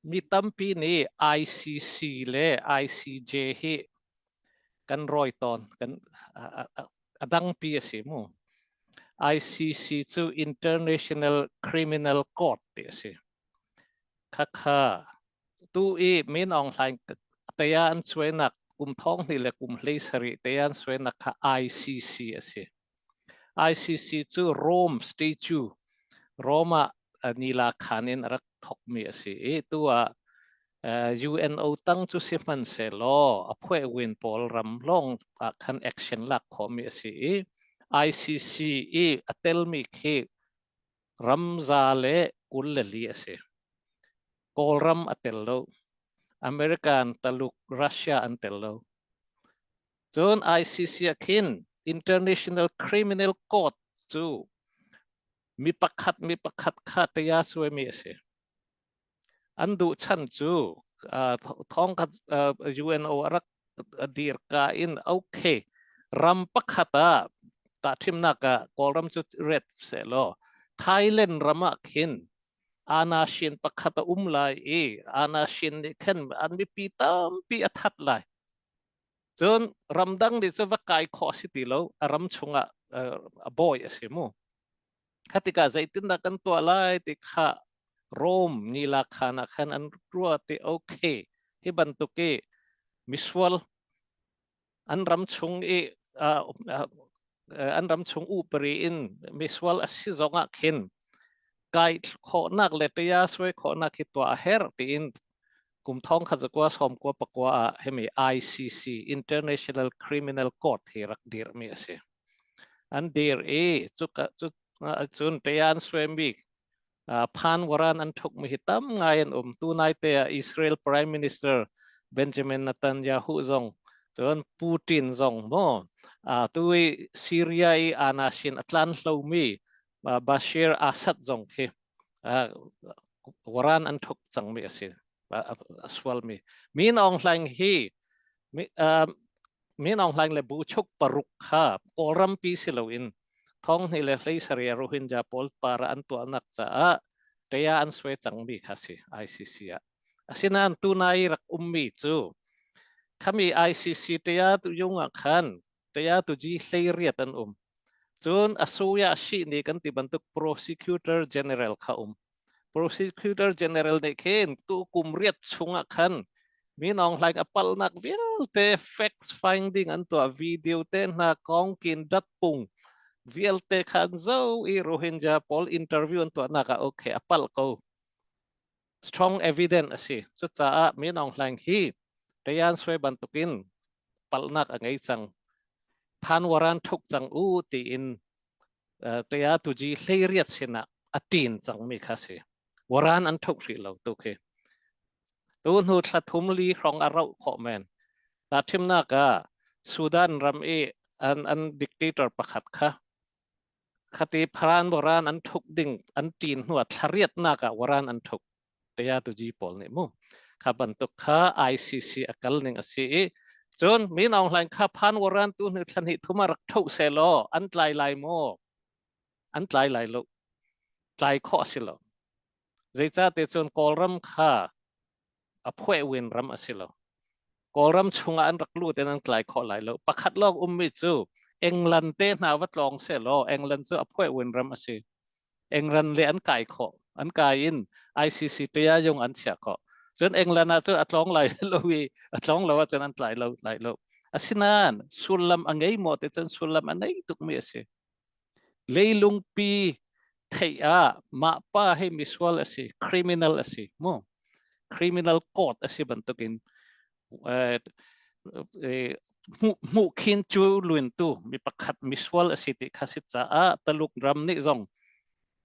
Mi tampi nih ICC le ICJ hi kan rawi tawn. Kan a dangpi a si mu. ICC cu International Criminal Court ti a si. Khakha tu i Min Aung Hlaing taya an suainak kum thong hnih le kum hlei sarih taya an suainak kha ICC a si. ICC cu Rome Statute, Rome ah nila khan in a rak thawkmi a si i tu ah UNO tang cu si hmanhsehlaw a phuahwin pawl ram lawng ah khan action lak khawhmi a si i ICC i a telmi khi ram 124 a si. Kawlram a tel lo. American, Taluk, Russia an tel lo. Cun ICC ah khin International Criminal Court cu mi pakhat mi pakhat kha taya suaimi a si. An duh chan cu thong khat UNO a rak dir ka in okay ram pakhat ah tahthimnak ah Kawlram cu ret selaw Thailand ram ah khin anashin pakhat a um lai i anashin nih khan an mipi tampi a that lai. Cun ramdang nih cu va kai khawh a si ti lo a ram chungah a bawi a si mu. Kha tikah zeitindah kan tuah lai ti kha Rome nila khan ah khan an ruah ti okay hi bantuk i misual an ram chung i an ram chung upari in misual a si zong ah khin kai khawhnak le tia suai khawhnak hi tuah a herh tiin kum thong khat zakua som kua pakua ah hemi ICC International Criminal Court hi rak dirmi a si. An dir i cu cun tia an suaimi phan waran an thukmi hi tam ngai an um. Tunai te ah Israel Prime Minister Benjamin Netanyahu zong cun Putin zong mo tu i Syria i anashin a tlan hlomi Bashir Assad zong khi waran an thuk cangmi a si a sualmi Min Aung Hlaing hi Min Aung Hlaing le buchuk paruk kha Kawlrampi si loin thong hnih le hlei sarih Rohingya pawl para an tuahnak caah ṭaya an suai cangmi kha si ICC ah. Asinain tunai rak ummi cu khami ICC ṭaya tu yung ah khan ṭaya tu ji hlei riat an um. Cun asuya shi ni kan ti bantuk prosecutor general kha um. Prosecutor General nih khin tu kum riat chungah khan Min Aung Hlaing a palhnak vialte facts finding an tuah video te hna kongkin datpung vialte kha an zo i Rohingya pawl interview an tuahnak ah okay a palh ko strong evidence a si cucaah Min Aung Hlaing hi Tayan Swe bantukin palhnak a ngei cang phan waran thuk cang u tiin taya tuji hleiriat sinah a ṭin cangmi kha si waran an thuk hrih lo tu khi tu hnu thla thum li hrawng a rauh khawh men ta thimnak ah Sudan ram i an an dictator pakhat kha khati pharan waran an thuk ding an ṭin hnu ah thlariatnak ah waran an thuk taya tuji pawl nih mu kha bantuk kha ICC a kal ning a si i cun Min Aung Hlaing kha phan waran tu hnu thla hnih thum a rak tho se law an tlai lai maw an tlai lai lo tlai khawh a si lo zeicahti cun Kawlram kha a phueh win ram a si lo Kawlram chungah an rak lut in an tlai khawh lai lo pakhat lawng ummi cu England te hna va tlawng se law England cu a phueh win ram a si England le an kai khawh an kai in ICC tia yung an chiah khawh cun England ah cun a tlawng lai lo i a tlawng lo ahcun an tlai lo lai lo asinain sullam a ngei maw ti cun sullam a nei tukmi a si leilungpi theih ah mah pa hi misual a si criminal a si mu criminal court a si bantukin Hmuh khin cu luintu mi pakhat misual a si ti kha si caah Taluk ram nih zong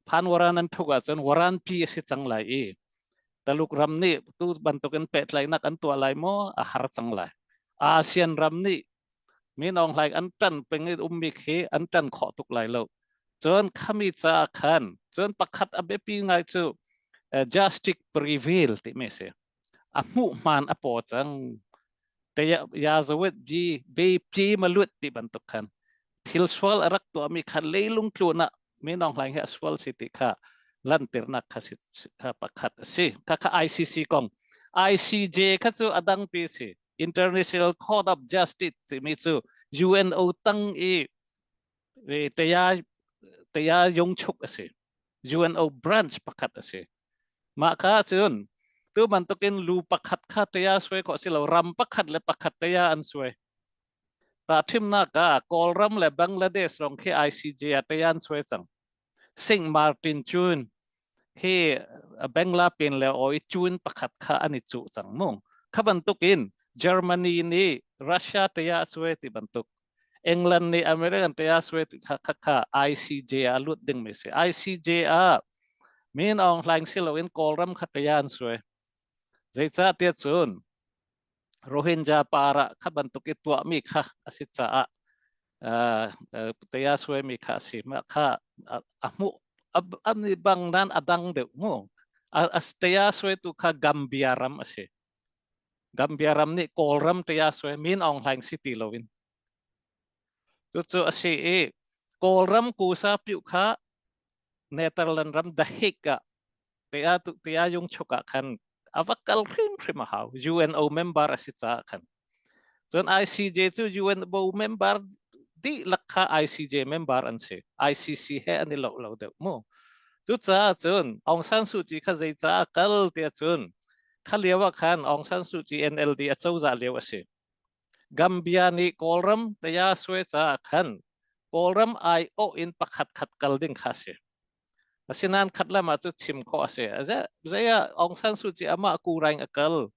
phan waran an thuk ahcun waranpi a si cang lai i Taluk ram nih tu bantukin pehtlaihnak an tuah lai maw a har cang lai. ASEAN ram nih Min Aung Hlaing an ṭan peng i ummi khi an ṭan khawh tuk lai lo. Cun khami caah khan cun pakhat a biapi ngai cu justice prevail timi a si. A hmuh hmaan a paw cang. Yazawit bi be pi malut ti bantuk khan thil sual a rak tuahmi kha leilung tlun ah Min Aung Hlaing hi a sual si ti kha lantirnak kha si kha pakhat a si. Kha kha ICC kong. ICJ kha cu a dangpi si. International Court of Justice timi cu UNO tang i taya taya yungchuk a si. UNO branch pakhat a si. Mah ka cun tu bantukin lu pakhat kha taya suai khawh si lo ram pakhat le pakhat taya an suai. Ta thimnak ah Kawlram le Bangladesh rong khi ICJ ah taya an suai cang. Sing Martin cun khi Bangla pin le oi cun pakhat kha an i cuh cang mu. Kha bantukin Germany nih Russia te ah suai ti bantuk England nih American te ah suai ti kha kha kha ICJ ah lut ding mi si. ICJ ah Min Aung Hlaing si loin Kawlram kha te an suai. Zeicah tiah cun Rohingya par ah kha bantuk i tuahmi kha a si caah taya suaimi kha a si. Mah kha a hmuh an i bang nan a dang deuh mu. A taya suaitu kha Gambia ram a si. Gambia ram nih Kawlram taya suai Min Aung Hlaing si ti loin. Cucu a si i Kawlram kusa piu kha Netherlands ram The Hague ah Tia tia yung chuk ah khan a va kal hrimhrim a hau. UNO member a si caah khan. Cun ICJ cu UNO member dihlak kha ICJ member an si. ICC he an i lo lo deuh mu. Cucaah cun Aung San Suu Kyi kha zeicah a kal tiah cun kha lio ah khan Aung San Suu Kyi NLD a cozah lio a si. Gambia nih Kawlram taya sue caah khan Kawlram aiawh in pakhat khat kal ding kha a si. Asinain khat lam ah cu chim khawh a si. Zei ah Aung San Suu Kyi amah kuraing a kal.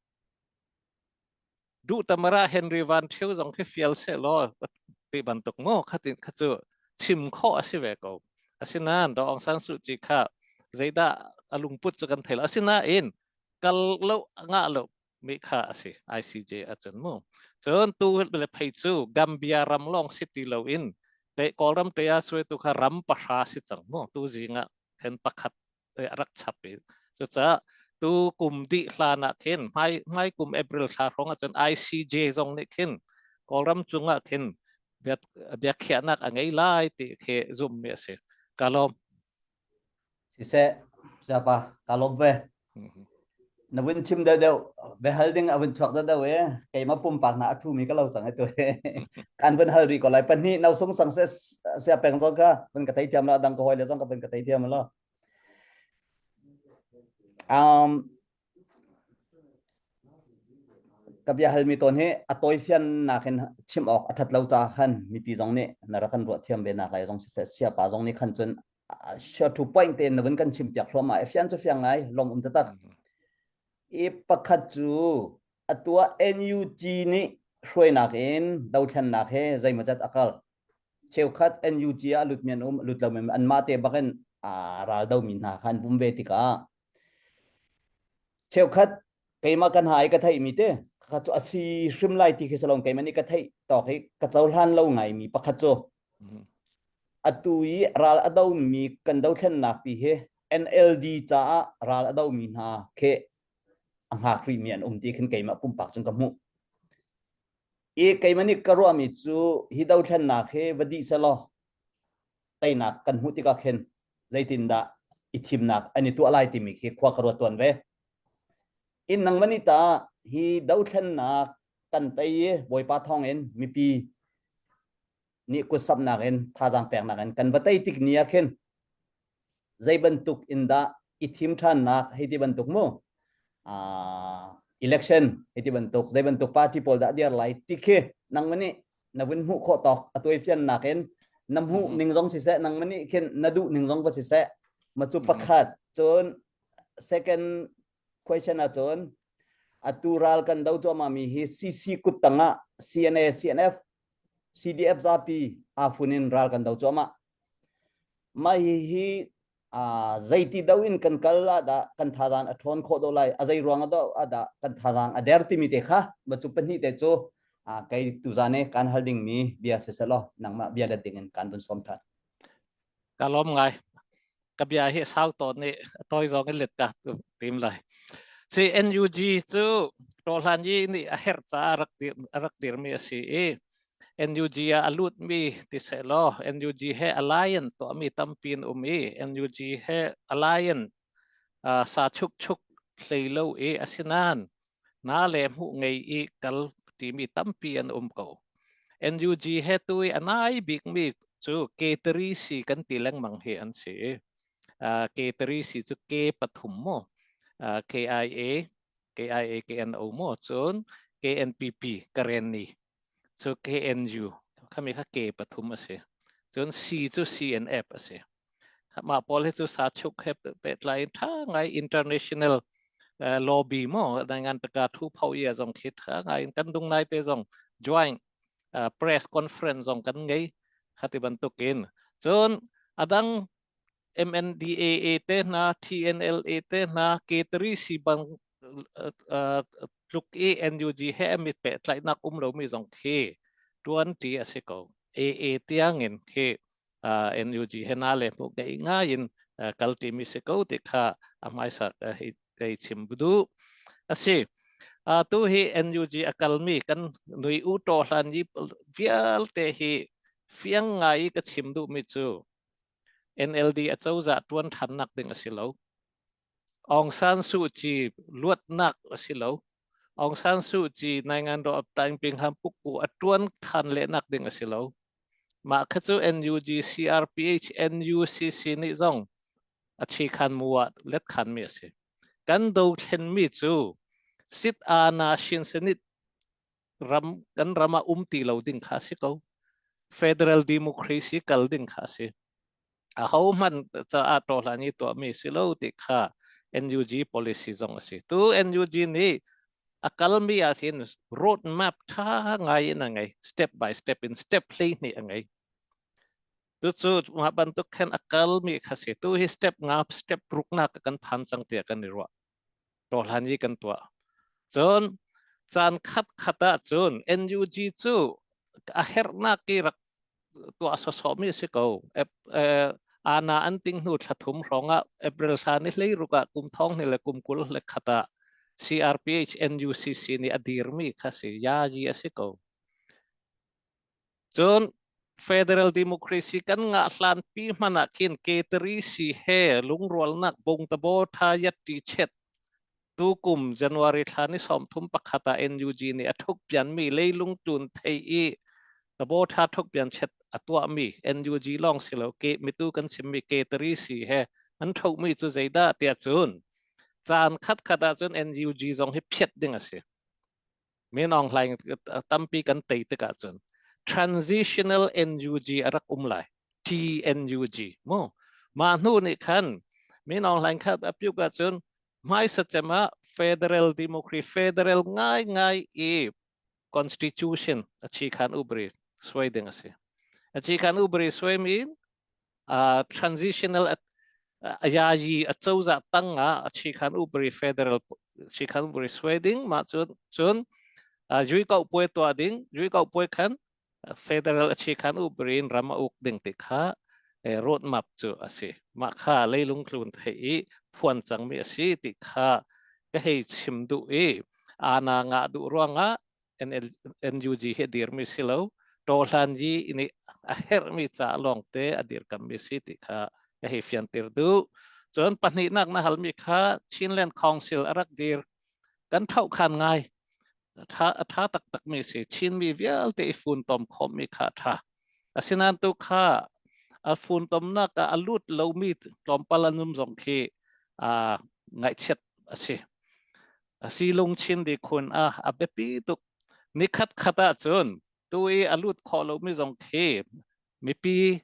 Duh tamara Henry Van Thio zong khi fial seh law ti bantuk mu khatin kha cu chim khawh a si ve ko. Asinain Do Aung San Suu Kyi kha zeidah a lungput cu kan thei lo. Asinain kal lo ngah lo mi kha a si ICJ ahcun mu cun tu le phei cu Gambia ram lawng si ti loin te Kawlram te ah suaitu kha ram pahra si cang mu tu zing ah khin pakhat a rak chap i cucaah tu kum dih hlan ah khin hmai hmai kum April thla hrawng ahcun ICJ zong nih khin Kawlram cungah khin biakhiahnak a ngei lai ti khi zummi a si ka lawm Siseh, siapa ka lawm ve. Na vun chim deuh deuh, hal ding a vun chuak deuh deuh e. Keimah pumpak na a thu mi ka lo cang e tu. Kan vun hal ri ko lai. Pahnih no sung sang se sia peng zong ka vun ka thei thiam lo dang ka hoi le zong ka vun ka thei thiam lo. Um, Ka bia halmi tawn hi a tawifiannak in chim awk a ṭhat lo caah khan mipi zong nih na rak kan ruah thiam ve nak lai zong siseh siapa zong nih khan cun sure to point tein na vun kan chim piak thluahmah i fian cu fiang ngai lawm um taktak. I pakhat cu atu ah NUG nih hruainak in dothlennak he zeimawzat a kal. Cheukhat NUG ah a lutmi an um, a lut lomi anmah te bak in ral domi hna kha an pum ve tikah Cheukhat keimah kan ha i ka theihmi te kha cu a si hrim lai ti khi si lo keimah nih ka theih tawk i ka cohlan lo ngaimi pakhat cu atu i ral a domi kan dothlennak pi hi NLD caah ral a domi hna khi a hngak rihmi an um ti khin keimah pumpak cun ka hmuh. I keimah nih ka ruahmi cu hi dothlennak hi va dih selaw teinak kan hmuh tikah khin zeitindah i thimnak an i tuah lai timi khi khua ka ruat tuan ve. In nang mani ta hi dothlennak kan tei i Bawipa thawng in mipi nih kutsamnak in thazaang peknak in kan va tei tik ni ah khin zei bantuk in dah i thim ṭhannak hei ti bantuk mu election hei ti bantuk zei bantuk party pawl dah dir lai ti khi nangmah nih na vun hmuh khawh tawk a tuaifiannak in na hmuh ning zong siseh nangmah nih khin na duh ning zong va siseh ma cu pakhat cun second question ah cun. Atu ral kan do cuahmah mi hi CC kut tangah CNA, CNF, CDF zapi aa fun in ral kan do cuahmah. Mah hihi zeiti do in kan kal ah dah kan thazaang a ṭhawn khawh do lai, a zei ruang ah dah kan thazaang a der timi te kha ma cu pahnih te cu kei tuzan i kan hal dingmi bia siseh law nangmah bia let ding in kan vun sawm ṭhan. Ka lawm ngai. Ka bia hi sau tawn i a tawi zong in let ka tim lai. Si NUG cu Tawhlan yi nih a herh caah rak dir, a rak dirmi a si i NUG ah a lutmi ti seh law NUG he alliance tuahmi tampi an um i NUG he alliance uh, sa chuk chuk hlei lo i asinain na le hmuh ngei i kal timi tampi an um ko. NUG he tu i a nai bikmi cu K3 si kan ti lengmang hi an si. Uh, K3 si cu K pathum mu. Uh, KIA, KIA, KNO mu cun KNPP, Karenni cu KNU khami kha K pathum a si. Cun C cu CNF a si. Mah pawl hi cu sa chuk he pehtlai in tha ngai international uh, lobby mo ngan taka thu phau ia zong khi tha ngai in kan dung nai te zong joint uh, press conference zong kan ngei khati bantukin cun adang MNDAA te hna TNLA te hna K3C bang uh, tluk i NUG he mit pehtlaihnak um lomi zong khi tuan ti a si ko AA tiangin khi uh, NUG he na le hmu ngei ngai in uh, kal timi si ko ti kha a hmaisa hei kei chim budu asi uh, tu hi NUG a kalmi kan nui u to hlan yi vialte hi fiang ngai ka chim duh mi cu NLD acozah tuan thannak ding a si lo Aung San Suu Kyi luatnak a si lo. Aung San Suu Kyi Naingan ro Taing Ping Ham Pukku a tuan than lehnak ding a si lo. Mah kha cu NUG, CRPH, NUCC nih zong a chi khan mu ah let khan mi a si. Kan dothlen mi cu sit ana shin senit ram kan ram ah um ti lo ding kha a si ko. Federal democracy kal ding kha a si. Ahohmanh caah ṭawhlan i tuahmi si lo ti kha NUG policy zong a si. Tu NUG nih a kalmi ah hin road map ṭha ngai in a ngei. Step by step in step 12 a ngei. Cucu mah bantuk khan a kalmi kha si. Tu hi step nga step ruknak kan phan cang tiah kan i ruah. Ṭawhlan i kan tuah. Cun caan khat khat ah cun NUG cu a herhnak i rak tuah sawsawhmi a si ko. Ana an ting hnu thla thum hrawng ah April thla ni 16 ah kum thong ni le kum 21 ah CRPH NUCC nih a dirmi kha si yayi a si ko. Cun Federal Democracy kan ngah hlan pi hmanh ah khin K3 si he lungrualnak bungtabo tha yat ti chet Tukum January thla ni 31 ah NUG nih a thukpianmi leilung tlun thei i Tabawtha thukpian chet a tuahmi NUG lawng si lo ke mitu kan chimmi K3 si he an thohmi cu zeidah tiah cun caan khatkhat ahcun NUG zong hi phiat ding a si. Min Aung Hlaing tampi kan tei tikah cun transitional NUG a rak um lai TNUG mu mah hnu nih khan Min Aung Hlaing kha a piuk ahcun hmaisa cem ah federal democracy federal ngai ngai i constitution a chi khan ubri suai ding a si a chi khan ubri suai mi uh, transitional ayayi a cozah tang ah a chi khan ubri federal chi khan ubri suai ding ma cun cun yui kau puai tua ding yui kau puai khan federal a chi khan ubri in ram a uk ding ti kha road map cu a si mah kha leilung tlun thei i phuan cangmi a si ti kha ka hei chim duh i ana ngah duh ruangah NUG hi a dirmi si lo Tawhlan yi nih a herhmi ca lawngte a dirkammi si ti kha ka hei fianter duh. Cun pahnihnak na halmi kha Chinland Council a rak dir. Kan thohkhan ngai. A tha, a tha taktakmi si. Chinmi vialte i funtom khawhmi kha a tha. Asinain tu kha a funtomnak ah a lut lomi tlawmpal an um zong khi aa ngaihchiat a si. A si lungchin di khun a a biapi tuk. Nikhat khat ahcun tu i a lut khawh lomi zong khi mipi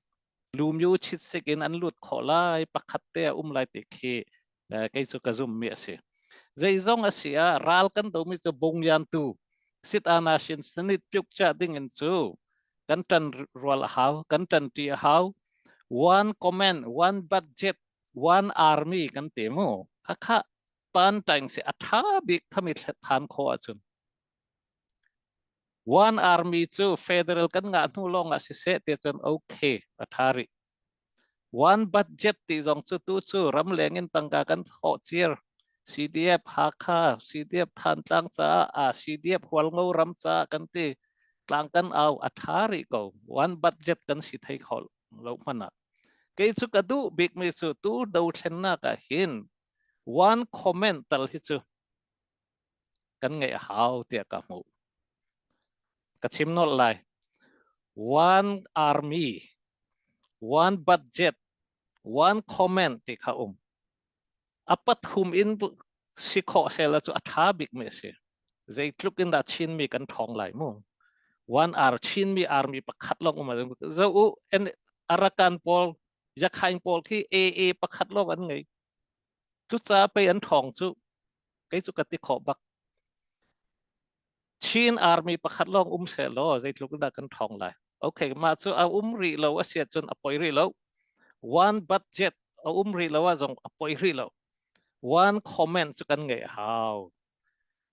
lumyu chitsik in an lut khawh lai pakhat te a um lai ti khi kei cu ka zummi a si. Zeizong a si ah ral kan domi cu bungyan tu sit ana shin sanit pyuk cha ding in cu kan ṭan rual a hau, kan ṭanṭi a hau. One command, one budget, one army kan ti mu. Khakha pan taing si a ṭha bik khami phan khawh ahcun. One army cu federal kan ngah hnu lawng ah siseh ti cun okay a ṭha rih. One budget ti zong cu tu cu ramleng in tangka kan thawh cir. CDF Hakha, CDF Thantlang caah, ah CDF Hualngo ram caah kan ti. Tlang kan au a ṭha rih ko. One budget kan si thei kho lo hmanh ah. Kei cu ka duh bikmi cu tu dothlennak ah hin one comment tal hi cu kan ngeih a hau tiah ka hmuh. Ka chim nolh lai. One army, one budget, one comment ti kha um. A pathum in si khawh sela cu a ṭha bikmi a si. Zeitluk in dah Chinmi kan ṭhawng lai mu. One ar Chinmi army pakhat lawng um. Zo u Arakan pawl, Yakhain pawl khi AA pakhat lawng an ngei. Cucaah pei an ṭhawng cu kei cu ka ti khawh bak. Chin army pakhat lawng um seh law zeitluk in dah kan ṭhawng lai. Okay, mah cu a um rih lo a si ahcun a poi rih lo. One budget a um rih lo ah zong a poi rih lo. One comment cu kan ngeih a hau.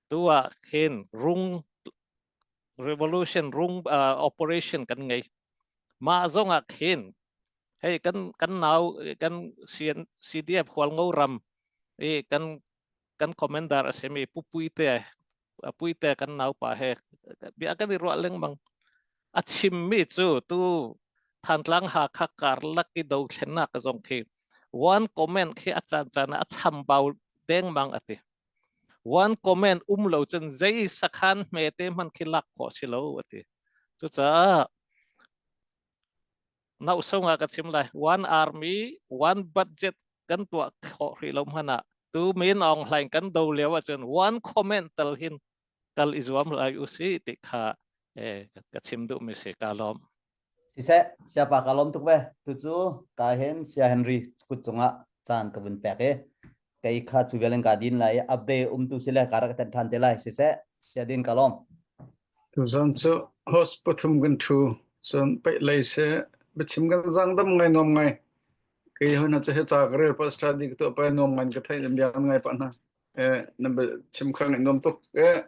Tu ah khin rung revolution rung uh, operation kan ngei. Mah zong ah khin hei kan kan nau kan CN, CDF Hualngo ram i kan kan commander a simi Pu Puite Puite kan nau pa he bia kan i ruah lengmang a chimmi cu tu Thantlang Hakha karlak i dothlennak zong khi one comment khi a caan caan ah a chambau dengmang ati one comment um lo cun zei sakhan hme te hman khi lak khawh si lo ati cucaah Nauhsong ah ka chim lai. One army, one budget kan tuah khawh rih lo hmanh ah tu Min Aung Hlaing kan do lio ahcun one comment tal hin kal i zuam lai usih ti kha eh, ka chim duhmi si ka lawm. Siseh, siapa ka lawm tuk ve. Tucu ka hin Sia Henry kut cungah caan ka vun pek i kei kha cu vial in ka din lai i update um tu sile ka rak ten than te lai. Siseh, sia din ka lawm. Tuzaan cu host pathum kan ṭhu. Cun paih lei seh biachim kan zaangdam ngai nuam ngai. Kei hoi hna cu hi ca ka rel pah study ka tuah pah i nuam ngai in ka theih in bia kan ngai pah hna. Eh, na biachim kha ngaih nuam tuk. Eh,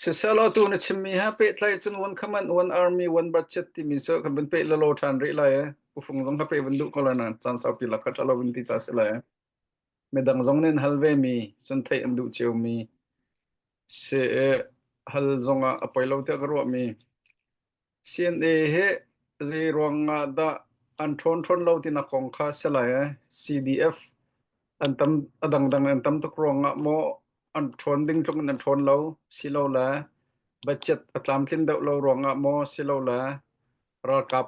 Siselaw tu na chimmi he pehtlai cun one command, one army, one budget timi cu kan vun peh lelaw ṭhan rih lai eh. Ufung zong kha peh vun duh ko lai na caan saupi lak kha ṭha lo vun ti ca si lai eh. Midang zong nih an hal ve mi, cun theih an duh cio mi. Si hal zongah a poi lo tiah ka ruahmi CNA hi zei ruangah dah an ṭhawn ṭhawn lo tinak kong kha si lai ai. CDF an tam a dangdang an tam tuk ruangah maw an ṭhawn ding tluk in an ṭhawn lo silole budget a tlamtlin deuh lo ruangah maw silole ralkap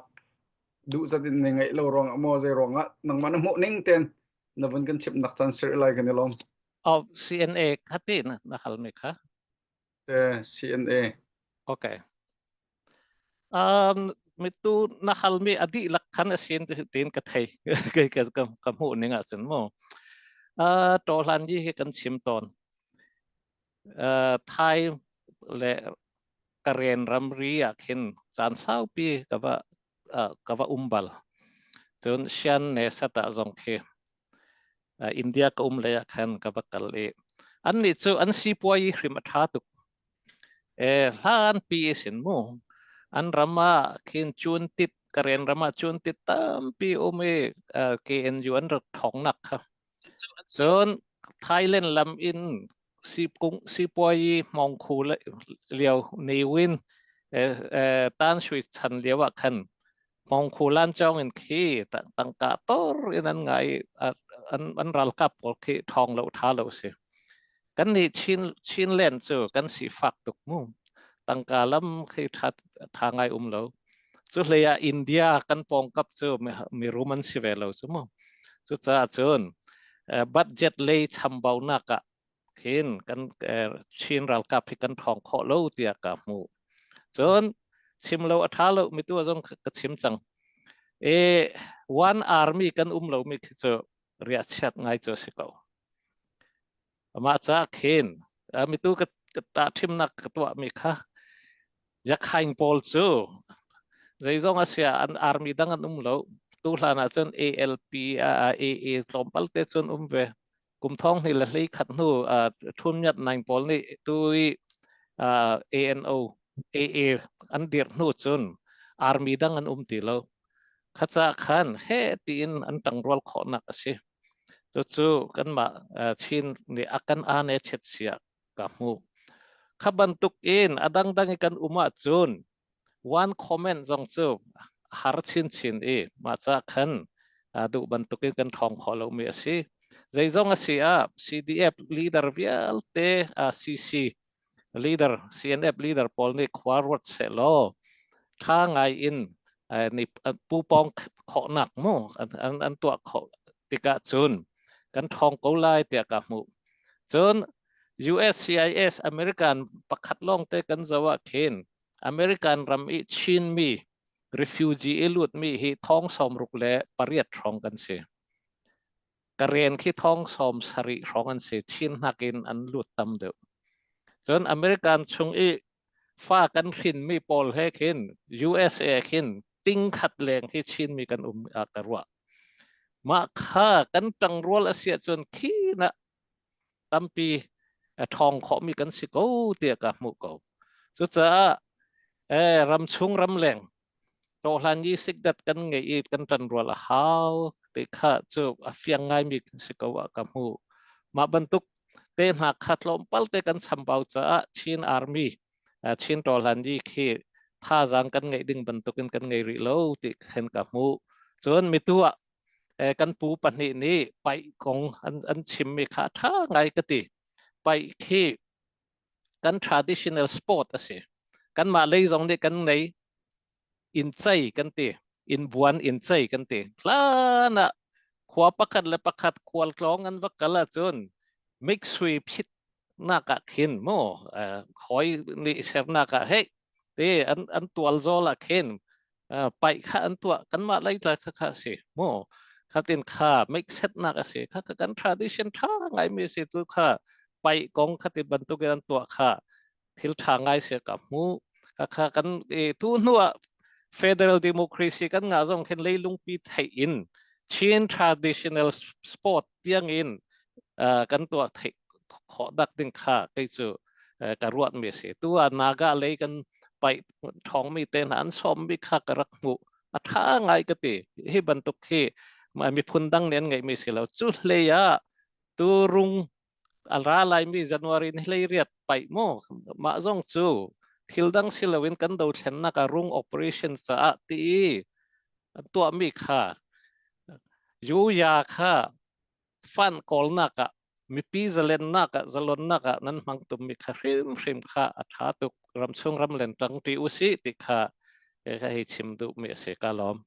duh zat in na ngeih lo ruangah maw zei ruangah nangmah na hmuh ning tein na vun kan chimhnak caan sir lai kan i lawm. Oh, CNA kha ti na, na halmi kha? Eh, CNA. Okay. Um, mitu na halmi a dihlak khan a sin tiin ka thei ka ka ka ka hmuh ning ahcun mu. Uh, ṭawhlan yi hi kan chim tawn. Uh, Thai le Karen ramri ah khin caan saupi ka va uh, ka va um bal. Cun Shan ne sata zong khi uh, India ka um lei ah khan ka va kal i annih cu an sipuai hrim a ṭha tuk. E hlan pi sin mu an ram ah khin chun tit Karen ram ah chun tit tampi um i uh, KNU an rak thong nak kha. Cun Thailand lam in sipuayi hmawngkhu lio Ne Win Tan Sui chan lio ah khan hmawngkhu lancawng in khi tangka tor in an ngai an ralkap pawl khi ṭhawng lo ṭha lo si. Kan nih Chin Chinland cu kan sifak tuk mu. Tangka lam khi ṭha ṭha ngai um lo. Cu hlei ah India kan pawngkap cu mirum an si ve lo cu mu. Cucaah cun budget lei chambaunak ah khin kan Chin ralkap hi kan ṭhawng khawh lo tiah ka hmuh. Cun chim lo a ṭha lo mi tu zong ka chim cang. E one army kan um lomi khi cu riahchiat ngai cu a si ko. Mah ca khin mitu ka tahṭhimnak ka tuahmi kha Yakhaing pawl cu zeizong a sia an army dang an um lo. Tu hlan ah cun ALP AA tlawmpal te cun um ve. Kum thong hnih le hlei khat hnu Thun Myat Naing pawl nih tu i ANO AA an dirh hnu cun army dang an um ti lo. Kha ca khan he tiin an ṭangrual khawhnak a si. Cucu kanmah Chin nih a kan ane chet sia ka hmuh. Kha bantuk in a dangdang i kan um ahcun one comment zong cu har chinchin i mah ca khan duh bantuk in kan ṭhawng khawh lomi a si. Zeizong a si ah CDF leader vialte CC leader CNF leader pawl nih khua ruat sehlaw ṭha ngai in ni pupawng khawhnak mu an, an tuah khawh tikah cun kan ṭhawng ko lai tiah ka hmuh. Cun USCIS American pakhat lawng te kan zoh ah khin American ram i Chinmi refugee i lutmi hi thong 68 hrawng kan si. Karen khi thong 70 hrawng an si. Chin nakin an lut tam deuh. Cun American chung i fa kan hrinmi pawl he khin USA khin ting khat leng khi Chinmi kan um a ka ruah. Mah kha kan ṭangrual a si ahcun khi na tampi a ṭhawng khawhmi kan si ko tiah ka hmuh ko. Cucaah eh, ramchung ramleng tawhlan i sikdat kan ngeih i kan ṭanrual a hau ti kha cu a fiang ngaimi si ko ah ka hmuh. Mah bantuk te hna kha tlawmpal te kan chambau caah Chin Army Chin tawhlan yi khi thazaang kan ngeih ding bantukin kan ngei rih lo ti khin ka hmuh. Cun mitu ah kan pu pahnih nih paih kong an, an chimmi kha a ṭha ngai ka ti. Paih khi kan traditional sport a si. Kanmah lei zong nih kan nei inn cei kan ti. Inn buan inn cei kan ti. Hlan ah khua pakhat le pakhat khualtlawng an va kal ahcun miksui phit nak ah khin mu khoi nih sernak ah hei ti an an tual zawl ah khin paih kha an tuah kanmah lei tla kha kha si mu khatin kha make setnak a si kha kan tradition tha ngai mi si tu kha paih kong khati bantuk in an tuah kha thil tha ngai sia ka hmu kha kha kan tu hnu ah federal democracy kan nga zong khin leilungpi theih in Chin traditional sport tiang in kan tuah theih khawh dak ding kha kei cu ka ruat mi si tu ah Naga lei kan paih ṭhawng mi te hna an sawm mi kha ka rak hmuh a ṭha ngai ka ti hi bantuk hi miphun dang nih an ngeih mi si lo cu hlei ah tu rung a ra lai mi January ni hlei riat paih mu mah zong cu thil dang si loin kan dothlennak a rung operation caah ti i an tuahmi kha yuya kha fan kawlnak ah mipi zalennak ah zalonnak ah nan hmang tummi kha hrimhrim kha a ṭha tuk ramchung ramlen ṭang ṭi usih ti kha ka hei chim duhmi a si ka lawm.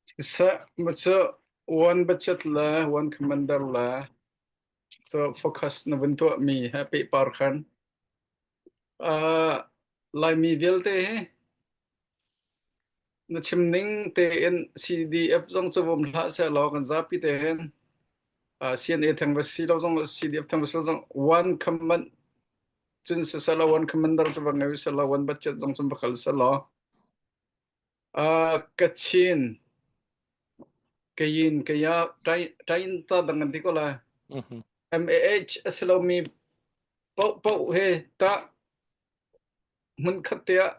Siseh, cu one budget le one commander le cu focus na vun tuahmi he pehpar khan uh, Laimi vialte hi Na chim ning tein CDF zong cu um hlah sehlaw kan zapi te hin CNA theng va si lo zong CDF theng va si lo zong one command cun siselaw one commander cu va ngei selaw one budget zong cun va kal selaw Kachin Kayin Kaya Tain ta dang an ti ko lai MAH a si lomi paoh paoh he tah hmunkhat te ah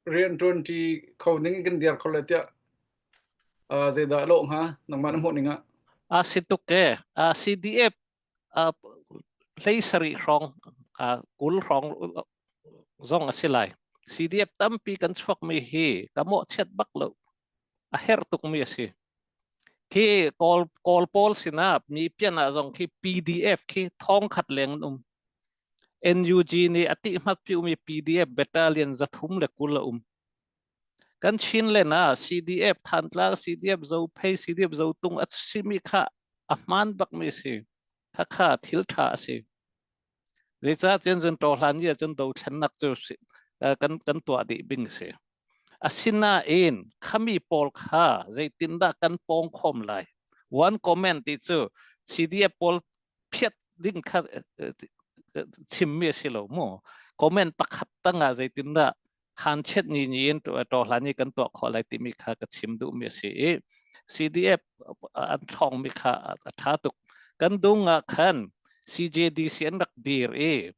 rianṭuanṭi kho ning in kan dir kho lai tiah uh, zeidah a lawh hnga nangmah na hmuh ning ah? A si tuk e. Uh, CDF uh, hlei sarih hrawng uh, 20 hrawng zong a si lai. CDF tampi kan chuakmi hi ka mawhchiat bak lo. A herh tukmi a si. Khi Kawl, Kawl pawl sinah mi pian ah zong khi PDF khi thong khat leng an um. NUG nih a tihmat piumi PDF battalion 320 a um. Kan Chinland ah CDF Thantlang, CDF Zophei, CDF Zotung a simi kha a hmaan bakmi a si. Khakha thil ṭha a si. Zeicahtiah cun ṭawhlan ni ahcun dothlennak cu kan, kan tuah dih bing a si. Asinain khami pawl kha zeitindah kan pawng khawm lai? One comment ti cu CDF pawl phiat ding kha chimmi a si lo mu. Comment pakhat tangah zeitindah han chet ni ni in to hlan ni kan tuah khawh lai timi kha ka chim duhmi a si i CDF an ṭhawngmi kha a ṭha tuk. Kan dung ah khan CJDC an rak dir i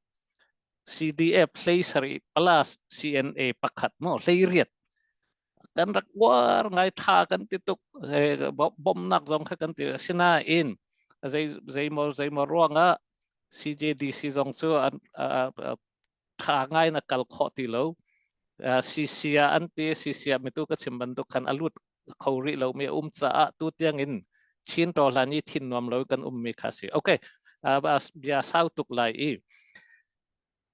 CDF hlei sarih plus CNA pakhat mo hlei riat kan rak uar ngai ṭha kan ti tuk bawmhnak zong kha kan ti asinain zei zeimaw zeimaw ruangah CJDC zong cu an ṭha ngai na kal khawh ti lo. CC ah an ti CC ah mitu ka chim bantuk khan a lut kho rih lo mi a um caah tu tiang in Chin tawhlan i thin nuam lo kan ummi kha si. Okay, bia sau tuk lai i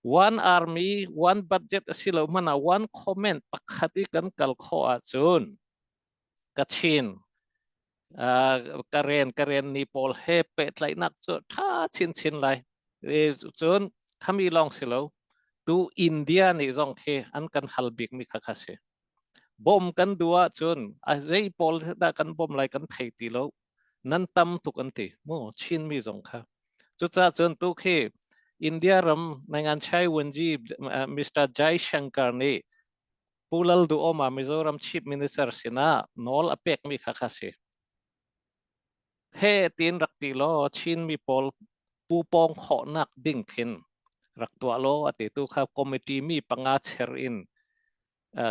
one army one budget a si lo hmanh ah one comment pakhat i kan kal khawh ahcun Kachin Karen Karen ni pawl he pehtlaihnak cu ṭha chinchin lai. Cun khami lawng si lo tu India nih zong khi an kan hal bikmi kha kha si. Bom kan duh ahcun a zei pawl dah kan bom lai kan thei ti lo. Nan tam tuk an ti mu Chinmi zong kha. Cucaah cun tu khi India ram Nangan Chai Wenji Mr. Jai Shankar nih Pu Lal Duhoma Mizoram Chief Minister sinah nawl a pekmi kha kha si. He tiin rak ti law Chinmi pawl pupawng khawhnak ding khin rak tuah law a ti tu kha committee mi panga cher in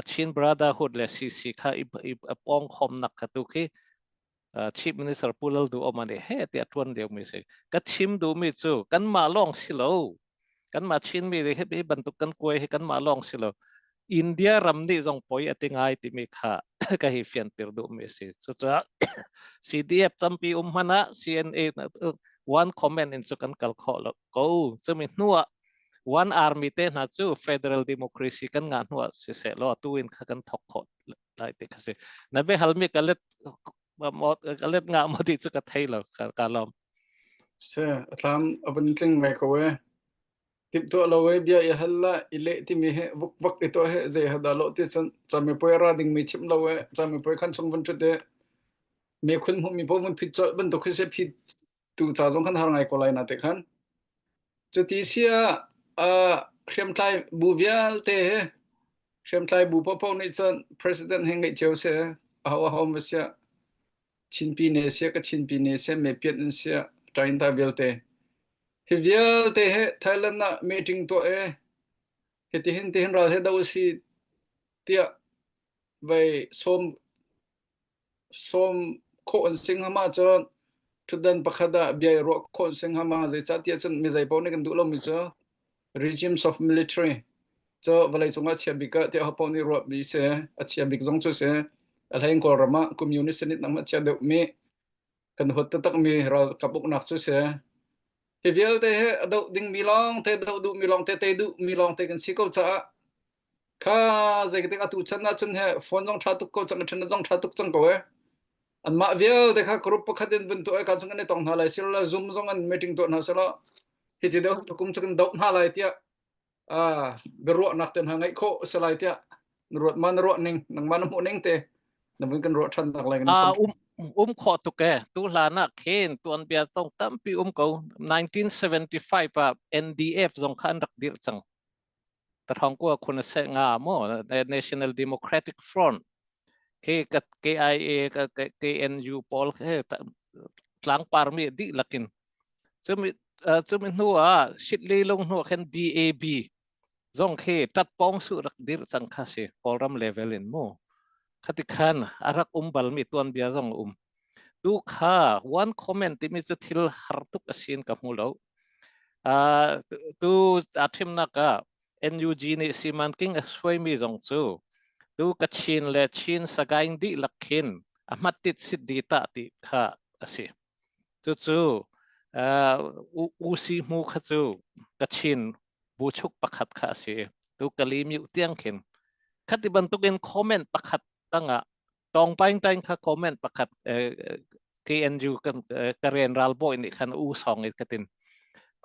Chin Brotherhood le CC kha i, i, pawng khawmnak kha tu khi Chief Minister Pu Lal Duhoma nih he tiah ṭuan liomi si. Ka chim duhmi cu kanmah lawng si lo. Kanmah Chinmi hi hi bantuk kan kuai hi kanmah lawng si lo. India ram nih zong poi a ti ngai timi kha ka hi fianter duhmi a si. Cucaah CDF tampi um hmanh ah CNA one comment in cu kan kal khawh lo ko. Cumi hnu ah one army te hna cu federal democracy kan ngah hnu ah siseh law atu in kha kan thok khawh lai ti kha si na be halmi ka let ka let nga mo ti chu ka thei lo ka lom Se athlam avan tling ngai ko e tip to lo e bia i hal la i le ti mi he vuk vak i to he zei ha da lo ti chan chame poi ra ding mi chim lo e chame poi khan chung van thut e me khun mu mi po mun phit chol ban to khi se phit tu cha zong khan har ngai ko lai na te khan cuti sia a hriamtlai bu vialte he Hriamtlai bu paohpaoh nih cun president he ngeih cio si. Aho aho va siah Chinpi ne siah ka Chinpi ne siah mepiat in siah ṭainta vialte. Hi vialte he Thailand ah meeting tuah e hitihin tihin ral he do si tiah vai sawm Sawm khawh an si hnga ma cun ṭhutdan pakhat ah bia i ruah khawh an si hnga ma zeicahtiah cun mi zei paoh nih kan duh lomi cu regimes of military cu vawleicung ah chia bik ah tiah hopaoh nih ruahmi si a chia bik zong cu si a hlei in Kawlram ah communist nih nang a chia deuhmi kan huat taktakmi ralkap uknak cu si hi vialte hi a doh dingmi lawngte doh duhmi lawngte tei duhmi lawngte kan si ko caah Kha zeitik atu chan ahcun he phone zong ṭha tuk ko cang, internet zong ṭha tuk cang ko e. Anmah vialte kha group pakhat in vun tuah i kan chung kan i tong hna lai silo Zoom zong an meeting tuah hna silo hiti deuh kum cu kan doh hna lai tiah ah biaruahnak te hna ngeih khawh a si lai tiah na ruat ma na ruah ning nangmah na hmuh ning te na vun kan ruah ṭhan nak lai kan Ah sam um um khawh tuk e tu hlan ah khin tuanbia zong tampi um ko 1975 ah NDF zong kha an rak dirh cang Tathawngkua khun a seh nga maw National Democratic Front khi ka KIA ka KNU pawl he tlangpar mi dihlak in cumi cumi hnu ah Shitli lung hnu khin DAB zong khi tatpong su rak dir cang kha si Kawlram level in mu khati khan a rak um bal mi tuanbia zong um tu kha one comment timi cu thil har tuk a sin ka hmu lo Uh, tu a thimnak ah NUG nih Simanking a suaimi zong cu tu Kachin le Chin Sagaing dihlak khin a hmattit sit di ta ti kha a si. Cucu uh, UC hmu kha cu Kachin buchuk pakhat kha a si. Tu Kalimi tiang khin. Khati bantukin comment pakhat tangah Tong Paing Taing kha comment pakhat KNU kan Karen ralbawi nih khan u song i katin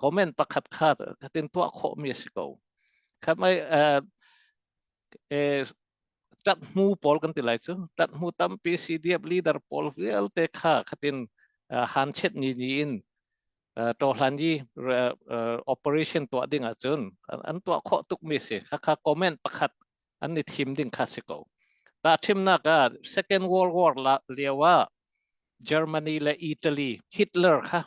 comment pakhat kha katin tuah khawh mi a si ko. Kha mai tat hmu pawl kan ti lai cu tat hmu tampi CDF leader pawl vialte kha khatin han chet ni ni in. Tawhlan i operation tuah ding ahcun an tuah khawh tukmi si. Khakha comment pakhat an i thim ding kha si ko. Tahthimnak ah Second World War la lio ah Germany le Italy Hitler kha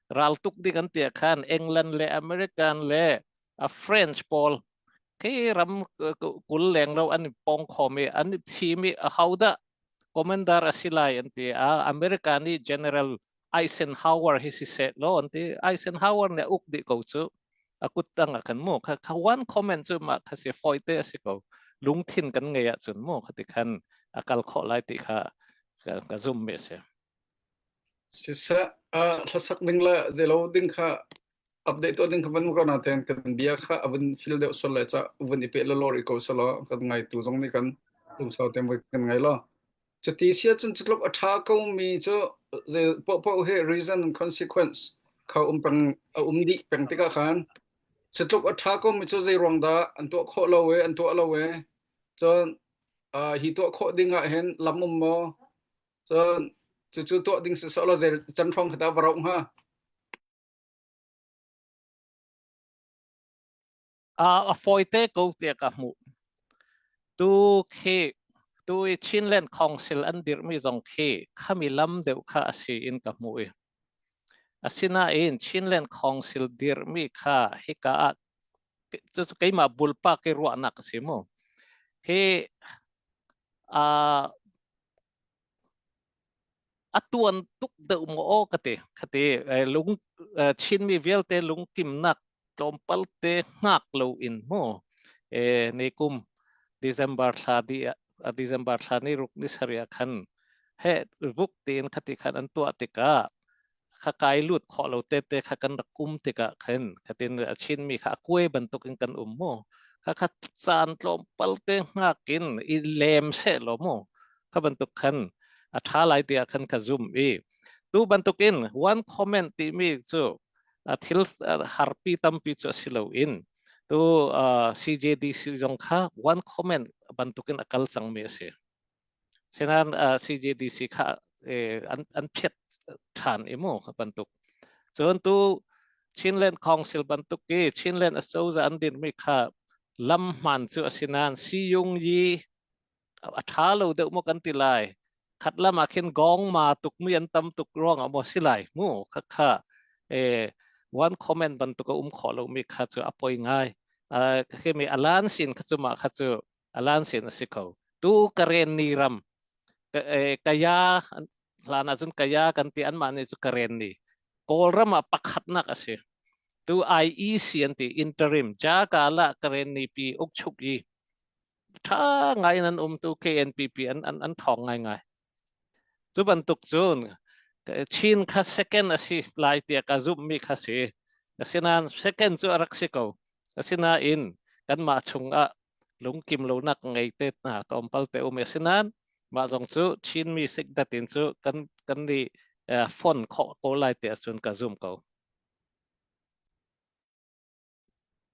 raltuk ding an ti khan England le American le a French pawl khi ram kul leng lo an i pong khom i an i thim i ahodah commander a si lai an ti a America nih General Eisenhower hi si seh law an ti Eisenhower nih a uk dih ko cu a kut tang ah khan mu kha kha one comment cu mah kha si fawi te a si ko lungthin kan ngei ahcun mu kha ti khan a kal khawh lai ti kha ka zum mi a si. Siseh hlasak ding le zeilo ding kha update tuah ding kha van ko na ten kan bia kha a vun fil deuh sual lai ca vun i pe lo lori ko selo kan ngai tu zong nih kan lungsau tem voi kan ngai lo Cuti si ahcun cutluk a ṭha komi cu zei paohpaoh hi reason and consequence kha um peng a um dih peng tikah khan cutluk a ṭha komi cu zei ruang dah an tuah khawh lo i an tuah lo i cun uh, hi tuah khawh ding ah hin lam um maw cun cucu tuah ding si sawh law zei can hrawng kha dah va rauh hnga A fawite ko tiah ka hmuh. Tu khi tu i Chinland Council an dirhmi zong khi khami lam deuh kha a si in ka hmuh i. Asinain Chinland Council dirhmi kha hika ah cucu keimah bulpak i ruahnak a si mu. Khi uh, a tuan tuk deuh maw aw ka ti ka ti lung Chinmi vialte lungkimnak tlawmpal te hngak lo in mu e ni kum December thla di December thla ni ruk ni sarih ah khan he vuk tiin khati khan an tuah tikah kha kai lut khawh lo te te kha kan rak um tikah khin khatin a Chinmi kha a kuai bantukin kan um mu kha kha caan tlawmpal te hngak in i lem seh law mu kha bantuk khan a ṭha lai tiah khan ka zum i tu bantukin one comment timi cu a thil harpi tampi cu a si lo in tu CJDC zong kha one comment bantukin a kal cangmi a si. Sinain CJDC kha an an phiat ṭhan i mu bantuk. Cun tu Chinland Council bantuk i Chinland Acozah an dirhmi kha lam hmaan cu a si nain Siyung Yi a ṭha lo deuh maw kan ti lai. Khat lam ah khin gong ma tukmi an tam tuk ruangah maw si lai mu kha kha eh one comment bantuk a um khawh lomi kha cu a poi ngai. Uh, khi mi alan sin kha cu mah kha cu alan sin a si ko. Tu Karen ni ram kaya hlan ahcun kaya kan ti anmah nih cu Karen ni Kawlram ah pakhatnak a si. Tu IEC an ti interim Jakala Karen ni pi ukchuk i ṭha ngai in an um tu KNPP an an an thawng ngai ngai. Cu bantuk cun Chin kha second a si lai tiah ka zumhmi kha si. Asinain second cu a rak si ko. Asinain kanmah chungah lungkim lonak ngei te hna tlawmpal te um. Asinain mah zong cu Chinmi sikdat in cu kan kan i fon khawh ko lai tiah cun ka zum ko.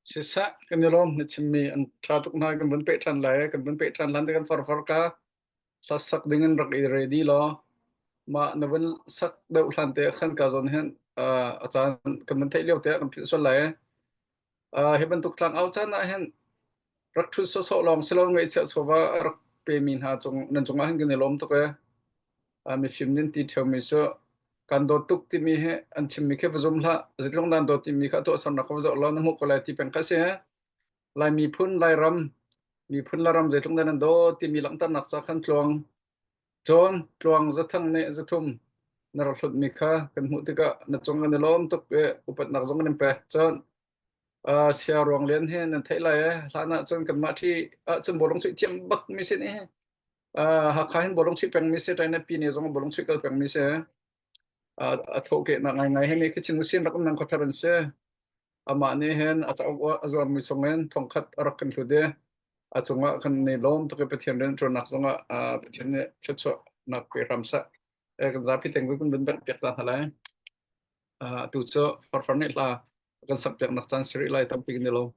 Siseh, kan i lawm na chimmi an ṭha tuk hna kan vun peh ṭhan lai kan vun peh ṭhan hlan te kan farfar ka hla sak ding in rak i ready law mah na vun sak deuh hlan te khan ka zawn hin a caan kan vun theih lio te ah kan philh sual lai. Hi bantuk tlang au caan ah hin rak ṭhut sawhsawh lawng si lo ngaihchiah chawva a rak pemi hna cung nan cungah hin kan i lawm tuk ee. Mifim nin ti ṭheomi cu kan dawt tuk timi hi an chimmi khi va zum hlah zeitluk nan dawt timi kha tuahsernak kha va zoh law na hmuh ko lai ti peng kha si. Lai miphun Lairam miphun le ram zeitluk dah nan dawt timi langhternak ca khan tluang cawn tluang zathang nih zathum na rak hlutmi kha kan hmuh tikah na cung kan i lawm tuk i upatnak zong kan in pek. Cun uh, sia ruang lian hi nan theih lai e hlan ah cun kanmah ṭhi ah cun bawlung chuih thiam bak mi si ni uh, Hakha hin bawlung chuih peng mi si China pi ne zong bawlung chuih kal peng mi si uh, a thawhkehnak ngaingai hi ni khi Chin Usin rak um nang khuathar an si amah nih hin a cauk a zuarmi chungin thongkhat a rak kan hlut i a cungah kan ni lawm tuk i Pathian rianṭuannak zongah uh, Pathian nih thluachuahnak pe hram seh eh kan zapi teng kan vun bengh piak ta hna lai uh, atu cu farfar nih hla kan sak piaknak caan si rih lai tampi kan i lawm.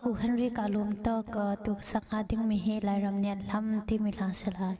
U Henry ka lawm tuk tu sak hnga dingmi hi Lairam nih an hlam timi hla si lai.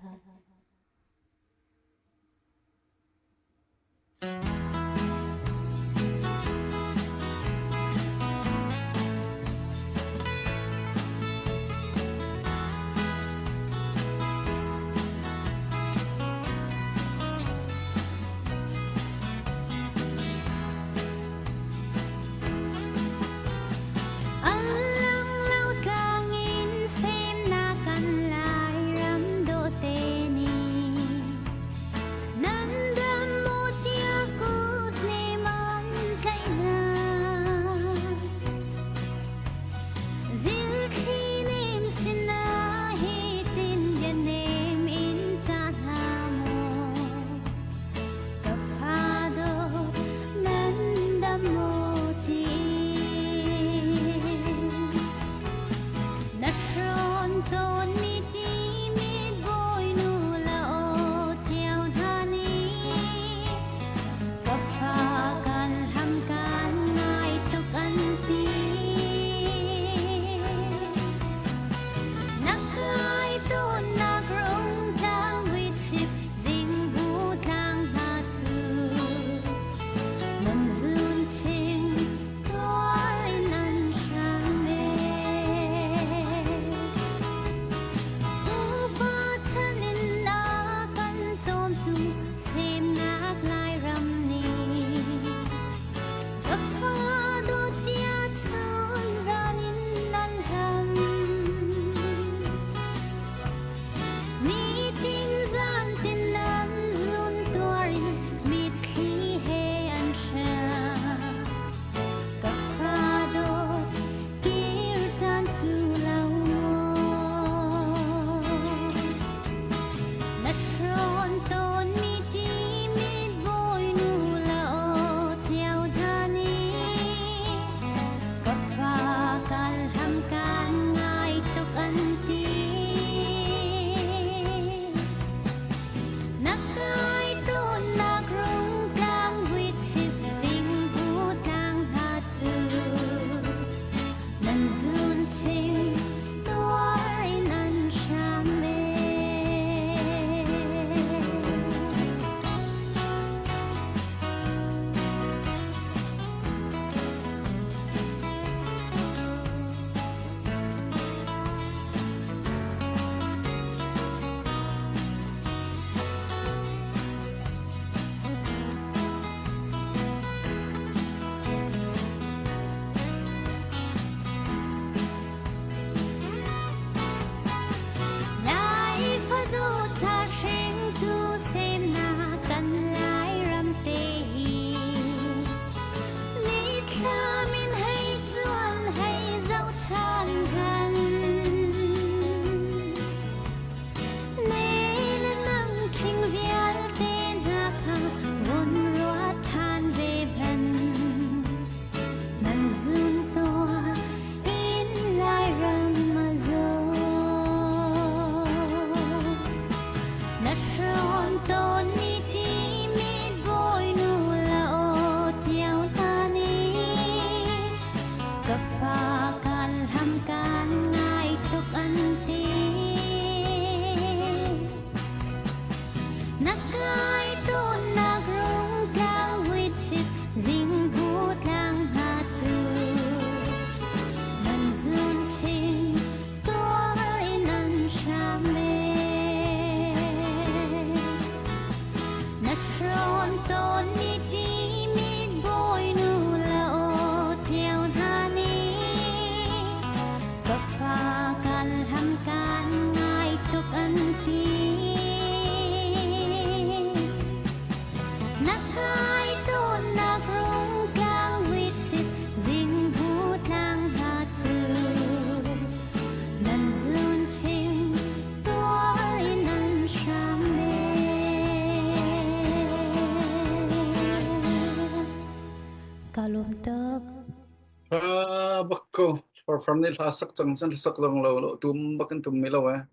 Farfar nih hla sak cang cun sak zong lo lo tum bak in tum mi lo eh.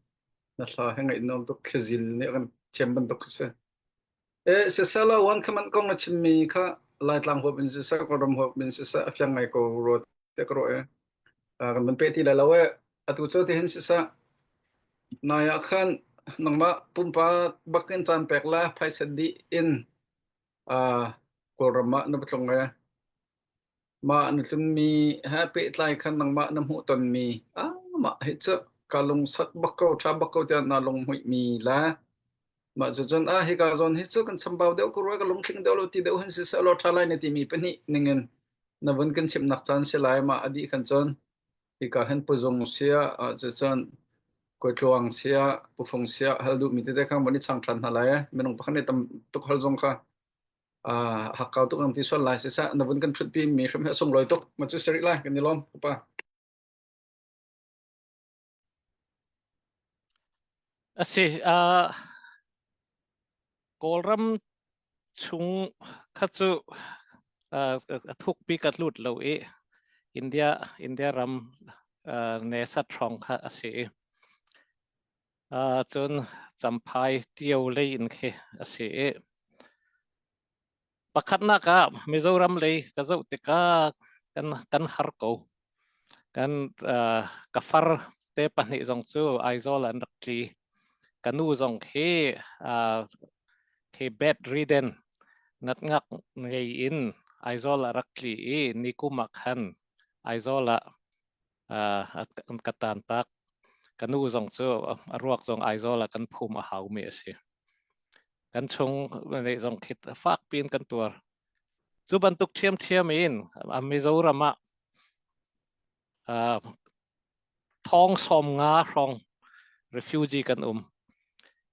Na hla he ngaih nuam tuk thlizil nih a kan thiam bantuk khi si. Eh siseh wan khaman kong na chimmi kha Laitlang huap in siseh Kawlram huap in siseh a fiang ngai ko rua te ka ruah eh. Kan van pe ti lai lo eh. Atu cu tihin siseh nai ah khan nangmah pumpak bak in caan pek la phaisa dih in Kawlram ah na va tlung eh. Mah na tlunmi he pehtlai khan nangmah na hmuhtonmi ah mah hi cu ka lungsak bak ko, ṭha bak ko tiah naa lunghmuihmi le mah cucun ah hika zawn hi cu kan chambau deuh ko rua, ka lungtling deuh lo ti deuh hin siseh law ṭha lai na timi pahnih ningin na vun kan chimhnak caan si lai mah a dih khan cun hika hin puzung siah ah cucun kuatluang siah pufung siah hal duhmi tete kha von i chang ṭhan hna lai minung pakhat nih tam tuk hal zong kha hakkau tuk nam ti sual lai siseh na vun kan ṭhutpi mi hrim hi a sunglawi tuk ma cu si rih lai kan i lawm upa. Asi Kawlram chung kha cu a thukpi ka lut lo i India India ram nesat hrawng kha a si i cun Champhai Tio lei in khi a si i pakhatnak ah Mizoram lei ka zoh tikah kan kan har ko. Kan ka far te pahnih zong cu Aizawl an rak tli. Ka nu zong khi khi bedridden ngatngak ngei in Aizawl a rak tli i nikum ah khan Aizawl ah an ka tantak. Ka nu zong cu a ruak zong Aizawl ah kan phum a haumi a si. Kan chung nih zong khi fak piin kan tuar. Cu bantuk ṭhiamṭhiam in Mizoram ah thong 50 hrawng refugee kan um.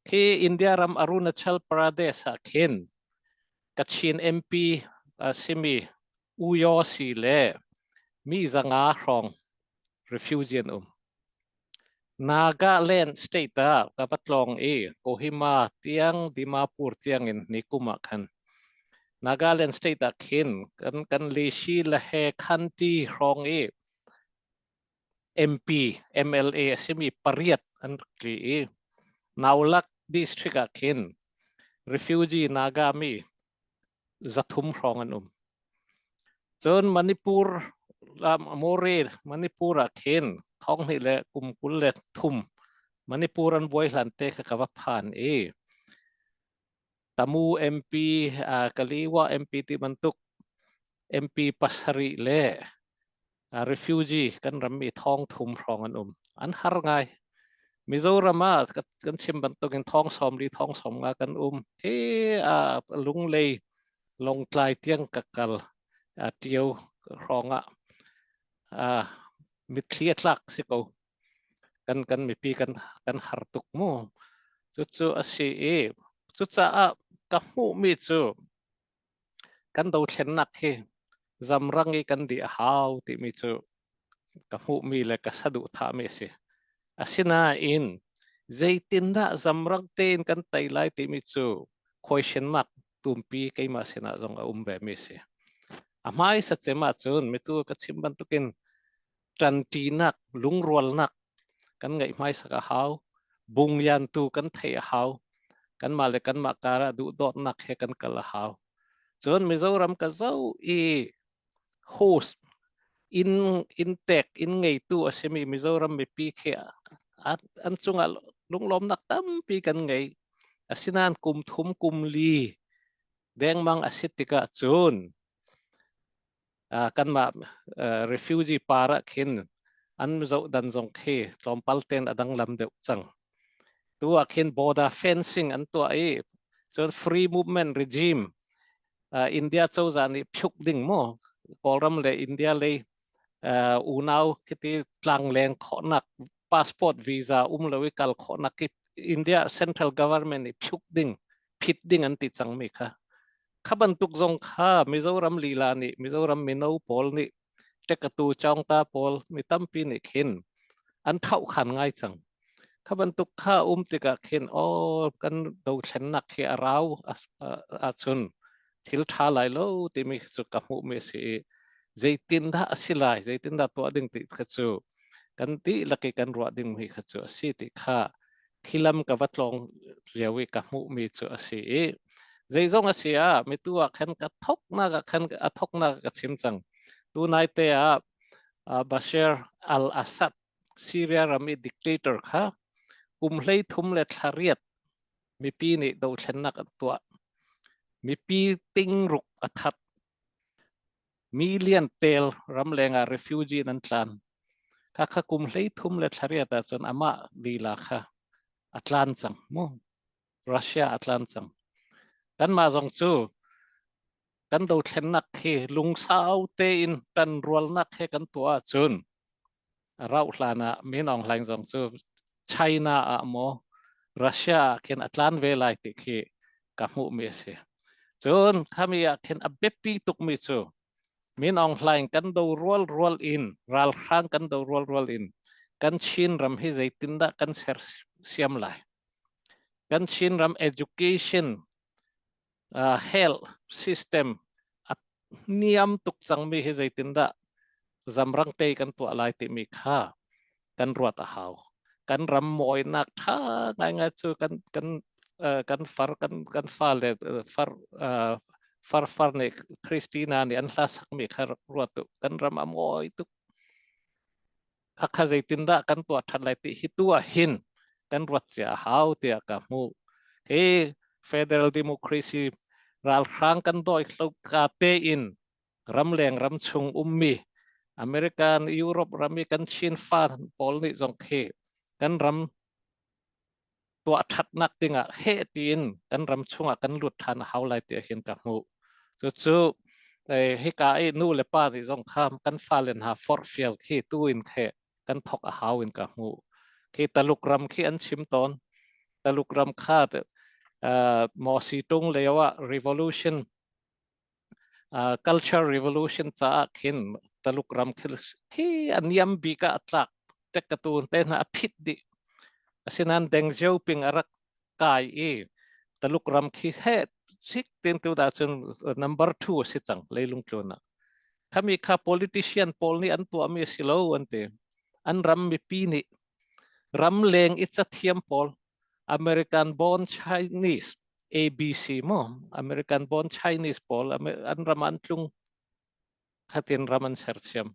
Khi India ram Arunachal Pradesh ah khin Kachin MP a simi U Yaw Si le mi 500 hrawng refugee an um. Nagaland state ah ka va tlawng i Kohima tiang Dimapur tiang in nikum ah khan Nagaland state ah khin kan kan Lishi le he Khanti hrawng i MP MLA a simi pariat an rak tli i Naulak district ah khin refugee Naga mi 300 hrawng an um. Cun Manipur More Manipur ah khin thong hnih le kum 23 Manipur an buai hlan te kha ka va phan i Tamu MP Kaliwa MP ti bantuk MP pasarih le refugee kan rammi thong thum hrawng an um. An har ngai. Mizoram ah kan chim bantukin thong 40 thong 50 kan um. Hi Lunglei Lawngtlai tiang ka kal Tio hrawng ah mitthli a tlak si ko. Kan kan mipi kan kan har tuk mu. Cucu a si i cucaah ka hmuhmi cu Kan dothlennak hi zamrang i kan dih a hau timi cu ka hmuhmi le ka saduhthahmi a si. Asinain zeitindah zamrang tein kan tei lai timi cu question mark tumpi keimah sinah zong a um vemi a si. A hmaisa cem ahcun mitu ka chim bantukin ṭanṭinak, lungrualnak kan ngeih hmaisak a hau. Bungyan tu kan theih a hau. Kanmah le kanmah kar ah duhdawtnak he kan kal a hau. Cun Mizoram ka zoh i host inn inn tek inn ngeitu a simi Mizoram mipi khi an cungah lunglawmnak tampi kan ngei. Asinain kum thum kum li dengmang a si tikah cun kanmah refugee par ah khin an zoh dan zong khi tlawmpal ten a danglam deuh cang. Tu ah khin border fencing an tuah i cun free movement regime India cozah nih phiuk ding mu Kawlram le India lei unau khiti tlangleng khawhnak passport visa um lo i kal khawhnak ki India central government nih phiuk ding phit ding an ti cangmi kha Kha bantuk zong kha Mizoram lila nih Mizoram mino pawl nih ṭekatu cawngta pawl mi tampi nih khin an thlauhkhan ngai cang. Kha bantuk kha um tikah khin aw kan dothlennak hi a rau ahcun thil ṭha lai lo timi cu ka hmuhmi a si i. Zeitindah a si lai, zeitindah tuah ding ti kha cu kan dihlak i kan ruah dingmi kha cu a si ti kha khi lam ka va tlawng lio i ka hmuhmi cu a si i zeizong a si ah mitu ah khan ka thoknak ah khan a thoknak ka chim cang. Tunai te ah Bashar al-Assad Syria ram i dictator kha kum 13 le thla riat mipi nih dothlennak an tuah. Mipi tingruk a that. Million tel ramleng ah refugee an tlan. Kha kha kum 13 le thla riat ahcun amah lila kha a tlan cang mu. Russia a tlan cang. Kanmah zong cu kan dothlennak hi lungsau tein ṭanrualnak he kan tuah ahcun a rauh hlan ah Min Aung Hlaing zong cu China ah maw Russia ah khin a tlan ve lai ti khi ka hmuhmi a si. Cun khami ah khin a biapi tukmi cu Min Aung Hlaing kan do rual rual in ralhrang kan do rual rual in kan Chin ram hi zeitindah kan sersiam lai. Kan Chin ram education uh, health system a niam tuk cangmi hi zeitindah zamrang te kan tuah lai timi kha kan ruat a hau. Kan ram mawinak tha ngaingai cu kan kan uh, kan far kan kan fale far uh, far far nih Christina nih an hla sakmi kha ruat u. Kan ram a mawi tuk. Hakha zeitindah kan tuah ṭhan lai ti hi tu ah hin kan ruat cia a hau tiah ka hmuh. Hi federal democracy ralhrang kan dawi ka tein ramleng ramchung ummi American Europe ram i kan Chin fa pawl nih zong khi kan ram tuah ṭhatnak dingah heh tiin kan ram chungah kan lut ṭhan a hau lai tiah hin ka hmuh. Cucu hika i nu le pa nih zong kha kan fale hna forhfial khi tu in khe kan thok a hau in ka hmuh. Khi Taluk ram khi an chim tawn. Taluk ram kha uh, Mao Zedong lio ah revolution uh, culture revolution caah khin Taluk ram khi khi a niam bik ah a tlak tek ka tu te hna a phit dih. Asinain Deng Xiaoping a rak kai i Taluk ram khi he sik tin tu dah cun number 2 a si cang leilung tlun ah. Khami kha politician pawl nih an tuahmi a si lo an ti. An ram mipi nih ramleng i cathiam pawl American born Chinese ABC mu American born Chinese pawl an ram an tlung khatin ram an sersiam.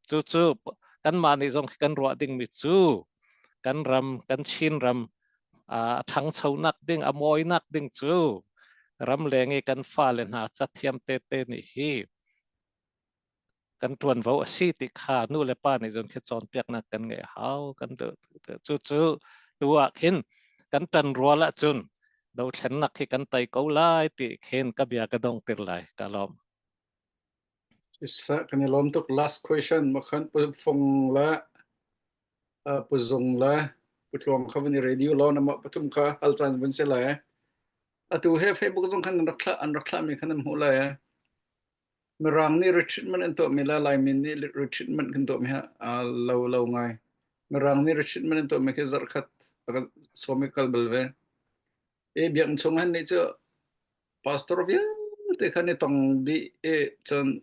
Cucu kanmah nih zong kan ruah dingmi cu kan ram kan Chin ram a ṭhangchonak ding a mawinak ding cu ramleng i kan fale hna cathiam tete nih hi kan ṭuanvo a si ti kha nu le pa nih cun khi cawnpiaknak kan ngeih a hau kan cucu tu ah khin kan ṭan rual ahcun dothlennak hi kan tei ko lai ti khin ka bia ka dong tir lai ka lawm. Siseh kan i lawm tuk. Last question makhan pu Fung le pu Zung le pu Tluang kha van i radio law namah pathum kha hal caan vun si lai. Atu he Facebook zong khan an rak thlah an rak thlahmi khan an hmuh lai. Mirang nih retreatment an tuahmi le Laimi nih retreatment kan tuahmi ha aa lo lo ngai. Mirang nih retreatment an tuahmi khi zarhkhat a kan sawm i kal bal ve. I biakinn chung han nih cu pastor vialte khan i tong dih i cun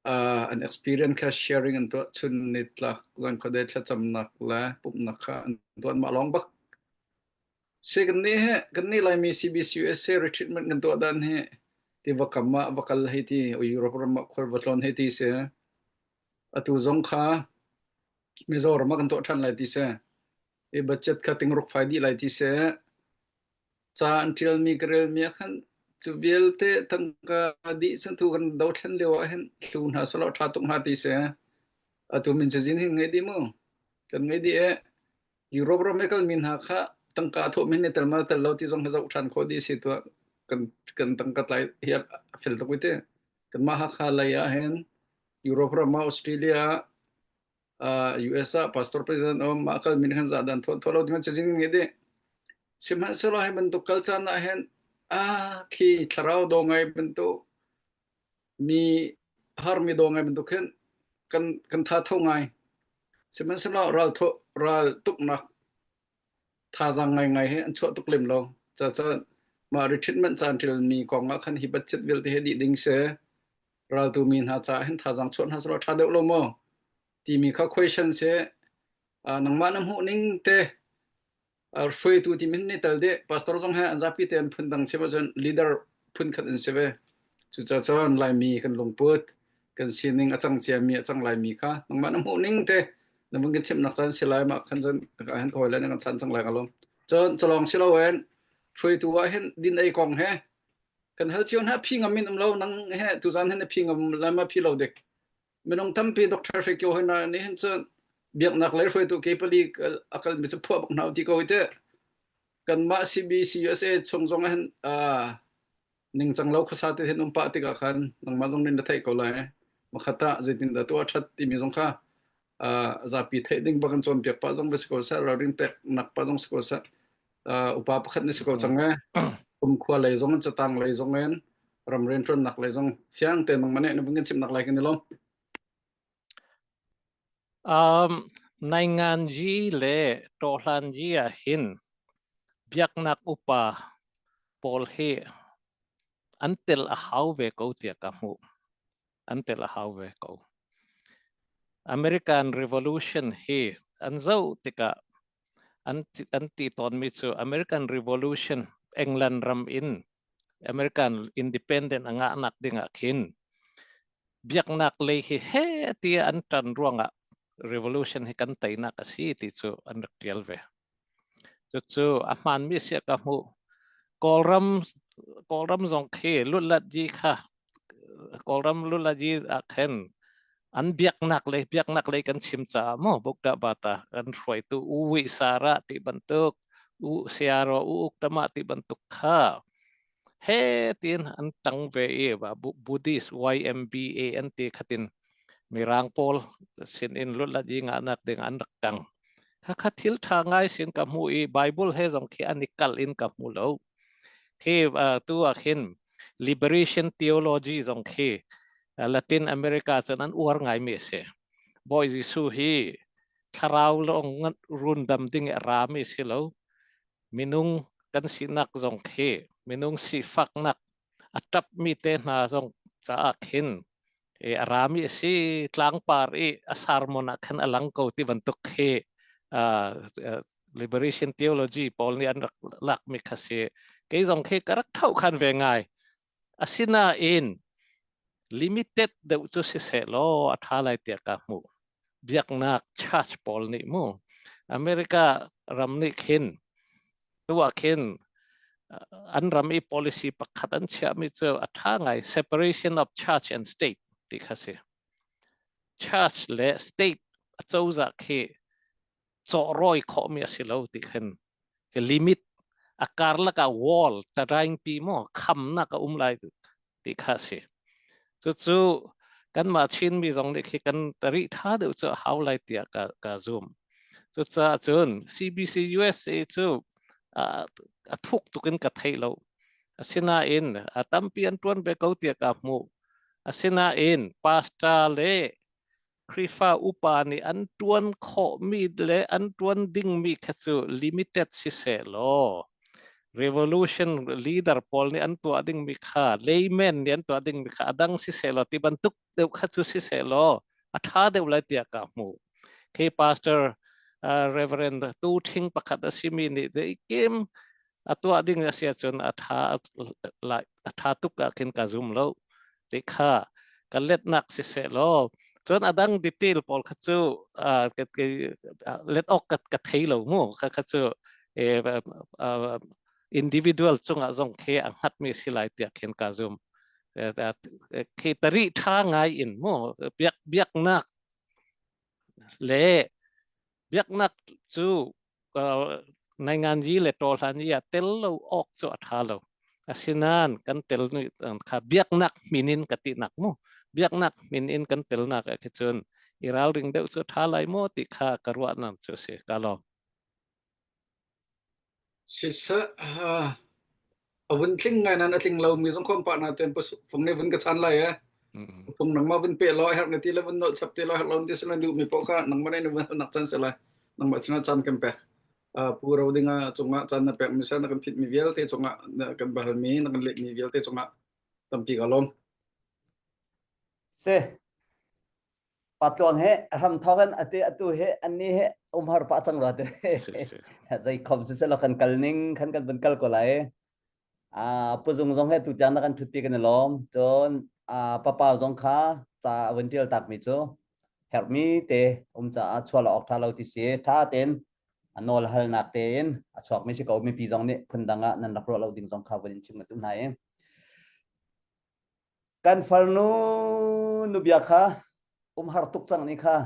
uh, an experience kha sharing an tuah chun ni tlak zan khuadei thlacamnak le pumhnak kha an tuah mah lawng bak Si kan nih he kan nih Laimi CBCUSA retreatment kan tuah dan hi tiva kam ah va kal hei ti Europe ram ah khual va tlawn hei ti si. Atu zong kha Mizoram ah kan tuah ṭhan lai ti si. I budget kha tingruk fai dih lai ti si. Ca an ṭialmi ka relmi ah khan cu vialte tangka dih cun tu kan dothlen lio ah hin hlu hna selaw ṭha tuk hnga ti si. Atu min cazin hin ngei dih mu. Kan ngei dih e. Europe ram i kalmi hna kha tangka a thawhmi nih tel ma tel lo ti zong hi zoh ṭhan khawh dih si tuah kan kan tangka tlai hi a fel tuk i ti. Kanmah Hakha lei ah hin Europe ram ah Australia ah US ah pastor president um mah kalmi nih khan zah dan thawh thawh lo ti man cazin ngei dih. Sihmanhsehlaw hi bantuk kal caan ah hin ah khi thlarau daw ngai bantuk mi harmi daw ngai bantuk hin kan kan tha tho ngai. Sihmanhsehlaw ral thawh ral tuknak thazaang ngaingai he an chuah tuk lem lo. Caah mah retreatment caan ṭialmi kong ah khan hi budget vialte hi dih ding si. Raltu mi hna caah hin thazaang chuah hna selaw ṭha deuh lo maw timi kha question si. Nangmah na hmuh ning te hruaitu ti min nih tel dih pastor zong he an zapi te an phun dang chim ahcun leader phun khat an si ve. Cucaah cun Laimi kan lungput kan sining a cang ciami a cang laimi kha nangmah na hmuh ning te na vun kan chimhnak caan si lai mah khan cun ka hin ka hawile nih kan chan cang lai ka lawm. Cun calawng si loin hruaitu ah hin din ei kong he kan hal cio hna phi ngam in um lo nang he tuzan hin na phi ngam lai ma phi lo dik minung tampi Dr. Hre Kio hna nih hin cun biaknak lei hruaitu ke pali a kal mi cu phuah bak hna ti ko te kanmah CBC USA chung zong ah hin ningcang lo khuasa te hin um pah tikah khan nangmah zong nin na theih ko lai makhat ah zeitin dah tuah that timi zong kha zapi theih ding bak kan cawnpiak pah zong va si ko seh ralring pek nak pah zong si ko seh upa pakhat na si ko cang e kum khua lei zong in catang lei zong in ram rianṭuannak lei zong fiang te nangmah nih na vun kan chimnak lai kan i lawm. Um, Nainganji le Tawhlanji ah hin biaknak upa pawl hi an tel a hau ve ko tiah ka hmuh. An tel a hau ve ko. American Revolution hi an zoh tikah an an ti tawnmi cu American Revolution England ram in American independent a ngahnak ding ah khin biaknak lei hi he tiah an ṭan ruangah revolution hi kan teinak a si ti cu an rak ṭial ve. Cucu a hmaanmi si ka hmuh. Kawlram Kawlram zong khi lutlatyi kha Kawlram lutlatyi ah khin an biaknak lei biaknak lei kan chim caah maw Bukta Bata kan hruaitu U Wi Sara ti bantuk U Siaro U Uktama ti bantuk kha he tiin an tang ve i Buddhist YMBA an ti khatin mirang pawl sin in lutlat yi ngahnak ding an rak tang khakha thil tha ngai sin ka hmu i Bible he zong khi an i kal in ka hmu lo khi tu ah khin liberation theology zong khi Latin America cun an uar ngai mi a si Bawi Jesuh hi thlarau lawng rundam ding i a ra mi si lo minung kan sinak zong khi minung sifaknak a ṭapmi te hna zong caah khin a rami a si tlangpar i a sermon ah khan a lang ko ti bantuk khi liberation theology pawl nih an rak lakmi kha si kei zong khi ka rak tho khan ve ngai asinain limited deuh cu si seh law a ṭha lai tiah ka hmuh biaknak church pawl nih mu America ram nih khin tu ah khin an ram i policy pakhat an chiahmi cu a ṭha ngai separation of church and state ti kha si church le state a cozah khi cawhrawi khawhmi a si lo ti khin limit a karlak ah wall taraing pi maw khamnak a um lai ti kha si cucu kanmah Chinmi zong nih khi kan rih tha deuh cu a hau lai tiah ka ka zum cucaah cun CBC USA cu a thuk tuk in ka thei lo asinain a tampi an tuan ve ko tiah ka hmuh asinain pastor le Khrihfa upa nih an ṭuan khawhmi le an ṭuan dingmi kha cu limited siseh law revolution leader pawl nih an tuah dingmi kha layman nih an tuah dingmi kha a dang siseh law ti bantuk deuh kha cu siseh law a ṭha deuh lai tiah ka hmuh. Khi pastor uh, Reverend Tu Ṭhing pakhat a simi nih zeikim a tuah ding a si ahcun a ṭha lai a ṭha tuk ah khin ka zum lo ti kha ka letnak siseh law cun a dang detail pawl kha cu let awk ka ka thei lo mu kha kha cu individual cungah zong khi a hngatmi si lai tiah khin ka zum khi tari ṭha ngai in mu biak biaknak le biaknak cu nainganyi le tawhlan i a tel lo awk cu a ṭha lo. Asinain kan tel kha biaknak min in ka tinak mu. Biaknak min in kan telnak ah khi cun i ralring deuh cu ṭha lai maw ti kha ka ruahnak cu a si. Ka lawm. Siseh, a vun tling ngai nan a tling lomi zong khom pah na ten fung nih vun ka chan lai eh. Fung nangmah vun pe law herh na ti le vun nolh chap ti law herh lo ti sila duh mi poh kha nangmah nih na vun nak chan se lai. Nangmah sinah caan kan pek. Pu ro dinga cungah caan na pek mi sa na kan phit mi vialte cungah na kan bahal mi na kan let mi vialte cungah tampi ka lawm. Si. Patluang he ram thawk in ate atu he anni he umhar pa cang rua te. Si si. Zei khom si selo kan kal ning khan kan vun kal ko lai. A puzung zong he tu tiang na kan thutpi kan i lawm. Cun a papa zong kha ca a vun tial tak mi cu herhmi te um caah chuah lo awk tha lo ti si tha tein a nawl halnak tein a chuakmi si ko mipi zong nih phundang ah nan rak ruah lo ding zong kha vun in chim ka duh hna i kan farnu nubia kha umhar tuk cang ni kha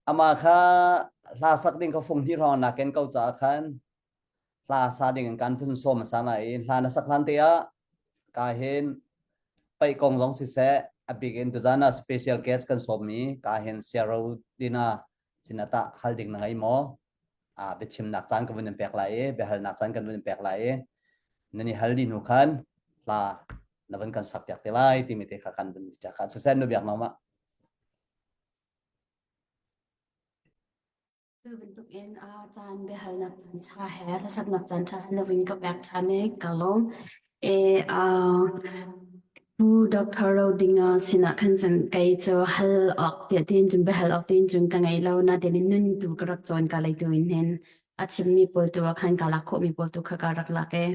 ama kha hla sak ding kha fung hnih hrawng na ken ko caah khan hla sa ding in kan phun sawm sa na i hla na sak hlan te ah ka hin paih kong zong siseh a bik in tuzan ah special guest kan sawmmi ka hin siaro dina sinata hal ding na ngei maw a biachimnak caan ka vun in pek lai i biahalnak caan kan vun in pek lai i nan i hal di hnu khan hla na vun kan sak piak te lai timi te kha kan vun ka siseh nu biak nangmah Tu bantukin caan biahalnak caan ṭha he hlasaknak caan ṭha he na vun ka pek ṭhan i ka lawm. E, uh, Pu Dr. Rodinga sinah khan cun kei cu hal awk tiah tiin cun biahal awk tiin cun ka ngei lo nain nun tu ka rak cawn ka lei tu in hin a chimmi pawl tu ah khan ka lak khawhmi pawl tu kha ka rak lak i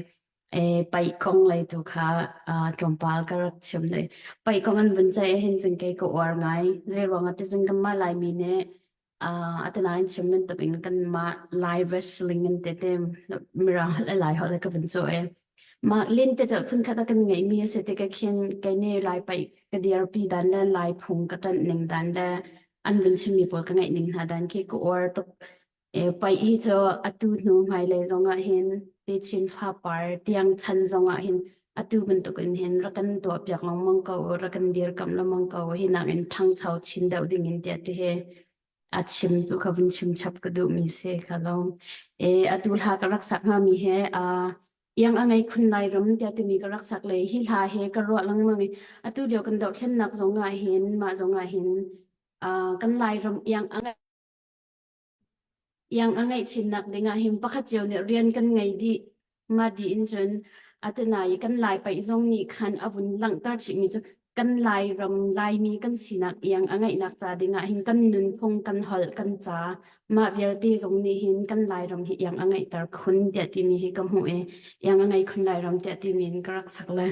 e, paih kong lei tu kha uh, tlawmpal ka rak chim le paih kong an vun ceih hin cun kei ka uar ngai zei ruangah ti cun kanmah Laimi nih Uh, atanain chim bantuk in kanmah Lai wrestling in tete mirang holh le Lai holh le ka vun caw e. Mah lin te cu phunkhat a kan ngeihmi a si tikah khin kei nih Lai paih ka dirpi dan le Lai phung ka ṭanh ning dan le an vun chimmi pawl ka ngaih ning hna dan khi ka uar tuk. E, paih hi cu atu hnu hmailei zong ah hin techin fapar tiang chan zong ah hin atu bantuk in hin rak kan tuahpiak lengmang ko u, rak kan dirkamh lengmang ko u, hi nakin ṭhangcho chin deuh ding in tiah ti hi a chim tu kha vun chim chap ka duhmi si ka lawm. E, atu hla ka rak sak hngami he uh, iang a ngei khun lai ram tiah timi ka rak sak le hi hla he ka ruah lengmang i atu lio kan dohthlennak zong ah hin mah zong ah hin uh, kan Lairam iang a ngei Iang a ngeih chinnak dingah hin pakhat cio nih rian kan ngei dih. Mah dih in cun atunai i kan Lai paih zong nih khan a vun langhter chihmi cu kan Lairam Laimi kan sinak iang a ngeihnak ca dingah hin kan nunphung, kan holh, kan ca mah vialte zong nih hin kan Lairam hi iang a ngeihter khun tiah timi hi ka hmuh i iang a ngei khun Lairam tiah timi in ka rak sak le.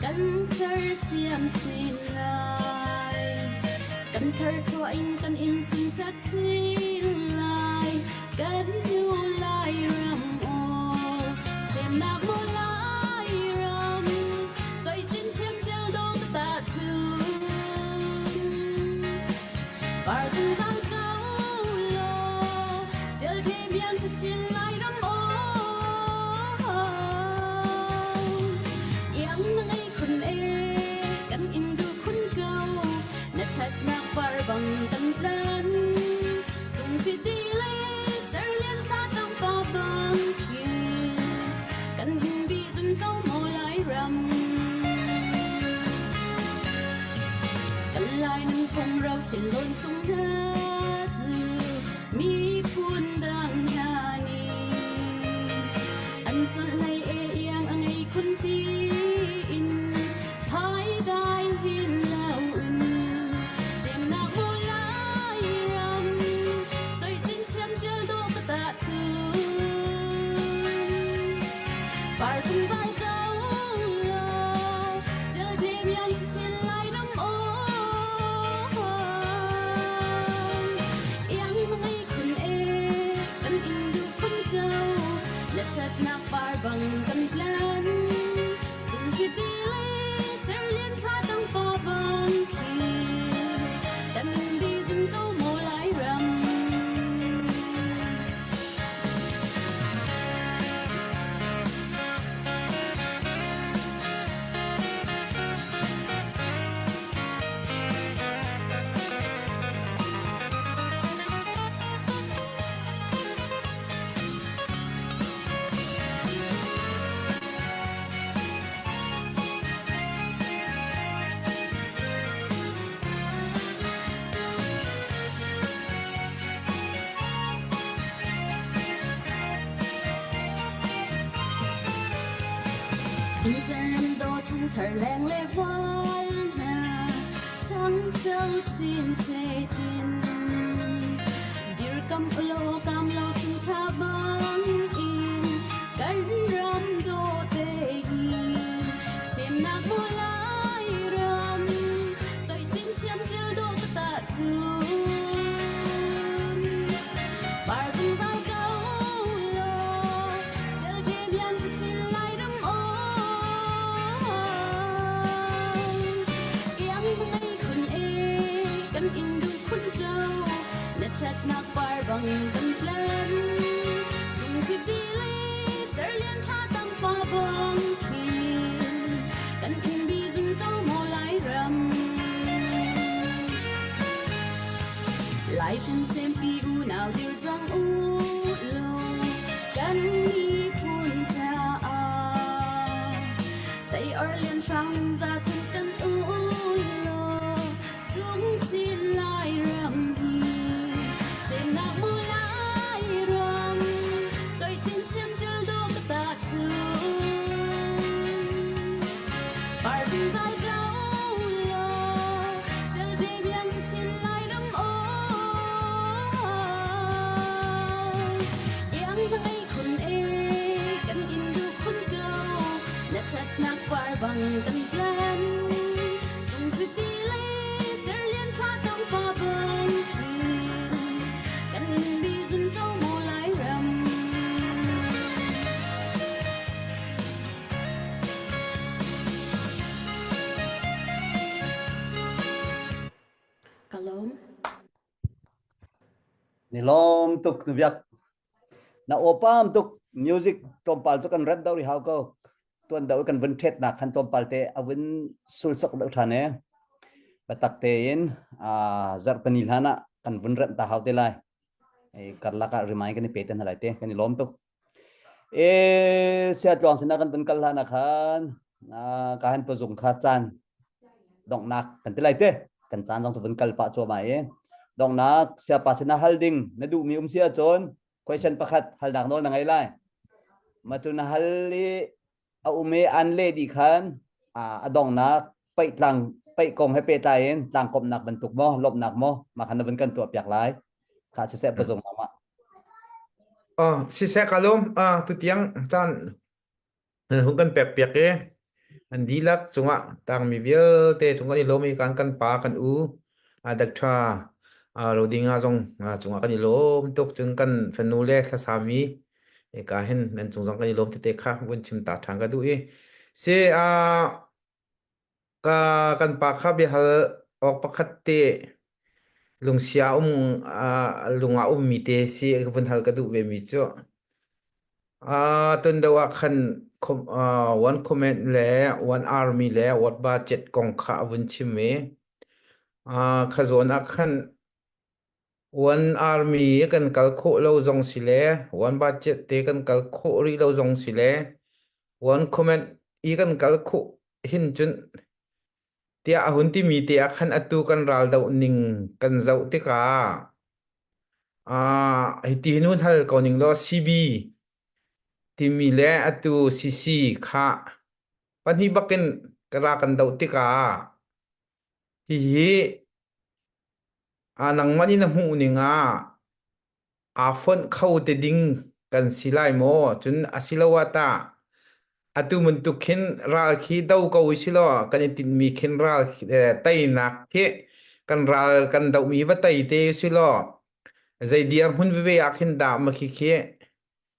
Kan sersiam chin lai kan tharchuah in kan in sunsak chin lai kan nu Lairam aw semnak maw Lairam coicin thiamcel dawh ka tahchun par zungzal ko law ṭialṭhe biang ṭhachin Lairam aw iang na ngei khun e kan in duh khun ko na ṭhatnak par bang kan tlan Lungfiti le cerlian thla tang pa bang khi kan hin bih dun ko maw Lairam. Kan Lai nunphung ro sinlawn sung hna cu miphun dang hna nih an colh hlei e iang a ngei khun tiin Thaidai hin lo in semnak maw Lairam coihcin thiamcel dawh ka tahchun par zungzal ko law ṭialṭe miang chin Lairam aw. Ṭhangthar leng le val hna ṭhangcho chin setin. Dirkam ulaw kam lo thingtha bang in kan ram daw tein semnak maw Lairam coih cin thiam thil dawh ka tahchun. Par zungzal ko law Ṭhatnak par bang kan tlen cung khi le cerlian thla tam fa bang khin kan in bi zung ko maw Lairam Lai sempi unau dir cang u law kan miphun caah tei or lian hrang ningza chung kan u law sung chin lai ram hi semnak mu lai ram choi chin chiam chil do ka ta chun par zungzal ko law Bang kan tlen cung ti le cerlian tha tong pa bang kan bi zun ko mo lai ram. Ka lawm. Ni lawm tuk nu biak. Na awpam tuk music tlawmpal cu kan rat do ri hau ko. Tuan do kan vun thet nak khan tlawmpal te a vun sul sok deuh than e. Batak tein a zarhpani hlan ah kan vun remh ta hau te lai. Ei karlak ah remind kan i pe te hna lai te kan i lawm tuk. E sia tluang sinah kan vun kal hlan ah khan ka han pazung kha caan donghnak kan ti lai te kan caan zong cu vun kal pah cuahmah i donghnak siapa sinah hal ding na duhmi um si ahcun question pakhat halnak nawl na ngei lai ma cu na hal i a um i an leh dih khan a donghnak paih tlang paih kong he pehtlai in tlangkawmhnak bantuk maw lawmhnak maw mah khan na vun kan tuah piak lai kha siseh pazung mah Oh, siseh ka lawm. Ah, tutiang caan nan hun kan pek piak i an dihlak cungah tangmi vialte cung kan i lawm i kan kan pa kan u ah Dr. Ah Rodinga zong ah, cungah kan i lawm tuk cun kan fanu le thlasami ka hin nan cung zong kan i lawm tete kha vun chim ta ṭhan ka duh i si ah Ka kan pa kha biahal awk pakhat te lungsia um uh, lung ah ummi te si vun hal ka duh ve mi cu. Uh, tun deuh ah khan com- uh, one comment le one army le what budget kong kha a vun chim i uh, kha zawn ah khan one army kan kal khawh lo zong si le one budget te kan kal khawh rih lo zong si le one comment i kan kal khawh hin cun tiah a hun timi te ah khan atu kan ral doh ning kan zoh tikah ah hiti hin hun hal ko ning law CB timi le atu CC kha pahnih bakin ka ra kan doh tikah hihi a nangmah nih na hmuh ning ah aa fonh kho te ding kan si lai maw? Cun asiloah tah atu bantuk khin ral khi do ko u si law kan i tinhmi khin ral eh, teinak khi kan ral kan dohmi va tei te u si law zei dirhmun veve ah khin dah ma khi khi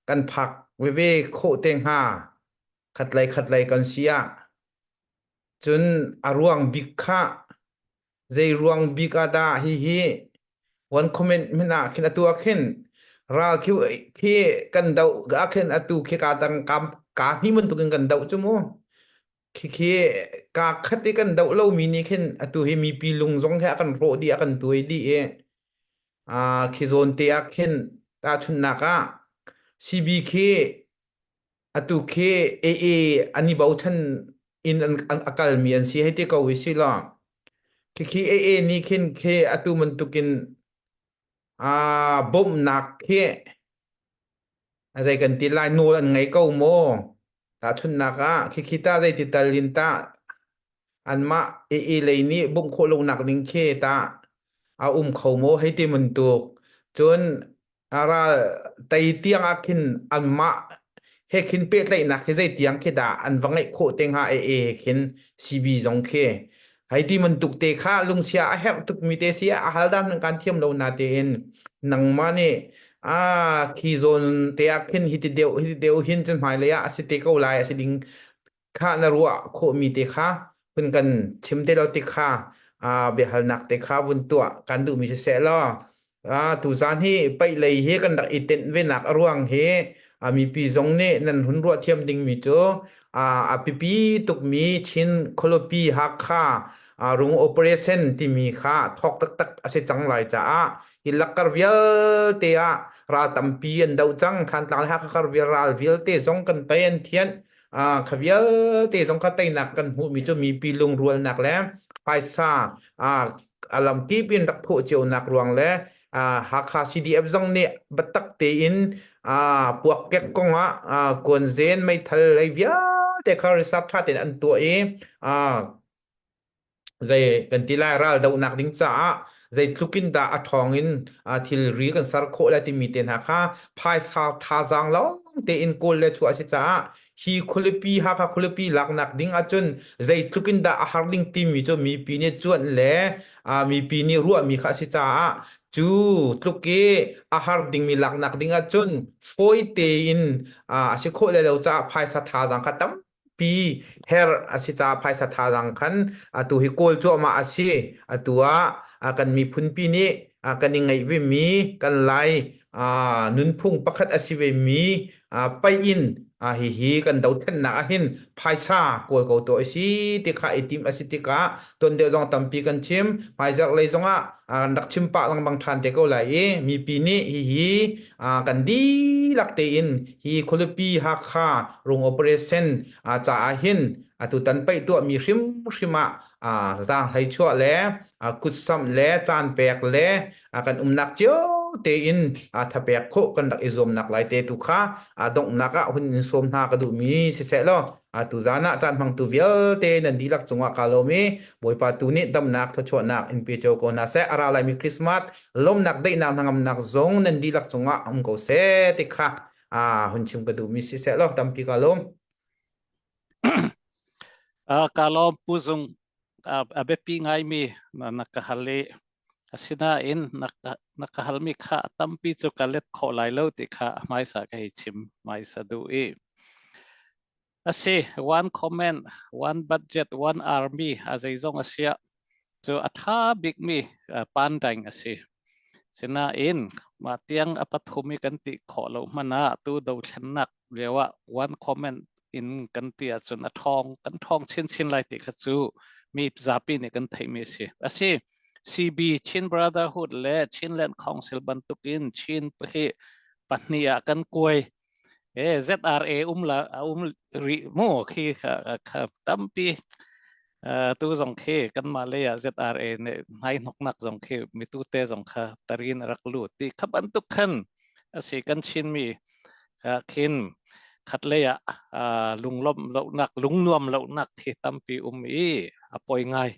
kan phak veve khawh te hnga khatlei khatlei kan si ah cun a ruang bik kha Zei ruang bik ah dah hihi one comment hmanh ah khin atu ah khin ral khi khi kan doh ah khin atu khi ka dang kam ka hni bantukin kan doh cu mu. Khi khi ka khat i kan doh lomi nih khin atu hi mipi lung zong he a kan hrawh dih a kan tuai dih i ah khi zawn te ah khin tahchunhnak ah CB khi Atu khi AA an i bochan in an, an a kalmi an si hei ti ko i si law. Khikhi AA nih khin khi atu bantukin aa bawmhnak khi a zei kan ti lai nawl an ngei ko maw? Tahchunhnak ah khikhi ta zei ti tal in ta. Anmah AA lei nih bawmh khawh lonak ding khi tah a um kho maw hei ti bantuk. Cun a ral tei tiang ah khin anmah he khin pehtlaihnak khi zei tiang khi dah an va ngeih khawh te hnga AA he khin CB zong khi hei ti bantuk te kha lungsia a herh tukmi te si a hal dan kan thiam lo na tein nangmah nih a khi zawn te ah khin hi ti deuh hi ti deuh hin cun hmailei ah a si te ko lai a si ding kha na ruah khawhmi te kha hun kan chim te lo ti kha biahalnak te kha vun tuah kan duhmi siseh law tuzan hi paih lei hi kan rak i tenh ve nak a ruang hi mipi zong nih nan hun ruah thiam dingmi cu a pipi tukmi Chin khualipi Hakha rung operation timi kha thawk taktak a si cang lai caah hi lakkar vialte ah ral tampi an do cang. Thantlang le Hakha kar vial ral vialte zong kan tei an thianh. Kha vialte zong kha teinak kan hmuhmi cu mipi lungrualnak le phaisa a lamkip in rak thawh cionak ruang le Hakha CDF zong nih biatak tein puakkek kong ah kuanzen meithal lei vialte kha research ṭha tein an tuah i zei kan ti lai ral dohnak ding caah zeitluk in dah a ṭhawng in thilri kan ser khawh lai timi te hna kha phaisa thazaang lawng tein kawl le chuah a si caah hi khualipi Hakha khualipi laknak ding ahcun zeitluk in dah a har ding timi cu mipi nih cuanh le mipi nih ruahmi kha a si caah cu tluk i a har dingmi laknak ding ahcun fawi tein a si khawh lai lo caah phaisa thazaang kha tam pi herh a si caah phaisa thazaang khan atu hi kawl cuahmah a si. Atu ah kan miphunpi nih kan i ngeih vemi kan Lai nunphung pakhat a si vemi paih in hihi kan dothlennak ahhin phaisa kawl ko tuah a si ti kha i timh a si tikah tuan deuh zong tampi kan chim. Hmaizarh lei zongah kan rak chim pah lengmang ṭhan te ko lai i mipi nih hihi kan dihlak tein hi khualipi Hakha rung operation caah hin atutan paih tuahmi hrimhrim ah zaanghlei chuah le kutsamh le caan pek le kan umnak cio tein thapek khawh kan rak i zuamnak lai te tu kha donghnak ah hun in sawm hna ka duhmi siseh law tuzan ah caan hmangtu vialte nan dihlak cungah kaa lawm i Bawipa tu nih damnak thluachuahnak in pe cio ko hna seh. A ra laimi Christmas lawmnak daihnak hnangamnak zong nan dihlak cungah um ko seh ti kha hun chim ka duhmi siseh law tampi kaa lawm. Kaa lawm Pu Zung. A biapi ngaimi na ka hal i asinain na ka halmi kha a tampi cu ka let khawh lai lo ti kha hmaisa ka hei chim hmaisa duh i a si. One comment, one budget, one army a zeizong a siah cu a ṭha bikmi pandaing a si. Sinain mah tiang a pathum i kan ti khawh lo hmanh ah tu dothlennak lio ah one comment in kan ti ahcun a ṭhawng kan ṭhawng chinchin lai ti kha cu mi zapi nih kan theihmi a si. A si. CB Chin Brotherhood le Chinland Council bantukin Chin hi pahnih ah kan kuai. E ZRA um la um rih mu khi kha tampi tu zong khi kanmah lei ah ZRA nih hmai hnoknak zong khi mitu te zong kha tarin rak lut ti kha bantuk khan asi kan Chinmi khin khat lei ah lunglawmh lonak lungnuam lonak khi tampi um i a poi ngai.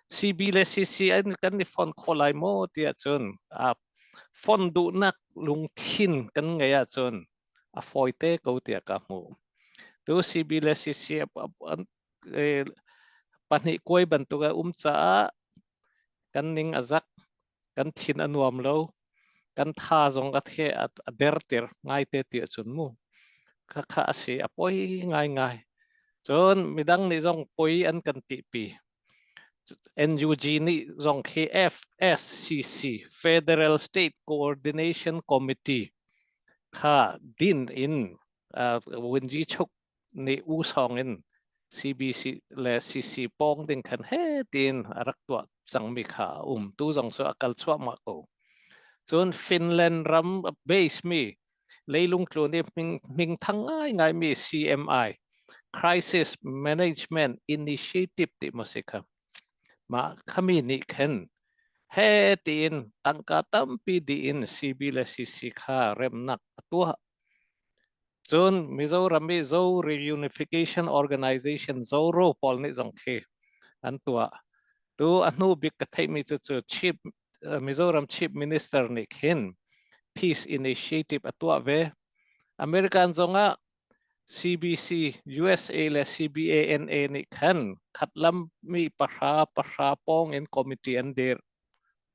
CB le CC an kan i fon kho lai maw tiah cun fon duhnak lungthin kan ngeih ahcun a fawite ko tiah ka hmuh. Tu CB le CC pahnih kuai bantuk a um caah kan ning a zak, kan thin a nuam lo, kan tha zong a the a derter ngaite ti ahcun mu. Khakha a si, a poi ngaingai. Cun midang nih zong poi an kan tihpi. NUG nih zong khi FSCC Federal State Coordination Committee kha din in Wunji Chuk nih u sawng in CBC le CC pawng ding khan he tiin a rak tuah cangmi kha a um. Tu zong cu a kal chuahmah ko. Cun Finland ram base mi leilung tlun i hmingthang ngaingaimi CMI Crisis Management Initiative ti maw si kha. Mah khami nih khin he tiin tangka tampi dih in CB le CC kha remnak a tuah. Cun Mizoram i Zo Reunification Organization ZORO pawl nih zong khi. An tuah. Tu a hnu bik ka theihmi cu cu Chief Mizoram Chief Minister nih khin Peace Initiative a tuah ve. American zongah CBC, USA le CBANA nih khan khatlam mi pahra pahra pawng in committee an dir.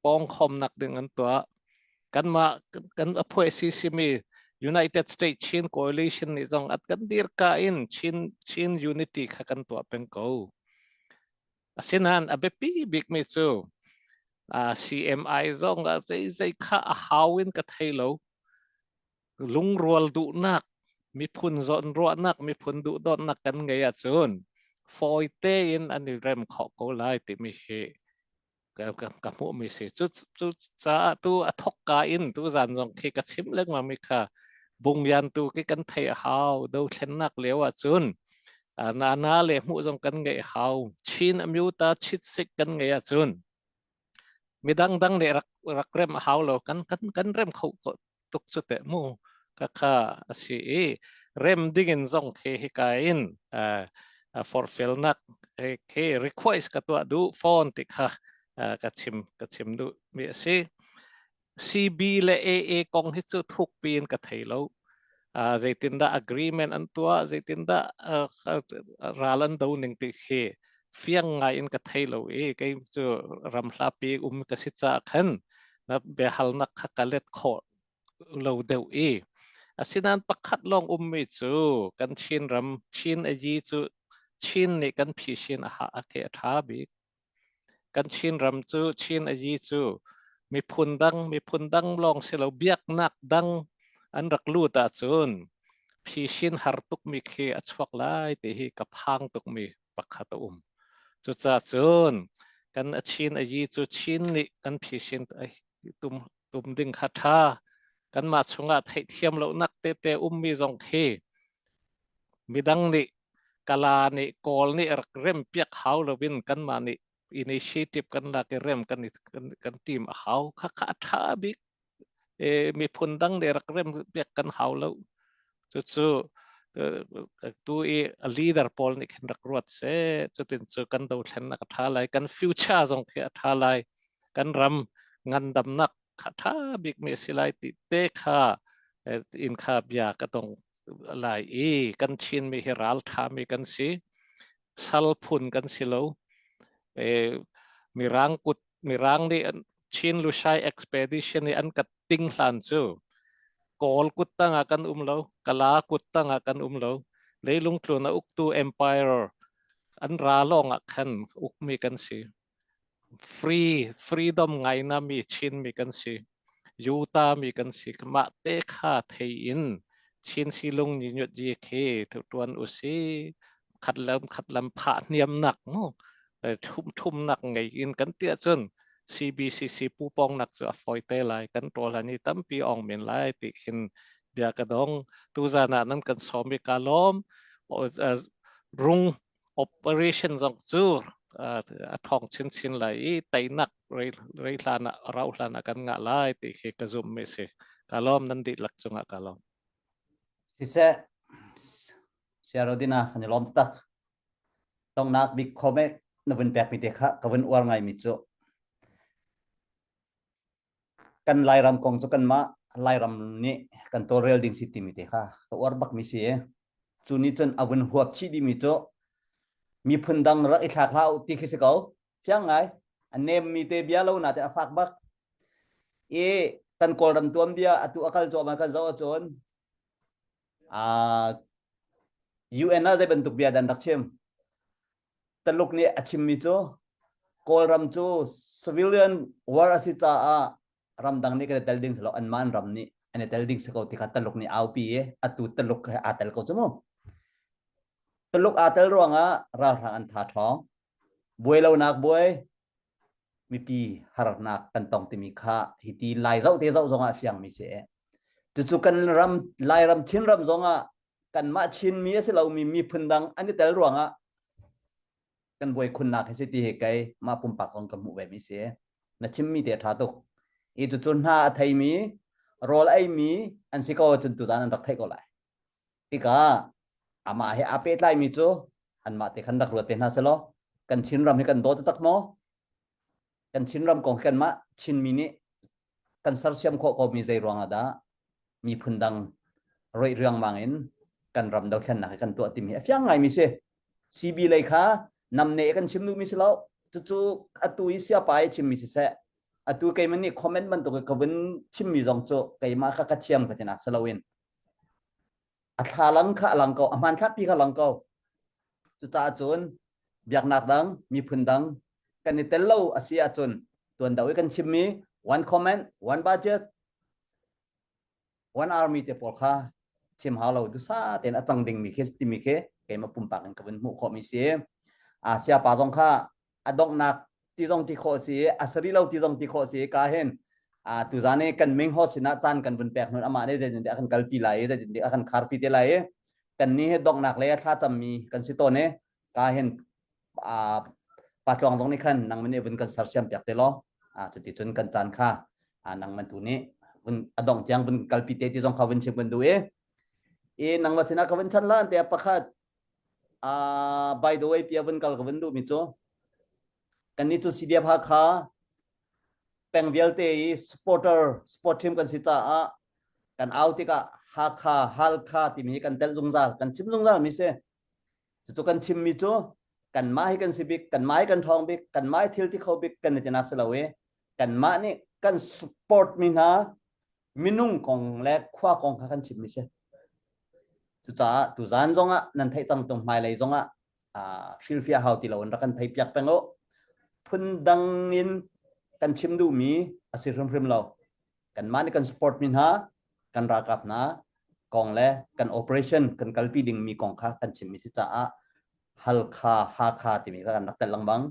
Pawng khomnak ding an tuah. Kanmah kan a phuaisi simi United States Chin Coalition nih zong at kan dir ka in Chin Chin Unity kha kan tuah peng ko. Asinain a biapi bikmi cu uh, CMI zong ah zei zei kha a hau in ka thei lo. Lungrual duhnak, miphun zawnruahnak, miphun duhdawtnak kan ngei ahcun fawi tein an i rem khawh ko lai timi hi ka, ka, ka hmuhmi si. Cu, cu caah tu a thokka in tu zan zong khi ka chim lengmang mi kha bungyan tu khi kan thei a hau dothlennak lio ahcun na na le hmuh zong kan ngeih hau. Chin amyuta chitsik kan ngeih ahcun midang dang nih rak rak rem a hau lo kan kan kan rem kho tuk cu teh mu ka kha a si i rem ding in zong khi hika in uh, forfelnak khi request ka tuah duh phone ti kha ka chim ka chim duh mi a si CB le AA kong hi cu thukpi in ka thei lo. Uh, zeitindah agreement an tuah, zeitindah uh, ral an do ning ti khi fiang ngai in ka thei lo i kei cu ram hlapi um ka si ca khan na biahalnak kha ka let khawh lo deuh i asinain pakhat lawng ummi cu kan Chin ram Chin ayi cu Chin nih kan phishin a ha a ke a ṭha bik. Kan Chinram cu Chin ayi cu miphun dang miphun dang lawng si lo biaknak dang an rak lut ahcun phishin har tukmi khi a chuak lai ti hi ka phang tukmi pakhat a um. Cucaah cun kan a Chin ayi cu Chin nih kan phishin tum tum ding kha ṭha. Kanmah chungah theihthiam lonak tete ummi zong khi midang nih Kala nih Kawl nih rak rem piak hau loin kanmah nih initiative kan lak i rem kan kan, kan team a hau kha kha a ṭha bik e, miphun dang nih rak rem piak kan hau lo cucu tu i a leader pawl nih khin rak ruat se cutin cu kan dothlennak a ṭha lai kan future zong khi a ṭha lai kan ram ngandamnak kha ṭha bikmi a si lai ti te kha in kha bia ka dong lai i kan Chinmi hi ralṭhami kan si sal phun kan si lo e, mirang kut mirang nih Chin Lushai expedition i an ka ting hlan cu Kawl kut tangah kan um lo Kala kut tangah kan um lo leilung tlun a uktu empire an ra lawng ah khan ukmi kan si free freedom ngai na mi Chin mi kan si Yuta mi kan si mah te kha thei in Chin silung ni nyut yi khi tuan usi khat lam khat lam phah niam nak mu thum thum nak ngei in kan tia cun CBCC pu pong nak chu a foi te lai kan tol ani tampi ong min lai ti khin bia ka dong tu zana nan kan somi ka lom rung operation zong cu a ṭhawng chinchin lai i teinak rei hlan ah rauh hlan ah kan ngah lai ti khi ka zumh mi si. Ka lawm nan dihlak cungah ka lawm. Siseh, Siarodina kan i lawm tak. Tongnak bik khome na vun pek mi te kha ka vun uar ngai mi cu kan Lairam kong cu kanmah Lairam nih kan tawlrel ding si timi te kha ka uar bak mi si i cu nih cun a vun huap chih dihmi cu miphun dang rak i thlak hlah u ti khi si ko fiang ngai a nem mi te bia lo na te a fak bak i kan kawlram tuan bia atu a kal cuahmah kan zoh ahcun UN ah zei bantuk bia dan rak chim Taluk nih a chimmi cu Kawlram cu civilian war a si caah ramdang nih kan i tel ding si lo anmah an ram nih an i tel ding si ko ti kha Taluk nih aupi i atu Taluk he aa tel ko cu mu. Taluk aa tel ruangah ralhrang an tha ṭhawng. Buai lonak buai mipi harnak kan tong timi kha hi ti lai zoh te zoh zongah a fiangmi si. Cucu kan ram Lairam Chinram zongah kanmah Chinmi a si lomi miphun dang an i tel ruangah kan buai khunnak hi si ti hi kei mah pumpak zong ka hmuh ve mi si. Na chimmi te a ṭha tuk. I cucu hna a theimi rawl eimi an si ko ahcun tuzaan an rak theih ko lai. Tikah amah he aa pehtlaimi cu anmah te khan rak ruat te hna selaw. Kan Chinram hi kan daw taktak maw? Kan Chinram kong kanmah Chinmi nih kan sersiam khawh komi zei ruang ah dah miphun dang roih riangmang in kan ram dothlennak hi kan tuah timi a fiang ngaimi si. CB lei kha namne kan chim duhmi si lo. Cucu atu i siapa i chimmi siseh, atu keimah nih comment bantuk ka vun chimmi zong cu keimah kha ka thiam ka tinak si loin a thlalang kha a lang ko, a hmanthlak pi kha lang ko. Cucaah cun biaknak dang, miphun dang kan i tel lo a si ahcun tuan do i kan chimmi one comment, one budget, one army te pawl kha chim hau lo dusa tein a cang dingmi khi timi khi keimah pumpak in ka vun hmuh khawhmi si. A siapa zong kha a donghnak ti zong ti khawh si a sari lo ti zong ti khawh si ka hin a tuzan i kan ming ho sinah caan kan vun pek hnun amah nih zeitin a kan kalpi lai i zeitin a kan kharpi te lai i kan ni hi donghnak lei a thla cammi kan si tawn i ka hin a patluang zong nih khan nang nih vun kan sersiam piak te law a cuti cun kan caan kha a nang man tu nih vun a dong tiang vun kalpi te ti zong kha vun chim vun duh i i nangmah sinah ka vun chan lan te pakhat Uh, by the way, pia vun kal ka vun duh mi cu kannih cu CDF Hakha peng vialte i supporter sport team kan si caah kan au tikah Hakha Halkha timi hi kan telh zungzal kan chim zungzal mi si cucu kan chim mi cu kanmah hi kan si bik kanmah hi kan ṭhawng bik kanmah hi thil ti kho bik kan i tinak si lo i kanmah nih kan support mi hna minung kong le khua kong kha kan chim mi si Cucaah tuzaan zongah nan theih cang tung hmailei zongah hrilhfiah hau ti loin rak kan theipiak peng u. Phundang in kan chim duhmi a si hrimhrim lo. Kanmah nih kan support mi hna, kan ralkap hna kong le kan operation kan kalpi dingmi kong kha kan chimmi si caah Halkha, Hakha timi kha kan rak telh lengmang.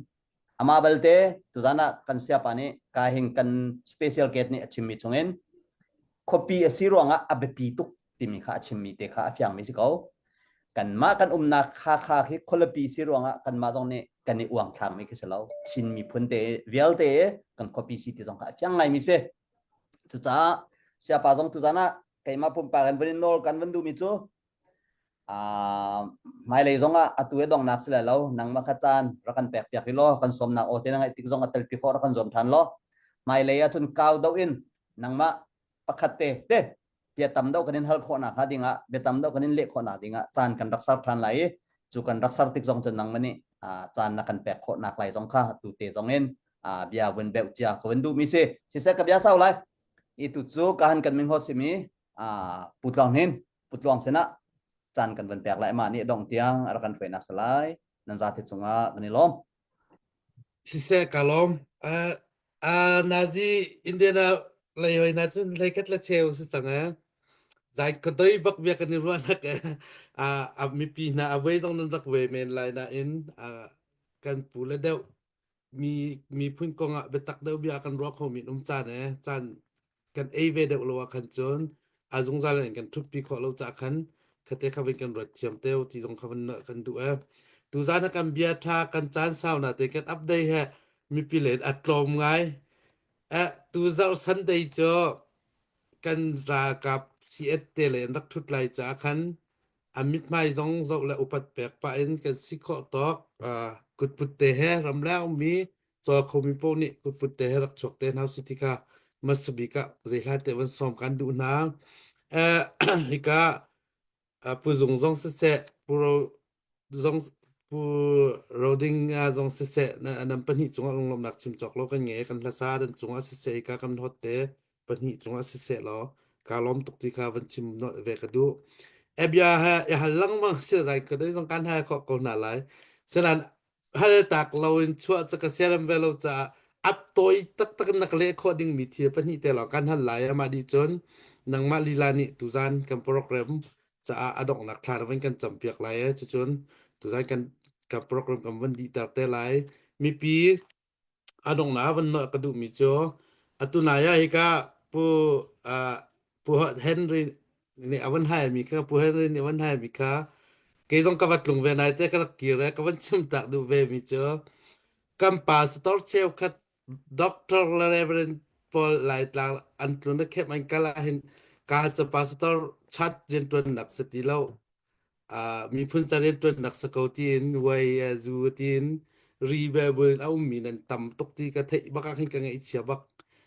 Amah balte tuzaan ah kan siapa nih kahing kan special gate nih a chimmi chungin khuapi a si ruangah a biapi tuk timi kha a chimmi te kha a fiangmi si ko. Kanmah kan umnak Hakha khi khualipi si ruangah kanmah zong nih kan i uangthlangmi khi si lo. Chin miphun te vialte kan khuapi si ti zong kha a fiang ngaimi si. Cucaah siapa zong tuzaan ah keimah pumpak in vun in nawl kan vun duhmi cu hmailei zongah atu i donghnak si lai lo nangmah kha caan rak kan pek piak rih law kan sawmnak aw te na ngaih tik zong a telpi khawh rak kan zuam ṭhan law hmailei ahcun kau doh in nangmah pakhat te te bia tam deuh kan in hal khawhnak hnga dingah bia tam deuh kan in leh khawhnak dingah caan kan rak ser ṭhan lai i cu kan rak ser tik zong cun nangmah nih caan na kan pek khawhnak lai zong kha tu te zong in bia vun beuh cia ka vun duhmi si siseh ka bia sau lai i tu cu ka han kan min ho simi Pu Tluang Hnin Pu Tluang sinah caan kan van pek lai mah nih dong tiang a rak kan hruainak si lai nan zate cungah kan i lawm Siseh ka lawm. Uh, uh, Nazi Indiana lei hoi na cun hleikhat le cheu si cang eh. Zai ka doi bak bia kan i ruahnak eh. Uh, a mipi hna a voi zong nan rak ve men lai nain uh, kan pu le deuh mi miphun kong ah biatak deuh bia kan ruah kho mi um caan eh caan kan ei ve deuh lo ah khan cun a zungzal in kan ṭhutpi khawh lo cah khan khate kha vin kan ruat thiam teu ti zong kha van kan duh eh tuzan ah kan bia ṭha kan caan sau na te kan update he mipi len a tlawm ngai eh tu zarh Sunday cu kan ralkap CS te le an rak ṭhut lai caah khan a mithmai zong zoh le upat pek pah in kan si khawh tawk kutput te he ramleng ummi caw khomi paoh nih kutput te he rak chuak te hna usih ti kha hmasabik ah zei hlan te van sawm kan duh hna. Hika Pu Zung zong siseh Pu Ro zong Pu Roding zong siseh nan pahnih cungah lunglawmhnak chim cawk lo kan ngei kan hlasa dan cungah siseh hika kan hot te pahnih cungah siseh law kaa lawm tuk ti kha van chim ve ka duh. E bia he i hal lengmang si zai ka dei zong kan hal khawh ko hna lai. Senan hal tak lo in chuah ca ka siaram ve lo caah ap tawi taktak na ka leh khawh dingmi thil pahnih te lawng kan hal lai amah dih cun nangmah lila nih tuzan kan program caah a donghnak thla na van kan campiak lai e cucun tuzan kan kan program kan van dihter te lai mipi A donghnak van nolh ka duhmi cu atu nai ah hika Pu uh, Pu Henry nih a van halmi kha Pu Henry nih a van halmi kha kei zong ka va tlung ve nai te ka rak kir e ka van chim tak duh ve mi cu kan pastor cheukhat doctor le reverend pawl Laitlang an tlun a khep an kal ahhin ka cu pastor chat riantuannak si ti lo uh, miphun ca riantuannak si ko tiin uai zu tiin ri bel in a ummi nan tam tuk ti ka theih bak ah khin ka ngaihchia bak.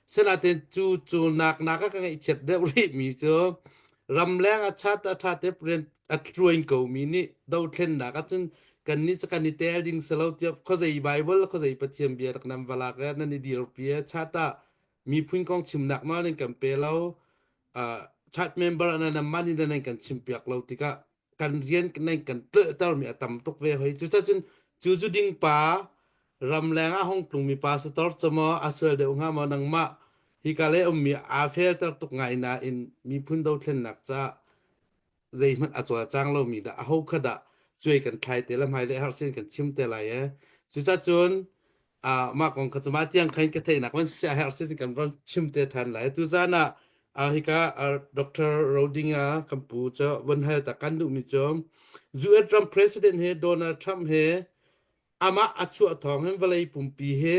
Sinain cu cu nak nak ah ka ngaihchiat deuh rih mi cu ramleng a chat a tha te rian a tluain ko mi nih dothlennak ahcun kan nih cu kan i tel ding si lo tiah khuazei Bible khuazei Pathian bia rak nan va lak i nan i dirpi i chat ah miphun kong chimnak nawl in kan pe lo chat member nan man in nan kan chimpiak lo tikah kan rian nan kan tleuhtermi a tam tuk ve hoi. Cucacun cu cu ding pa ramleng ah hong tlungmi pastor cu maw a sual deuh hnga maw nangmah hika le ummi aa felter tuk ngai nain miphun dothlennak caah zeihmanh a cawlcang lomi dah aho kha dah cuai kan thlai te la hmai le harsin kan chim te lai e. Cucacun mah kong kha cu mah tiang khan ka theihnak van si a herh si kan von chim te than lai. Tu zan ah hika Dr. Rodinga kan pu cu von hal ta kan duhmi cu US ram president he Donald Trump he amah a chuah thawng hin vawlei pumpi hi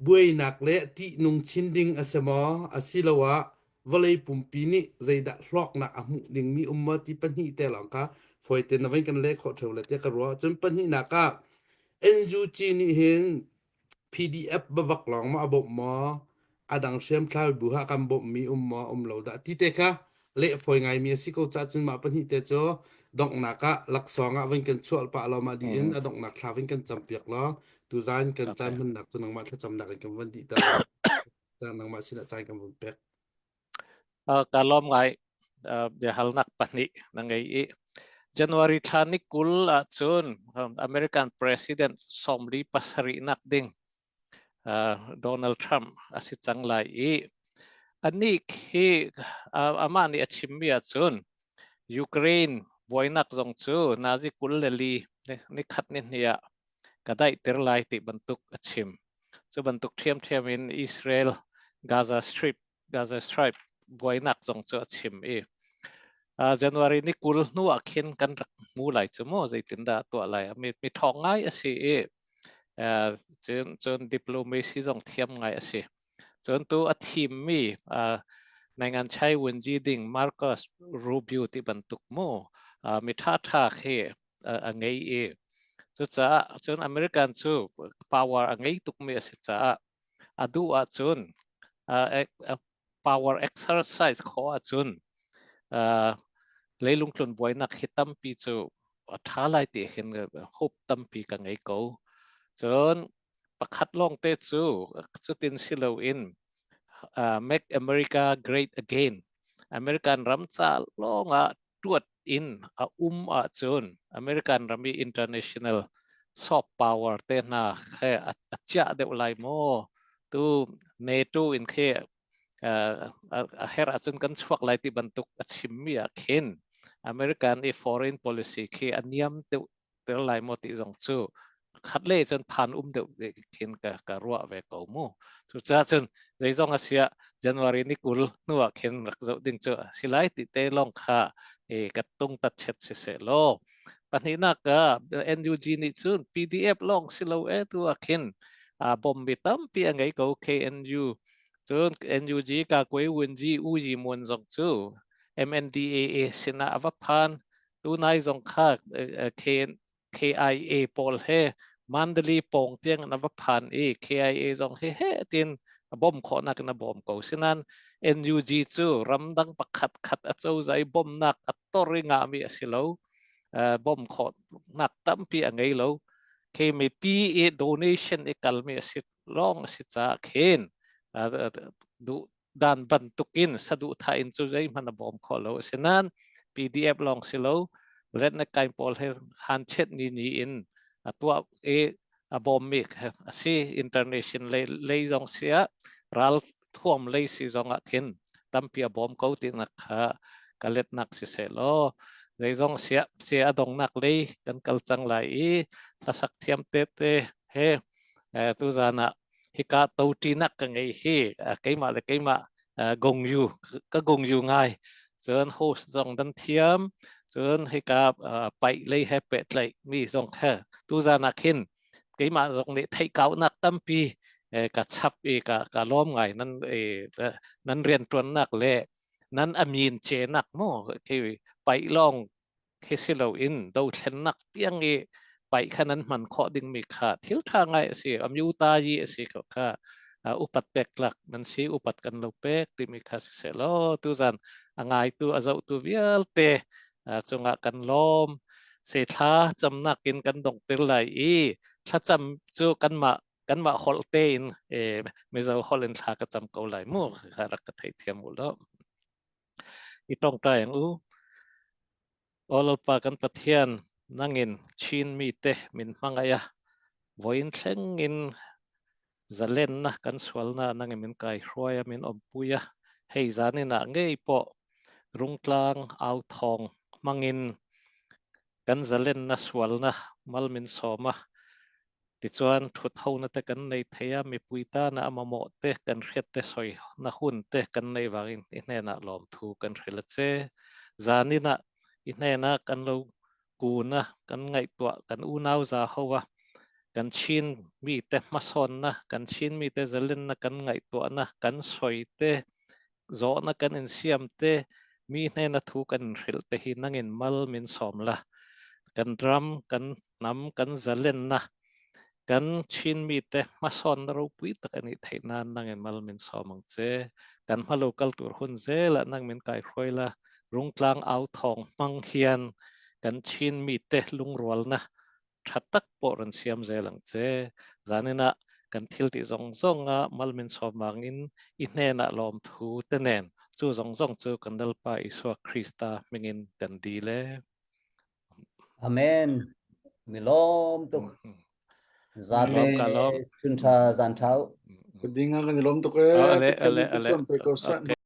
buainak le ṭihnung chin ding a si maw asiloah vawlei pumpi nih zeidah hlawknak a hmuh dingmi um maw ti pahnih te lawng kha fawi tein na van kan leh khawh ṭheo le tiah ka ruah. Cun pahnihnak ah NUG nih hin PDF babak lawng maw a bawmh maw? A dang hriamtlai bu ha kan bawmhmi um maw um lo dah ti te kha leh fawi ngaimi a si ko caah cun mah pahnih te cu donghnak ah laksawng ah van kan chuah pah lo mah dih in a donghnak thla van kan campiak law tuzan kan caan hmannak cu nangmah thlacamnak in kan van dih ter nangmah sinah caan kan van pek. Ka lawm ngai biahalnak pahnih na ngei i January thla ni 20 ahcun American President 47 nak ding Donald Trump a si cang lai i anih khi amah nih a chimmi ahcun Ukraine buainak zong cu nazi 24 ni khat ni hnih ah ka daihter lai ti bantuk a chim. Cu bantuk ṭhiamṭhiam in Israel Gaza Strip Gaza Strip buainak zong cu a chim i January ni 20 hnu ah khin kan rak hmu lai cu mu zeitindah tuah lai mi mi ṭhawng ngai a si i cun cun diplomacy zong thiam ngai a si cun tu a thimmi Nangan Chai Wenji ding Marcos Rubio ti bantuk mu mi ṭha ṭha khi a ngei i cucaah cun American cu power a ngei tukmi a si caah a duh ahcun power exercise khawh ahcun leilung tlun buainak hi tampi cu a ṭha lai ti hin hope tampi ka ngei ko. Cun pakhat lawng te cu cutin si loin Make America Great Again American ram ca lawngah tuat in a um ahcun American ram i international soft power te hna he a chiah deuh lai maw tu NATO in khi a herh ahcun kan chuak lai ti bantuk a chimmi ah khin American i foreign policy khi a niam deuh ter lai maw ti zong cu khat le cun phan um deuh khin ka ka ruah ve ko mu cucaah cun zeizong a siah January ni 20 hnu ah khin rak zoh ding cu a si lai ti te lawng kha e ka tung tat chet si se law pahnihnak ah NUG nih cun PDF lawng si lo e tu ah khin a bom mi tampi a ngei ko KNU cun NUG ka kwe wunji U Yi Mun zong cu MNDAA sinah a va phan Tunai zong kha KIA pawl he Mandalay pawng tiang in a va phan i KIA zong hi he tin a bawm khawhnak in a bawm ko. Sinan NUG cu ramdang pakhat khat a cozah i bawmnak a tor i ngahmi a si lo. Bawm khawhnak tampi a ngei lo. KMP i donation i kalmi a si lawng a si caah khin duh dan bantukin saduhthah in cu zeihmanh a bawm khawh lo. Asinain PDF lawng si lo, Letnak pawl he han chet ni ni in a tuah i a bawmmi a si. International lei, lei zong si ah ral thuam lei si zong ah khin tampi a bawm ko tinak kha ka letnak si seh law zeizong siah si a dongnak lei kan kal cang lai i hlasak thiam te te he tuzan ah hika toṭinak ka ngei hi keimah le keimah gongyu ka gongyu ngai cun host zong dan thiam cun hika paih lei he pehtlaih mi zong he tuzan ah khin keimah zong nih theihkaunak tampi ka chap i ka ka lawm ngai nan nan rianṭuannak le nan amin cenak mu khi paih lawng khi si loin dothlennak tiang i paih. paih kha nan hman khawh dingmi kha thil ṭha ngai a si. Amyuta yi a si ko kha upat pek tlak nan si upat kan lo pek timi kha si seh law tuzan a ngaitu a zohtu vialte cungah kan lawm. Se thla camnak in kan dongter lai i thlacam cu kanmah kanmah holh tein Mizo holh in thla ka cam ko lai mu kha rak ka theithiam u law. I tongtai ang u. Aw Lalpa kan Pathian, nangin Chin mite min hmangaih a, vawiin thlengin zalenna kan sualna nangin min kaihruai a, min awmpui a, hei zanin ah ngei pawh rungtlang au thawng hmangin kan zalenna sualna mal min sawm a, Tichuan ṭhuthona te kan nei thei a, mipui tana a mamawh te kan hriat te sawina hun te kan neih vangin i hnenah lawmthu kan hrilh a che. Zanin ah i hnenah kan lo kun a, kan ngaihtuah kan unau za ho a, kan Chin mite hmasawnna, kan Chin mite zalenna kan ngaihtuahna, kan sawi te, zawhna kan insiam te, mi hnena thu kan inhrilh te hi nangin mal min sawm la. Kan ram, kan hnam, kan zalenna, kan Chin mite hmasawnna ropui tak a nih theih nan nangin mal min sawm ang che. Kan hma lo kal tur hun zelah nang min kaihruai la, rungtlang au thawng hmang hian kan Chin mite lungrualna ṭha tak pawh rawn siam zel ang che. Zaninah kan thil tih zawng zawnga mal min sawm vangin i hnenah lawmthu te nen chu zawng zawng chu kan Lalpa Isua Krista hmingin kan dil e. Amen. Mi lawm tuk. Zate Ka lawm. chun tha zan thau. Ka ding ah kan i lawm tuk e. Ale Pathian ale nih ale. thluachuah pe ko seh. Okay.